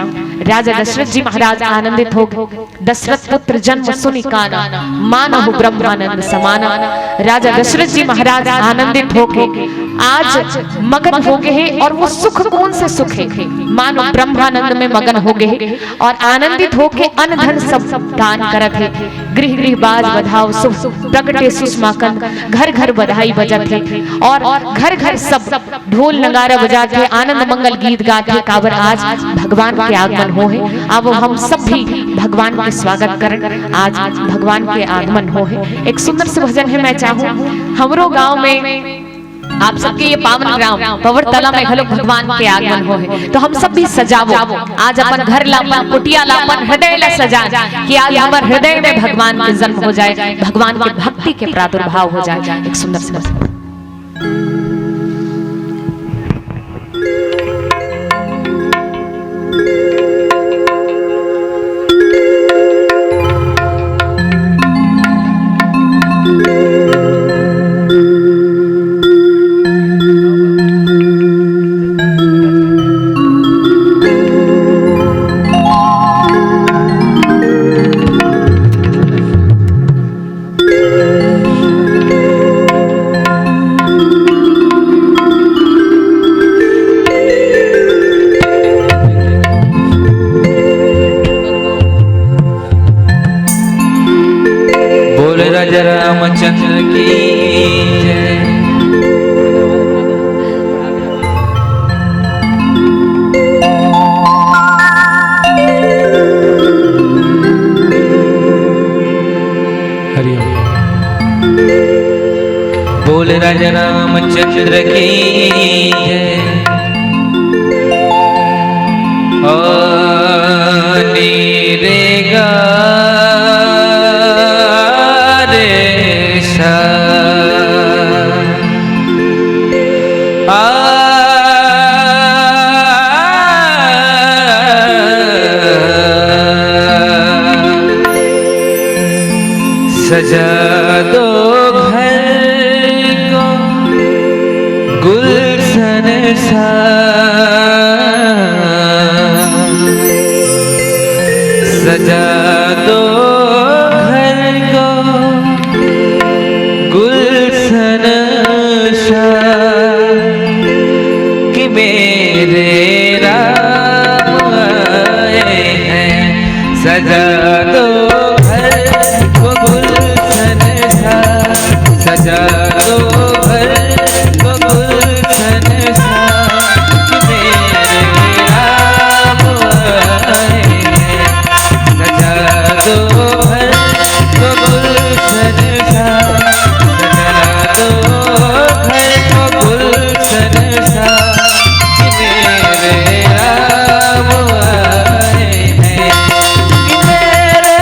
राजा दशरथ जी महाराज आनंदित हो गए। दशरथ पुत्र जन्म सुनि काना, मानहु ब्रह्मानंद समाना। राजा दशरथ जी महाराज आनंदित होके आज मगन हो गए हैं, और वो सुख कौन से सुख है, मानो ब्रह्मानंद में मगन हो गए हैं और आनंदित होके अन्न धन सब दान करत है। गृह गृह बाज बधाव शुभ, प्रगटे सुषमा कंद, घर घर बधाई बजत है और घर घर सब ढोल नगारा बजात हे, आनंद मंगल गीत गात हे, काबर आज भगवान के आगमन हो हे। अब हम सब भी भगवान के स्वागत करन, आज भगवान के आगमन हो हे। एक सुंदर से भजन हे, मैं चाहूँ हमरो गांव में, आप सबके ये पावन ग्राम पवरतला में घलो भगवान के आगमन हो हे, तो हम सब भी सजावो आज अपन घर ला, अपन कुटिया ला, अपन हृदय ला सजान कि आज हमर हृदय में भगवान के जन्म हो जाए, भगवान के भक्ति के प्रादुर्भाव हो जाए। एक सुंदर से भजन। बोल राजा रामचंद्र की जय। हरिओम। बोल राजा रामचंद्र की जय। ओ नी रे गा रे सा। आ सजा दो घर को गुलशन सा, सजा दो घर को गुलशन सा, कि मेरे राम आए हैं। सजा दो घर को गुलशन सा, सजा दो घर को गुलशन सा, कि मेरे राम आए हैं। सजा दो घर को गुलशन सा, सजा दो घर को गुलशन सा, कि मेरे राम आए हैं, कि मेरे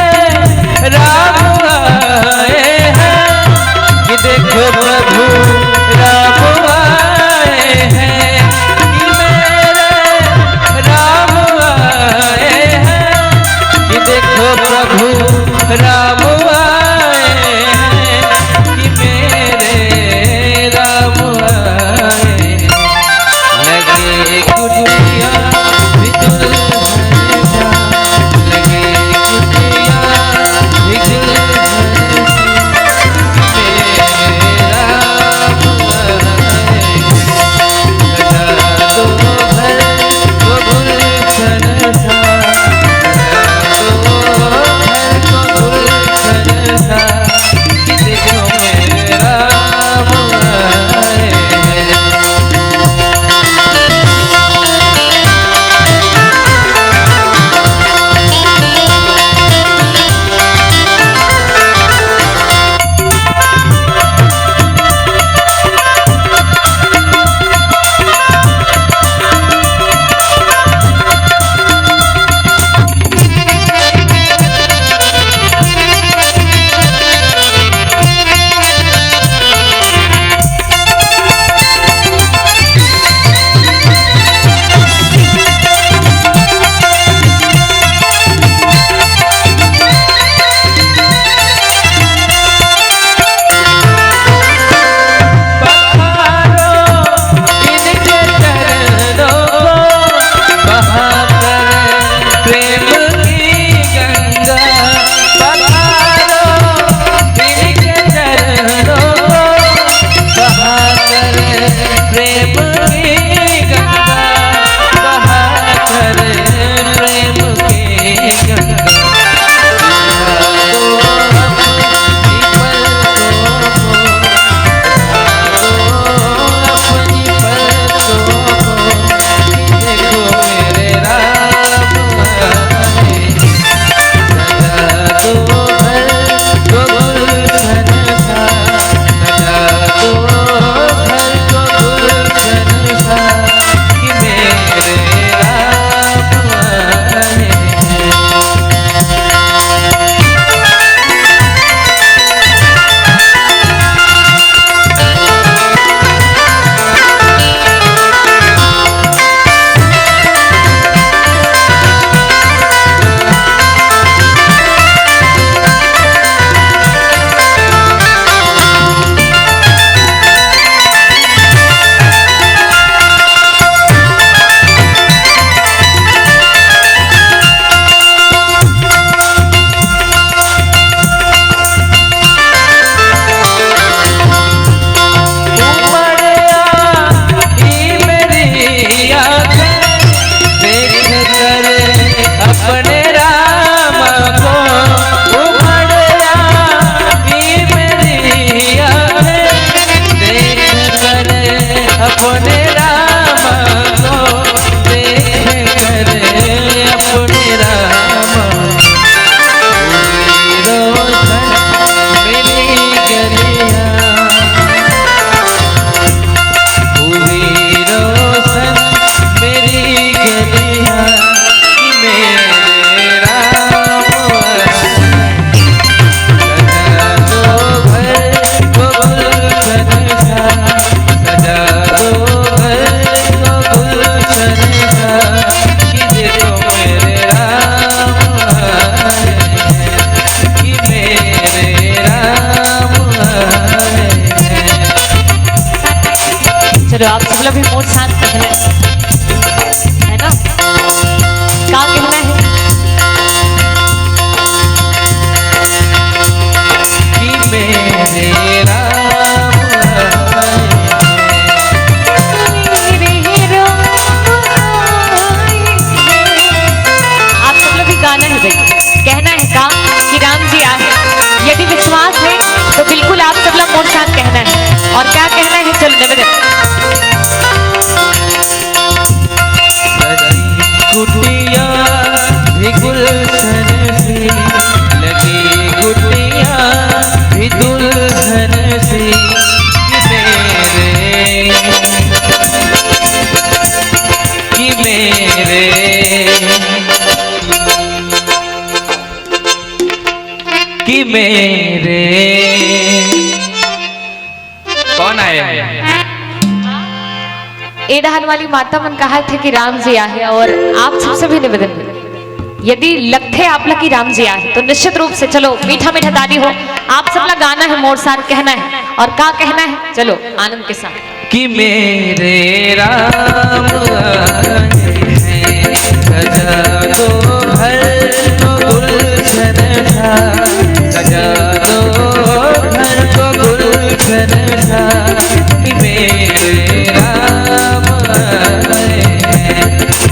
तो आप सब लोग भी मोर साथ कहना है, है ना? का कहना है? कि मेरे राम आए हैं। मेरे राम आए हैं। आप सब लोग भी गाना है भाई, कहना है का कि राम जी आए हैं। यदि विश्वास है तो बिल्कुल आप सब लोग मोर साथ कहना है। और क्या कहना है, चलो निवेदन। सजी कुटिया भी गुलशन से, लगी कुटिया भी दुल्हन से। कि मेरे, कि मेरे, कि मेरे। कौन आए हैं? ए डहन वाली माता मन कहा थे कि राम जी आहे, और आप सबसे भी निवेदन है, यदि लगथे आप ला कि राम जी आहे, तो निश्चित रूप से चलो मीठा मीठा ताली हो। आप सब ला गाना है, मोर साथ कहना है, और का कहना है, चलो आनंद के साथ। कि मेरे राम आए हैं, सजा दो घर को गुलशन सा, सजा दो घर को गुलशन सा। कि मेरे राम आए हैं,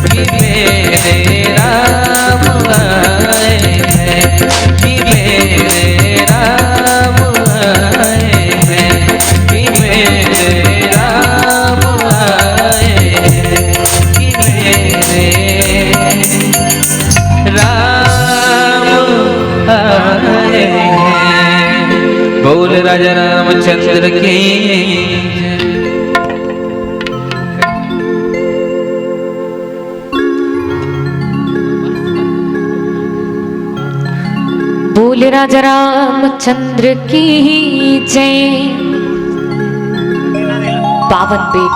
कि मेरे राम आए हैं, कि मेरे राम आए हैं, कि मेरे राम आए हैं, कि मेरे राम आए हैं। बोल राजा रामचंद्र की जय। बोल राजा रामचंद्र की जय। पावन बेर,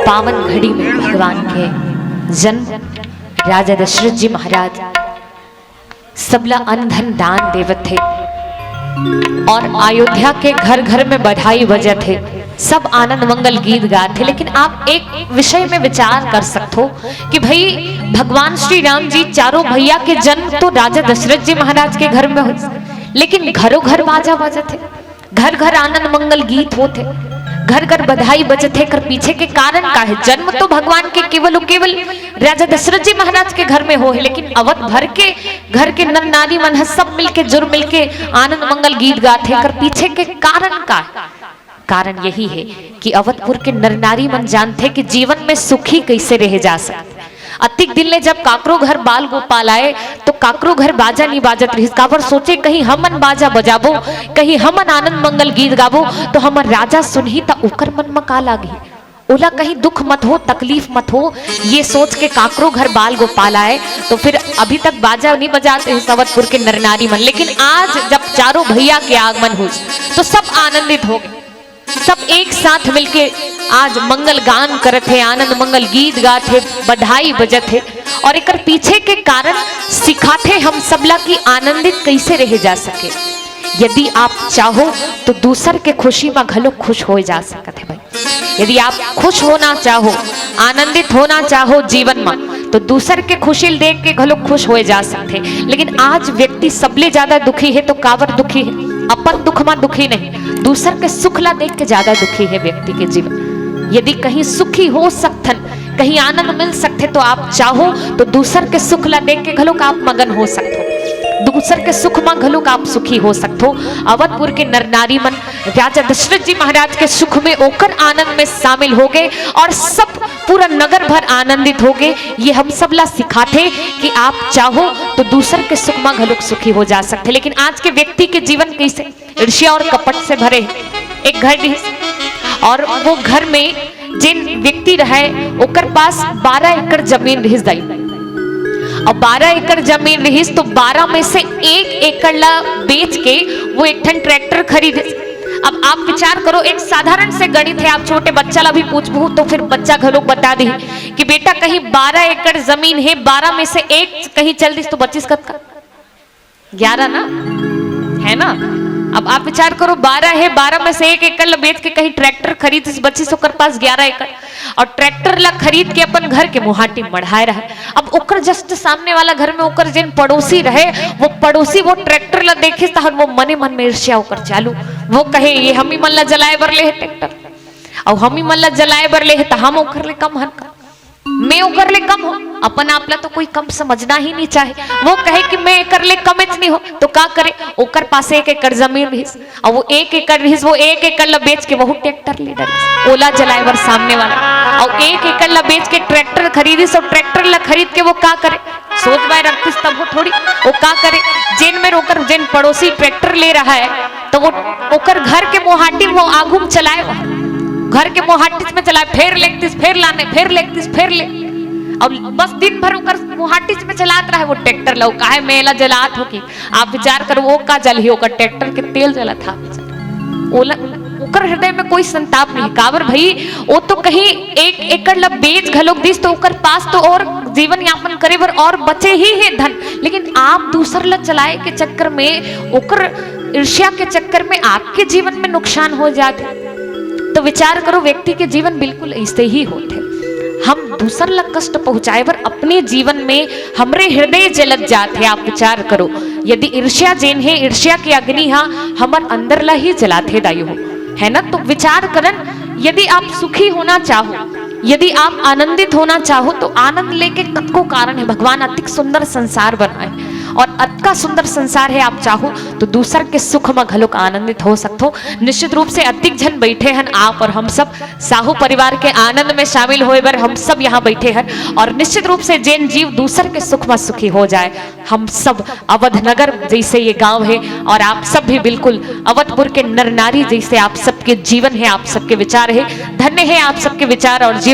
पावन घड़ी में भगवान के जन्म, राजा दशरथ जी महाराज सबला अन्न धन दान देवत हे और अयोध्या के घर घर में बधाई बजत हे, सब आनंद मंगल गीत गात हे। लेकिन आप एक विषय में विचार कर सकथो कि भाई, भगवान श्री राम जी चारों भैया के जन्म तो राजा दशरथ जी महाराज के घर में हो, लेकिन घरों घर बाजा बजत हे, घर घर आनंद मंगल गीत होत हे, घर घर बधाई बजत हे। कर पीछे के कारण का है? जन्म तो भगवान के केवल और केवल राजा दशरथ जी महाराज के घर में हो है, लेकिन अवध भर के घर के नर नारी मन ह सब मिलके, जुर मिलके आनंद मंगल गीत गात हे। कर पीछे के कारण का है? कारण यही है कि अवधपुर के नर नारी मन जानथे कि जीवन में सुखी कैसे रहे जा सकथे। अतिक दिन ले जब काकरो घर बाल गोपाल आए, तो काकरो घर बाजा नहीं बाजत रहिस। काबर? सोचे, कहीं हमन बाजा बजाबो, कहीं हमन आनंद मंगल गीत गाबो, तो हमर राजा सुनही, त ओकर मन म का लागही? ओला कहीं दुख मत हो, तकलीफ मत हो, ये सोच के काकरो घर बाल गोपाल आए। तो फिर अभी तक बाजा नहीं बजात रहिस अवधपुर के नर नारी मन, लेकिन आज जब चारों भैया के आगमन हुई, तो सब आनंदित हो गए। सब एक साथ मिलके आज मंगल गान करत हे, आनंद मंगल गीत गात हे, बधाई बजत हे। और एकर पीछे के कारण सिखाथे हम सबला कि आनंदित कैसे रहे जा सके। यदि आप चाहो, तो दूसर के खुशी में घलो खुश हो जा सकत हे भाई। यदि आप खुश होना चाहो, आनंदित होना चाहो जीवन में, तो दूसर के खुशी ल देख के घलो खुश होए जा सकथे। लेकिन आज व्यक्ति सबले ज्यादा दुखी है, तो काबर दुखी है? अपन दुख मा दुखी नहीं, दूसर के सुख ला देख के ज्यादा दुखी है व्यक्ति के जीवन। यदि कहीं सुखी हो सकथन, कहीं आनंद मिल सकथे, तो आप चाहो तो दूसर के सुख ला देख के घलोक आप मगन हो सकथो, दूसर के सुख मा घलोक आप सुखी हो सकथो। अवधपुर के नर नारी मन राजा दशरथ जी महाराज के सुख में, ओकर आनंद में शामिल हो गए और सब पूरा नगर भर आनंदित हो गए। ये हम सब ला सिखाथे कि आप चाहो तो दूसर के सुख मा घलोक सुखी हो जा सकथे। लेकिन आज के व्यक्ति के जीवन कैसे ईर्ष्या और कपट से भरे हे। एक घर रिहिस और वो घर में जेन व्यक्ति रहय, ओकर पास बारह एकड़ जमीन रिहिस दाई। अब बारह एकड़ जमीन रिहिस, तो बारह में से एक एकड़ ला बेच के वो एक ठन ट्रैक्टर खरीदिस। अब आप विचार करो, एक साधारण से गणित है, आप छोटे बच्चा ला भी पूछबू तो फिर बच्चा घलोक बता दी कि बेटा, कहीं बारह एकड़ जमीन है, बारह में से एक कहीं चल दिस तो बचिस कतका? ग्यारह ना, है ना? अब आप विचार करो, बारह हे, बारह में से एक एकड़ ल बेच के कहीं ट्रैक्टर खरीदिस, बचिस ओकर पास ग्यारह एकड़, और ट्रैक्टर ला खरीद के अपन घर के मुहाटी मढ़ाए रहे। अब ओकर just सामने वाला घर में ओकर जेन पड़ोसी रहे, वो पड़ोसी वो ट्रैक्टर ला देखिस, तहन वो मने मन में ईर्ष्या ओकर चालू। वो कहे, "ये हमी मन ला जलाए बर ले हे ट्रैक्टर, अउ हमी मन ला जलाए बर ले हे, त हम ओकर ले कम हन का? मैं ओकर ले कम हो?" अपन आप ला तो कोई कम समझना ही नहीं चाहे। वो कहे कि मैं एकर ले कमेच नहीं हो, तो का करे? ओकर पास एक एकड़ जमीन रहिस, अउ वो एक एकड़ रहिस, वो एक एकड़ ला बेच के वहू ट्रैक्टर ले डरिस, ओला जलाए बर सामने वाला। अउ एक एकड़ ला बेच के ट्रैक्टर खरीदिस, अउ ट्रैक्टर ला खरीद के वो का करे? सोच बाय रखतिस तब वो थोड़ी, वो का करे? जेन में ओकर, जेन पड़ोसी ट्रैक्टर ले रहा है, तो वो ओकर घर के मोहाटी में वो आगू में चलाए, वो घर के मोहाटी में चलाए, फेर लेगतिस, फेर लाने, फेर लेगतिस, फेर ले, और बस दिन भर ओकर मोहाटी में चलात रहे वो ट्रैक्टर ला। काहे मेला जलात हो कि आप विचार करो, वो का जलही, ओकर ट्रैक्टर के तेल जलत हा। ओला, ओकर हृदय में कोई संताप नहीं। काबर भई, वो तो कहीं एक एकड़ ला बेच घलोक दिस, तो ओकर पास तो और जीवन यापन करे बर और बचे ही हे धन, लेकिन आप दूसर ला चलाए के चक्कर में, ओकर ईर्ष्या के चक्कर में आपके जीवन में नुकसान हो जात हे। तो विचार करो, व्यक्ति के जीवन बिल्कुल ऐसे ही होत हे। हम दूसर ला कष्ट पहुंचाए बर अपने जीवन में हमरे हृदय जलत जात हे। आप विचार करो, यदि ईर्ष्या जेन हे, ईर्ष्या के अग्नि हा हमर अंदर ला ही जलात हे दाई हो, है ना? तो विचार करन, यदि आप सुखी होना चाहो, यदि आप आनंदित होना चाहो, तो आनंद लेके कतको कारण हे। भगवान अतिक सुंदर संसार बनाए, और अतका सुंदर संसार हे, आप चाहो तो दूसर के सुख म घलोक आनंदित हो सकथो। निश्चित रूप से अतिक झन बैठे हन, आप और हम सब साहू परिवार के आनंद में शामिल होए बर हम सब यहाँ बैठे हन, और निश्चित रूप से जेन जीव दूसर के सुख म सुखी हो जाए, हम सब अवध नगर जैसे ये गांव है, और आप सब भी बिल्कुल अवधपुर के नर नारी जैसे आप सबके जीवन है, आप सबके विचार है। धन्य है आप सबके विचार और जीवन।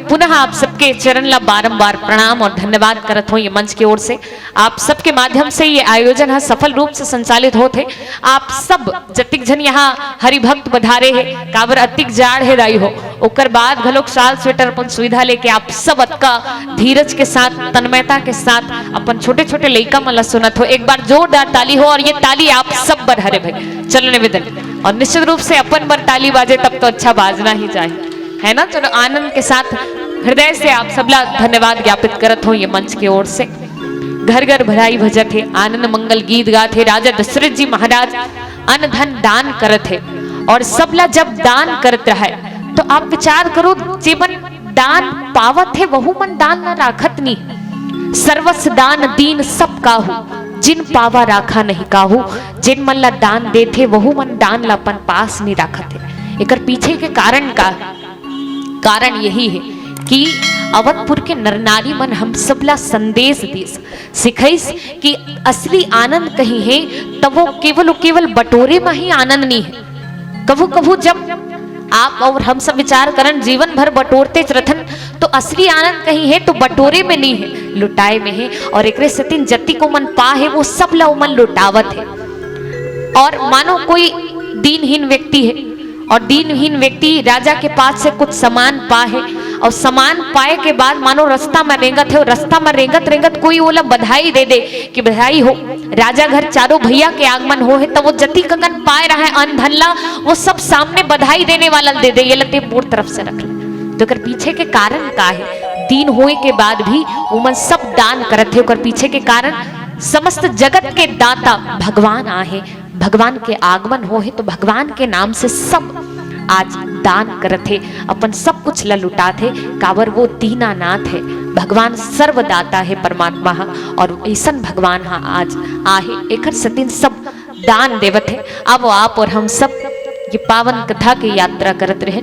पुनः आप सबके चरण ला बारंबार प्रणाम और धन्यवाद करत हो ये मंच के ओर से। आप सबके माध्यम से ये आयोजन ह सफल रूप से संचालित होत है। आप सब जतिक झन यहाँ हरिभक्त पधारे है, काबर अतिक जाड़ है दाई हो, ओकर बाद घलोक शाल स्वेटर अपन सुविधा लेके आप सब अतका धीरज के साथ, तन्मयता के साथ अपन छोटे-छोटे लइका मन ला सुनत हो। एक बार जोरदार ताली हो, और ये ताली आप सब बर हरे भाई। चलो निवेदन, और निश्चित रूप से अपन बर ताली बाजे तब तो अच्छा बाजना ही चाहे, है ना? चलो आनंद के साथ हृदय से आप सबला धन्यवाद ज्ञापित करत हो ये मंच के ओर से। घर घर बधाई भजत हे, आनंद मंगल गीत गात हे। राजा दशरथ जी महाराज अन्न धन दान करत हे, और सबला जब दान करत रहे तो आप विचार करो, जेमन दान पावत हे वहू मन दान ला राखत नहीं। सर्वस दान दीन सब काहू, जिन पावा राखा नहीं काहू। जेन मन ला दान देथे वहू मन दान ला अपन पास नहीं राखत हे। एकर पीछे के कारण का? कारण यही है कि अवधपुर के नरनारी मन हम सबला संदेश दिस, सिखाइस कि असली आनंद कहीं है, तब वो केवल, केवल बटोरे में ही आनंद नहीं है। कभू, कभू जब आप और हम सब विचार करन, जीवन भर बटोरते रथन, तो असली आनंद कहीं है तो बटोरे में नहीं है, लुटाए में है। और एकरे सेतिन जतिक ओमन पा है, वो सब ला ओमन लुटावत है। और मानो कोई दीनहीन व्यक्ति है, और दीनहीन व्यक्ति राजा के पास से कुछ सामान पा है, और सामान पाए के बाद मानो रास्ता में रेंगत है, और रास्ता में रेंगत रेंगत कोई ओला बधाई दे दे कि बधाई हो, राजा घर चारों भैया के आगमन हो है, तो वो जतिक अकन पाए रहे अन्न धन ला, वो सब सामने बधाई देने वाला दे दे, ये लते मोर तरफ से रख ले। तो एकर पीछे के कारण का है? दीन होए के बाद भी उमन सब दान करत है, ओकर पीछे के कारण समस्त जगत के दाता भगवान आहे, भगवान के आगमन हो है, तो भगवान के नाम से सब आज दान करत हे, अपन सब कुछ ला लुटात हे, काबर वो दीनानाथ है, भगवान सर्वदाता है, परमात्मा हा, और ऐसन भगवान हा आज आहे, एकर सेतिन सब दान देवत हे। अब आप और हम सब ये पावन कथा के यात्रा करत रहे।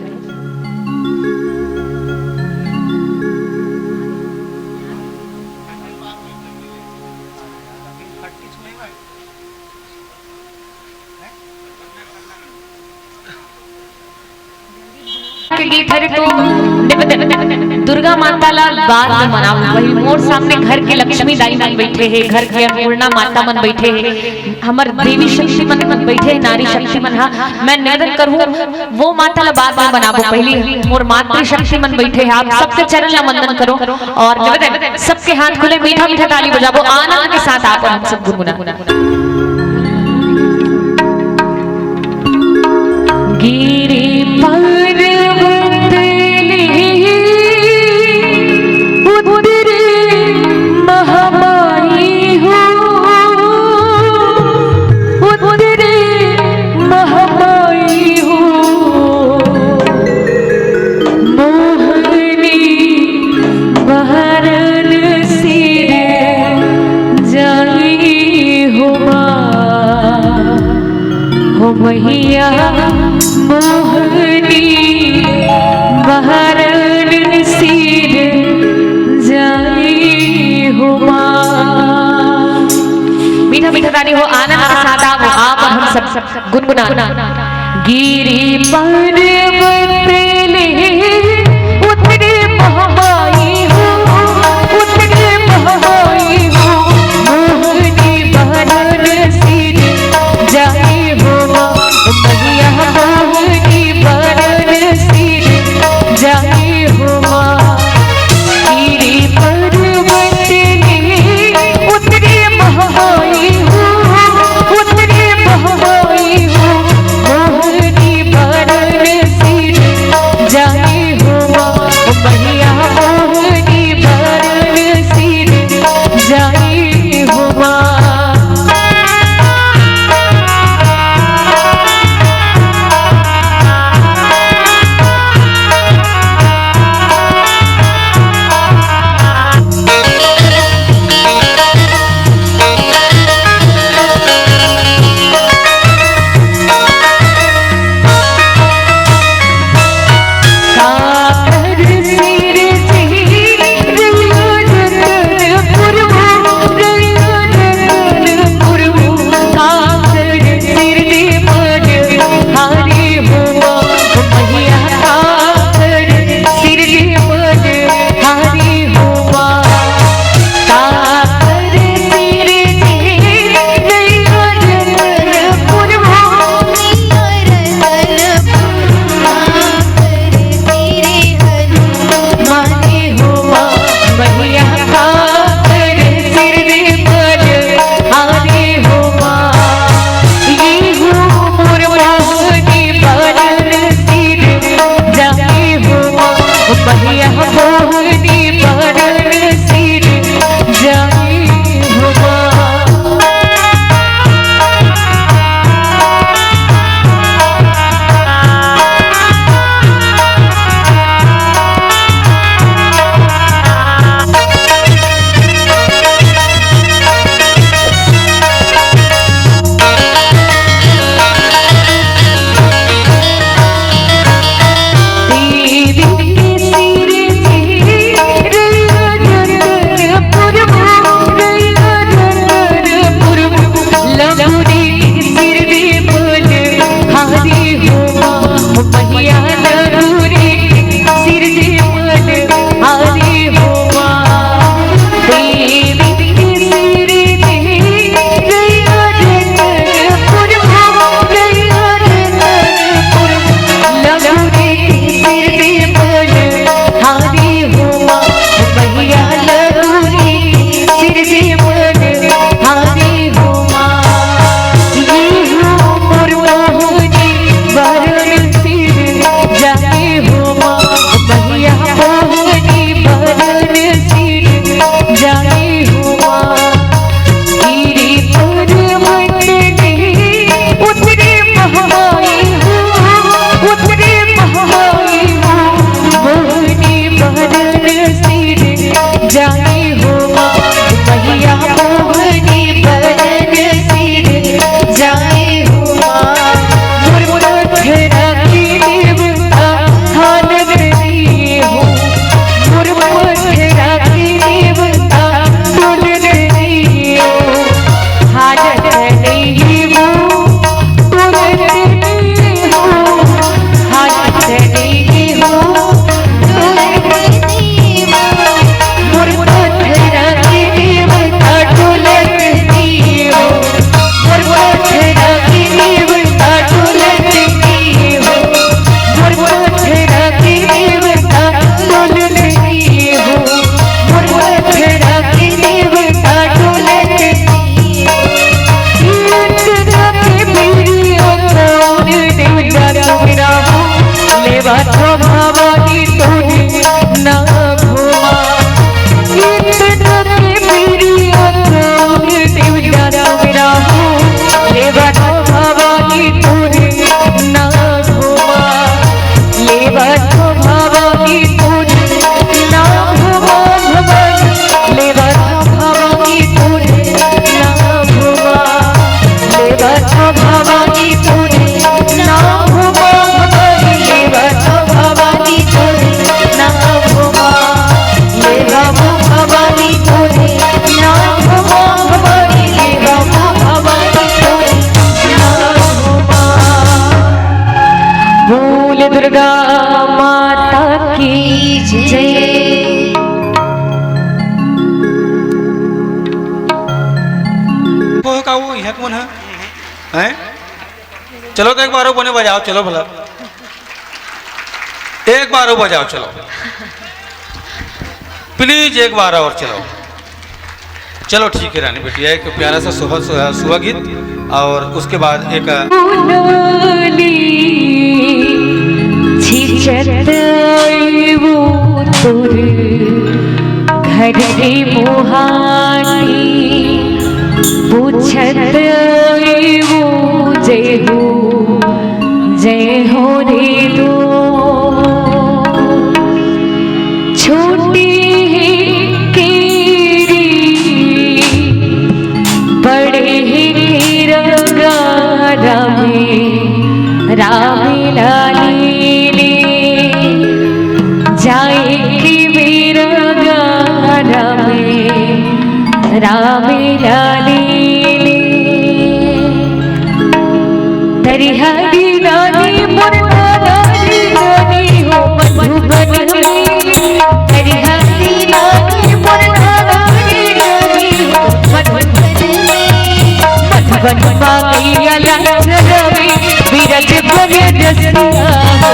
के गीत हरे तो दुर्गा माता ला बाद में मनाबो। वही मोर सामने घर के लक्ष्मी दाई मन बैठे हे, घर के अन्नपूर्णा माता मन बैठे हे, हमर देवी शक्ति मन, मन बैठे हे, नारी शक्ति मन हा। मैं निवेदन करहूँ, वो माता ला बाद में मनाबो, पहली मोर मातृ शक्ति मन बैठे हे। आप सबके चरण ला वंदन करो और निवेदन, सबके हाथ खुले, मीठा मीठा ताली बजाबो, आनंद के साथ आप और हम सब गुनगुना। तानी हो, आनंद के साथ आप, आप और हम सब गुनगुना। गिरी पर्वत ले उतरे पहाड़ी हो, उतरे पहाड़ी हो, मोहनी बरन सिर जाए हो माँ, मैया मोहनी बरन सिर जाए हो माँ। गिरी पर्वत ले उतरे पहाड़ी हो, उतरे पहाड़ी हो, मोहनी बरन सिर जाए हो माँ, मैया मोहनी बरन सिर जाए हो माँ। दुर्गा माता की जय। वो का वो यहाँ कौन है? हैं? चलो तो एक बार वो बने बजाओ, चलो भला। एक बार वो बजाओ, चलो। प्लीज एक बार और चलो। चलो ठीक है रानी बिटिया, एक प्यारा सा सुहा-, सुहा-, सुहा गीत और उसके बाद एक छिचत वो तोर घर के मुहानी, पूछत वो जय हो, जय हो रे दो। छोटी है केरी, बड़े है केरा, रामे, रामे लाली ने। जाए के बेरा रामे, रामे लाली ने। तरिहारी रानी मोर नाना रे रानी हो मधुबन में। तरिहारी रानी मोर नाना रे रानी हो मधुबन में। मधुबन मांगैया लाल रवि बिरज बन रसिया हो।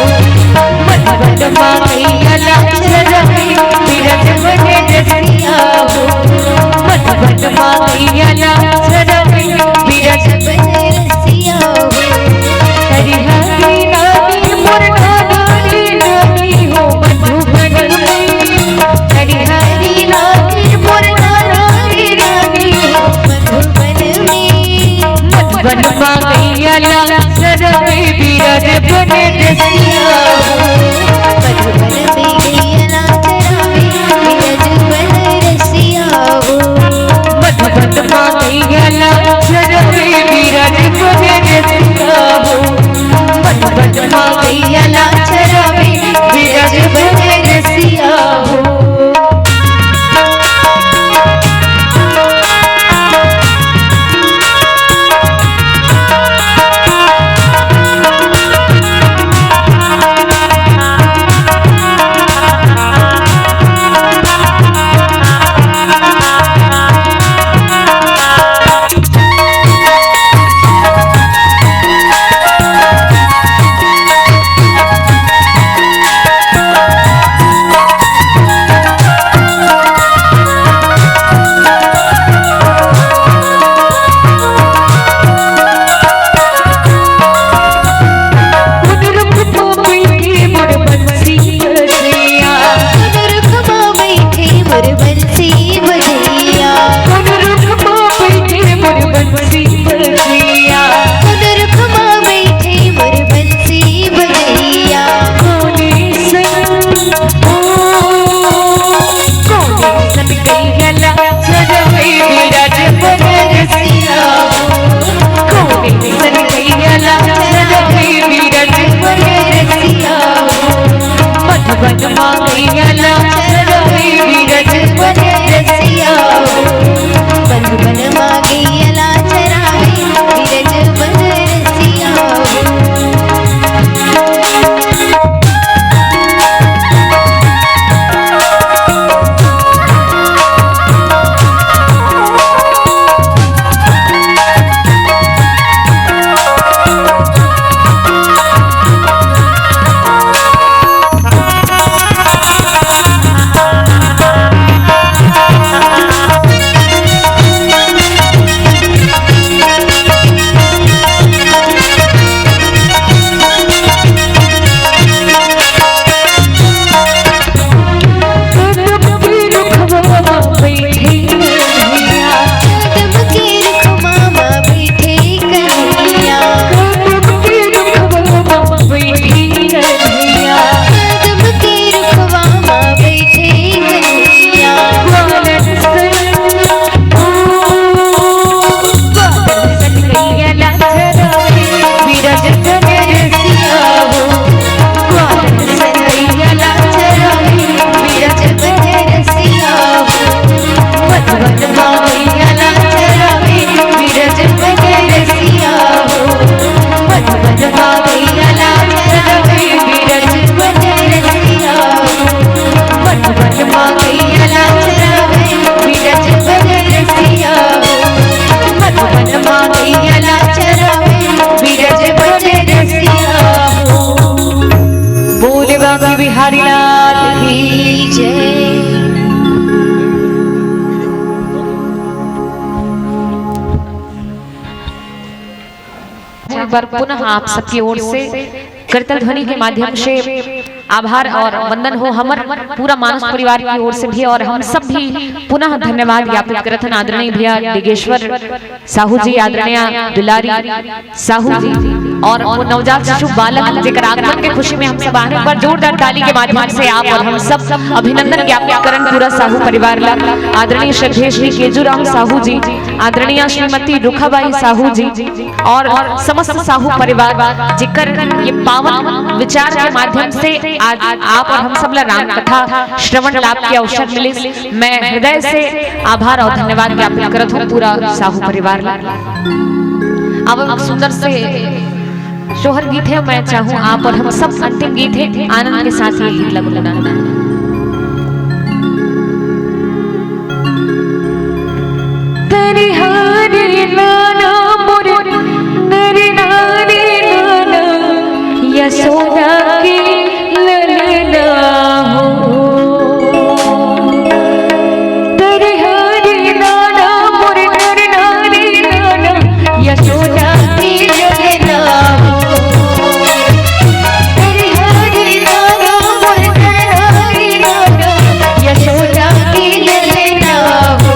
मधुबन मांगैया लाल रवि बिरज बन रसिया हो। मधुबन मांगैया लाल रवि बिरज बन रसिया हो। हरिहरी रानी मोर नाना रे रानी हो मधुबन में। हरिहरी रानी मोर नाना रे रानी हो मधुबन में। मधुबन मांगैया लाल रवि बिरज बन रसिया हो। मधुबन मांगैया लाल रवि बिरज बन रसिया हो। मधुबन मांगैया लाल रवि बिरज बन रसिया हो। नाथ की जय। एक बार पुनः आप सबकी ओर से करताल ध्वनि के माध्यम से आभार और वंदन हो हमर पूरा मानस परिवार की ओर से भी, और हम सब भी पुनः धन्यवाद ज्ञापित करत हन आदरणीय भैया डिगेश्वर साहू जी, आदरणीय दुलारी साहू जी और वो नवजात शिशु बालक जेकर आगमन के खुशी में हम सब आने, एक बार जोरदार ताली के माध्यम से आप और हम सब अभिनंदन ज्ञापित करन पूरा साहू परिवार ला। आदरणीय श्रद्धेय श्री केजूराम साहू जी, आदरणीय श्रीमती रुखाबाई साहू जी और समस्त साहू परिवार, जेकर ये पावन विचार के माध्यम से आज आप और हम सब ला राम कथा श्रवण लाभ के अवसर मिलिस। मैं हृदय से आभार और धन्यवाद ज्ञापित करत हूँ पूरा साहू परिवार ला। अब एक सुंदर से शोहर गीत है, मैं चाहूँ आप और हम सब अंतिम गीत है, आनंद के साथ ये गीत ला गुनगुनाना। तरिहारी नाना मोर नर नारी नाना, यशोदा के ललना हो। तरिहारी नाना मोर नर नारी नाना, यशोदा के ललना हो। तरिहारी नाना मोर नर नारी नाना, यशोदा के ललना हो।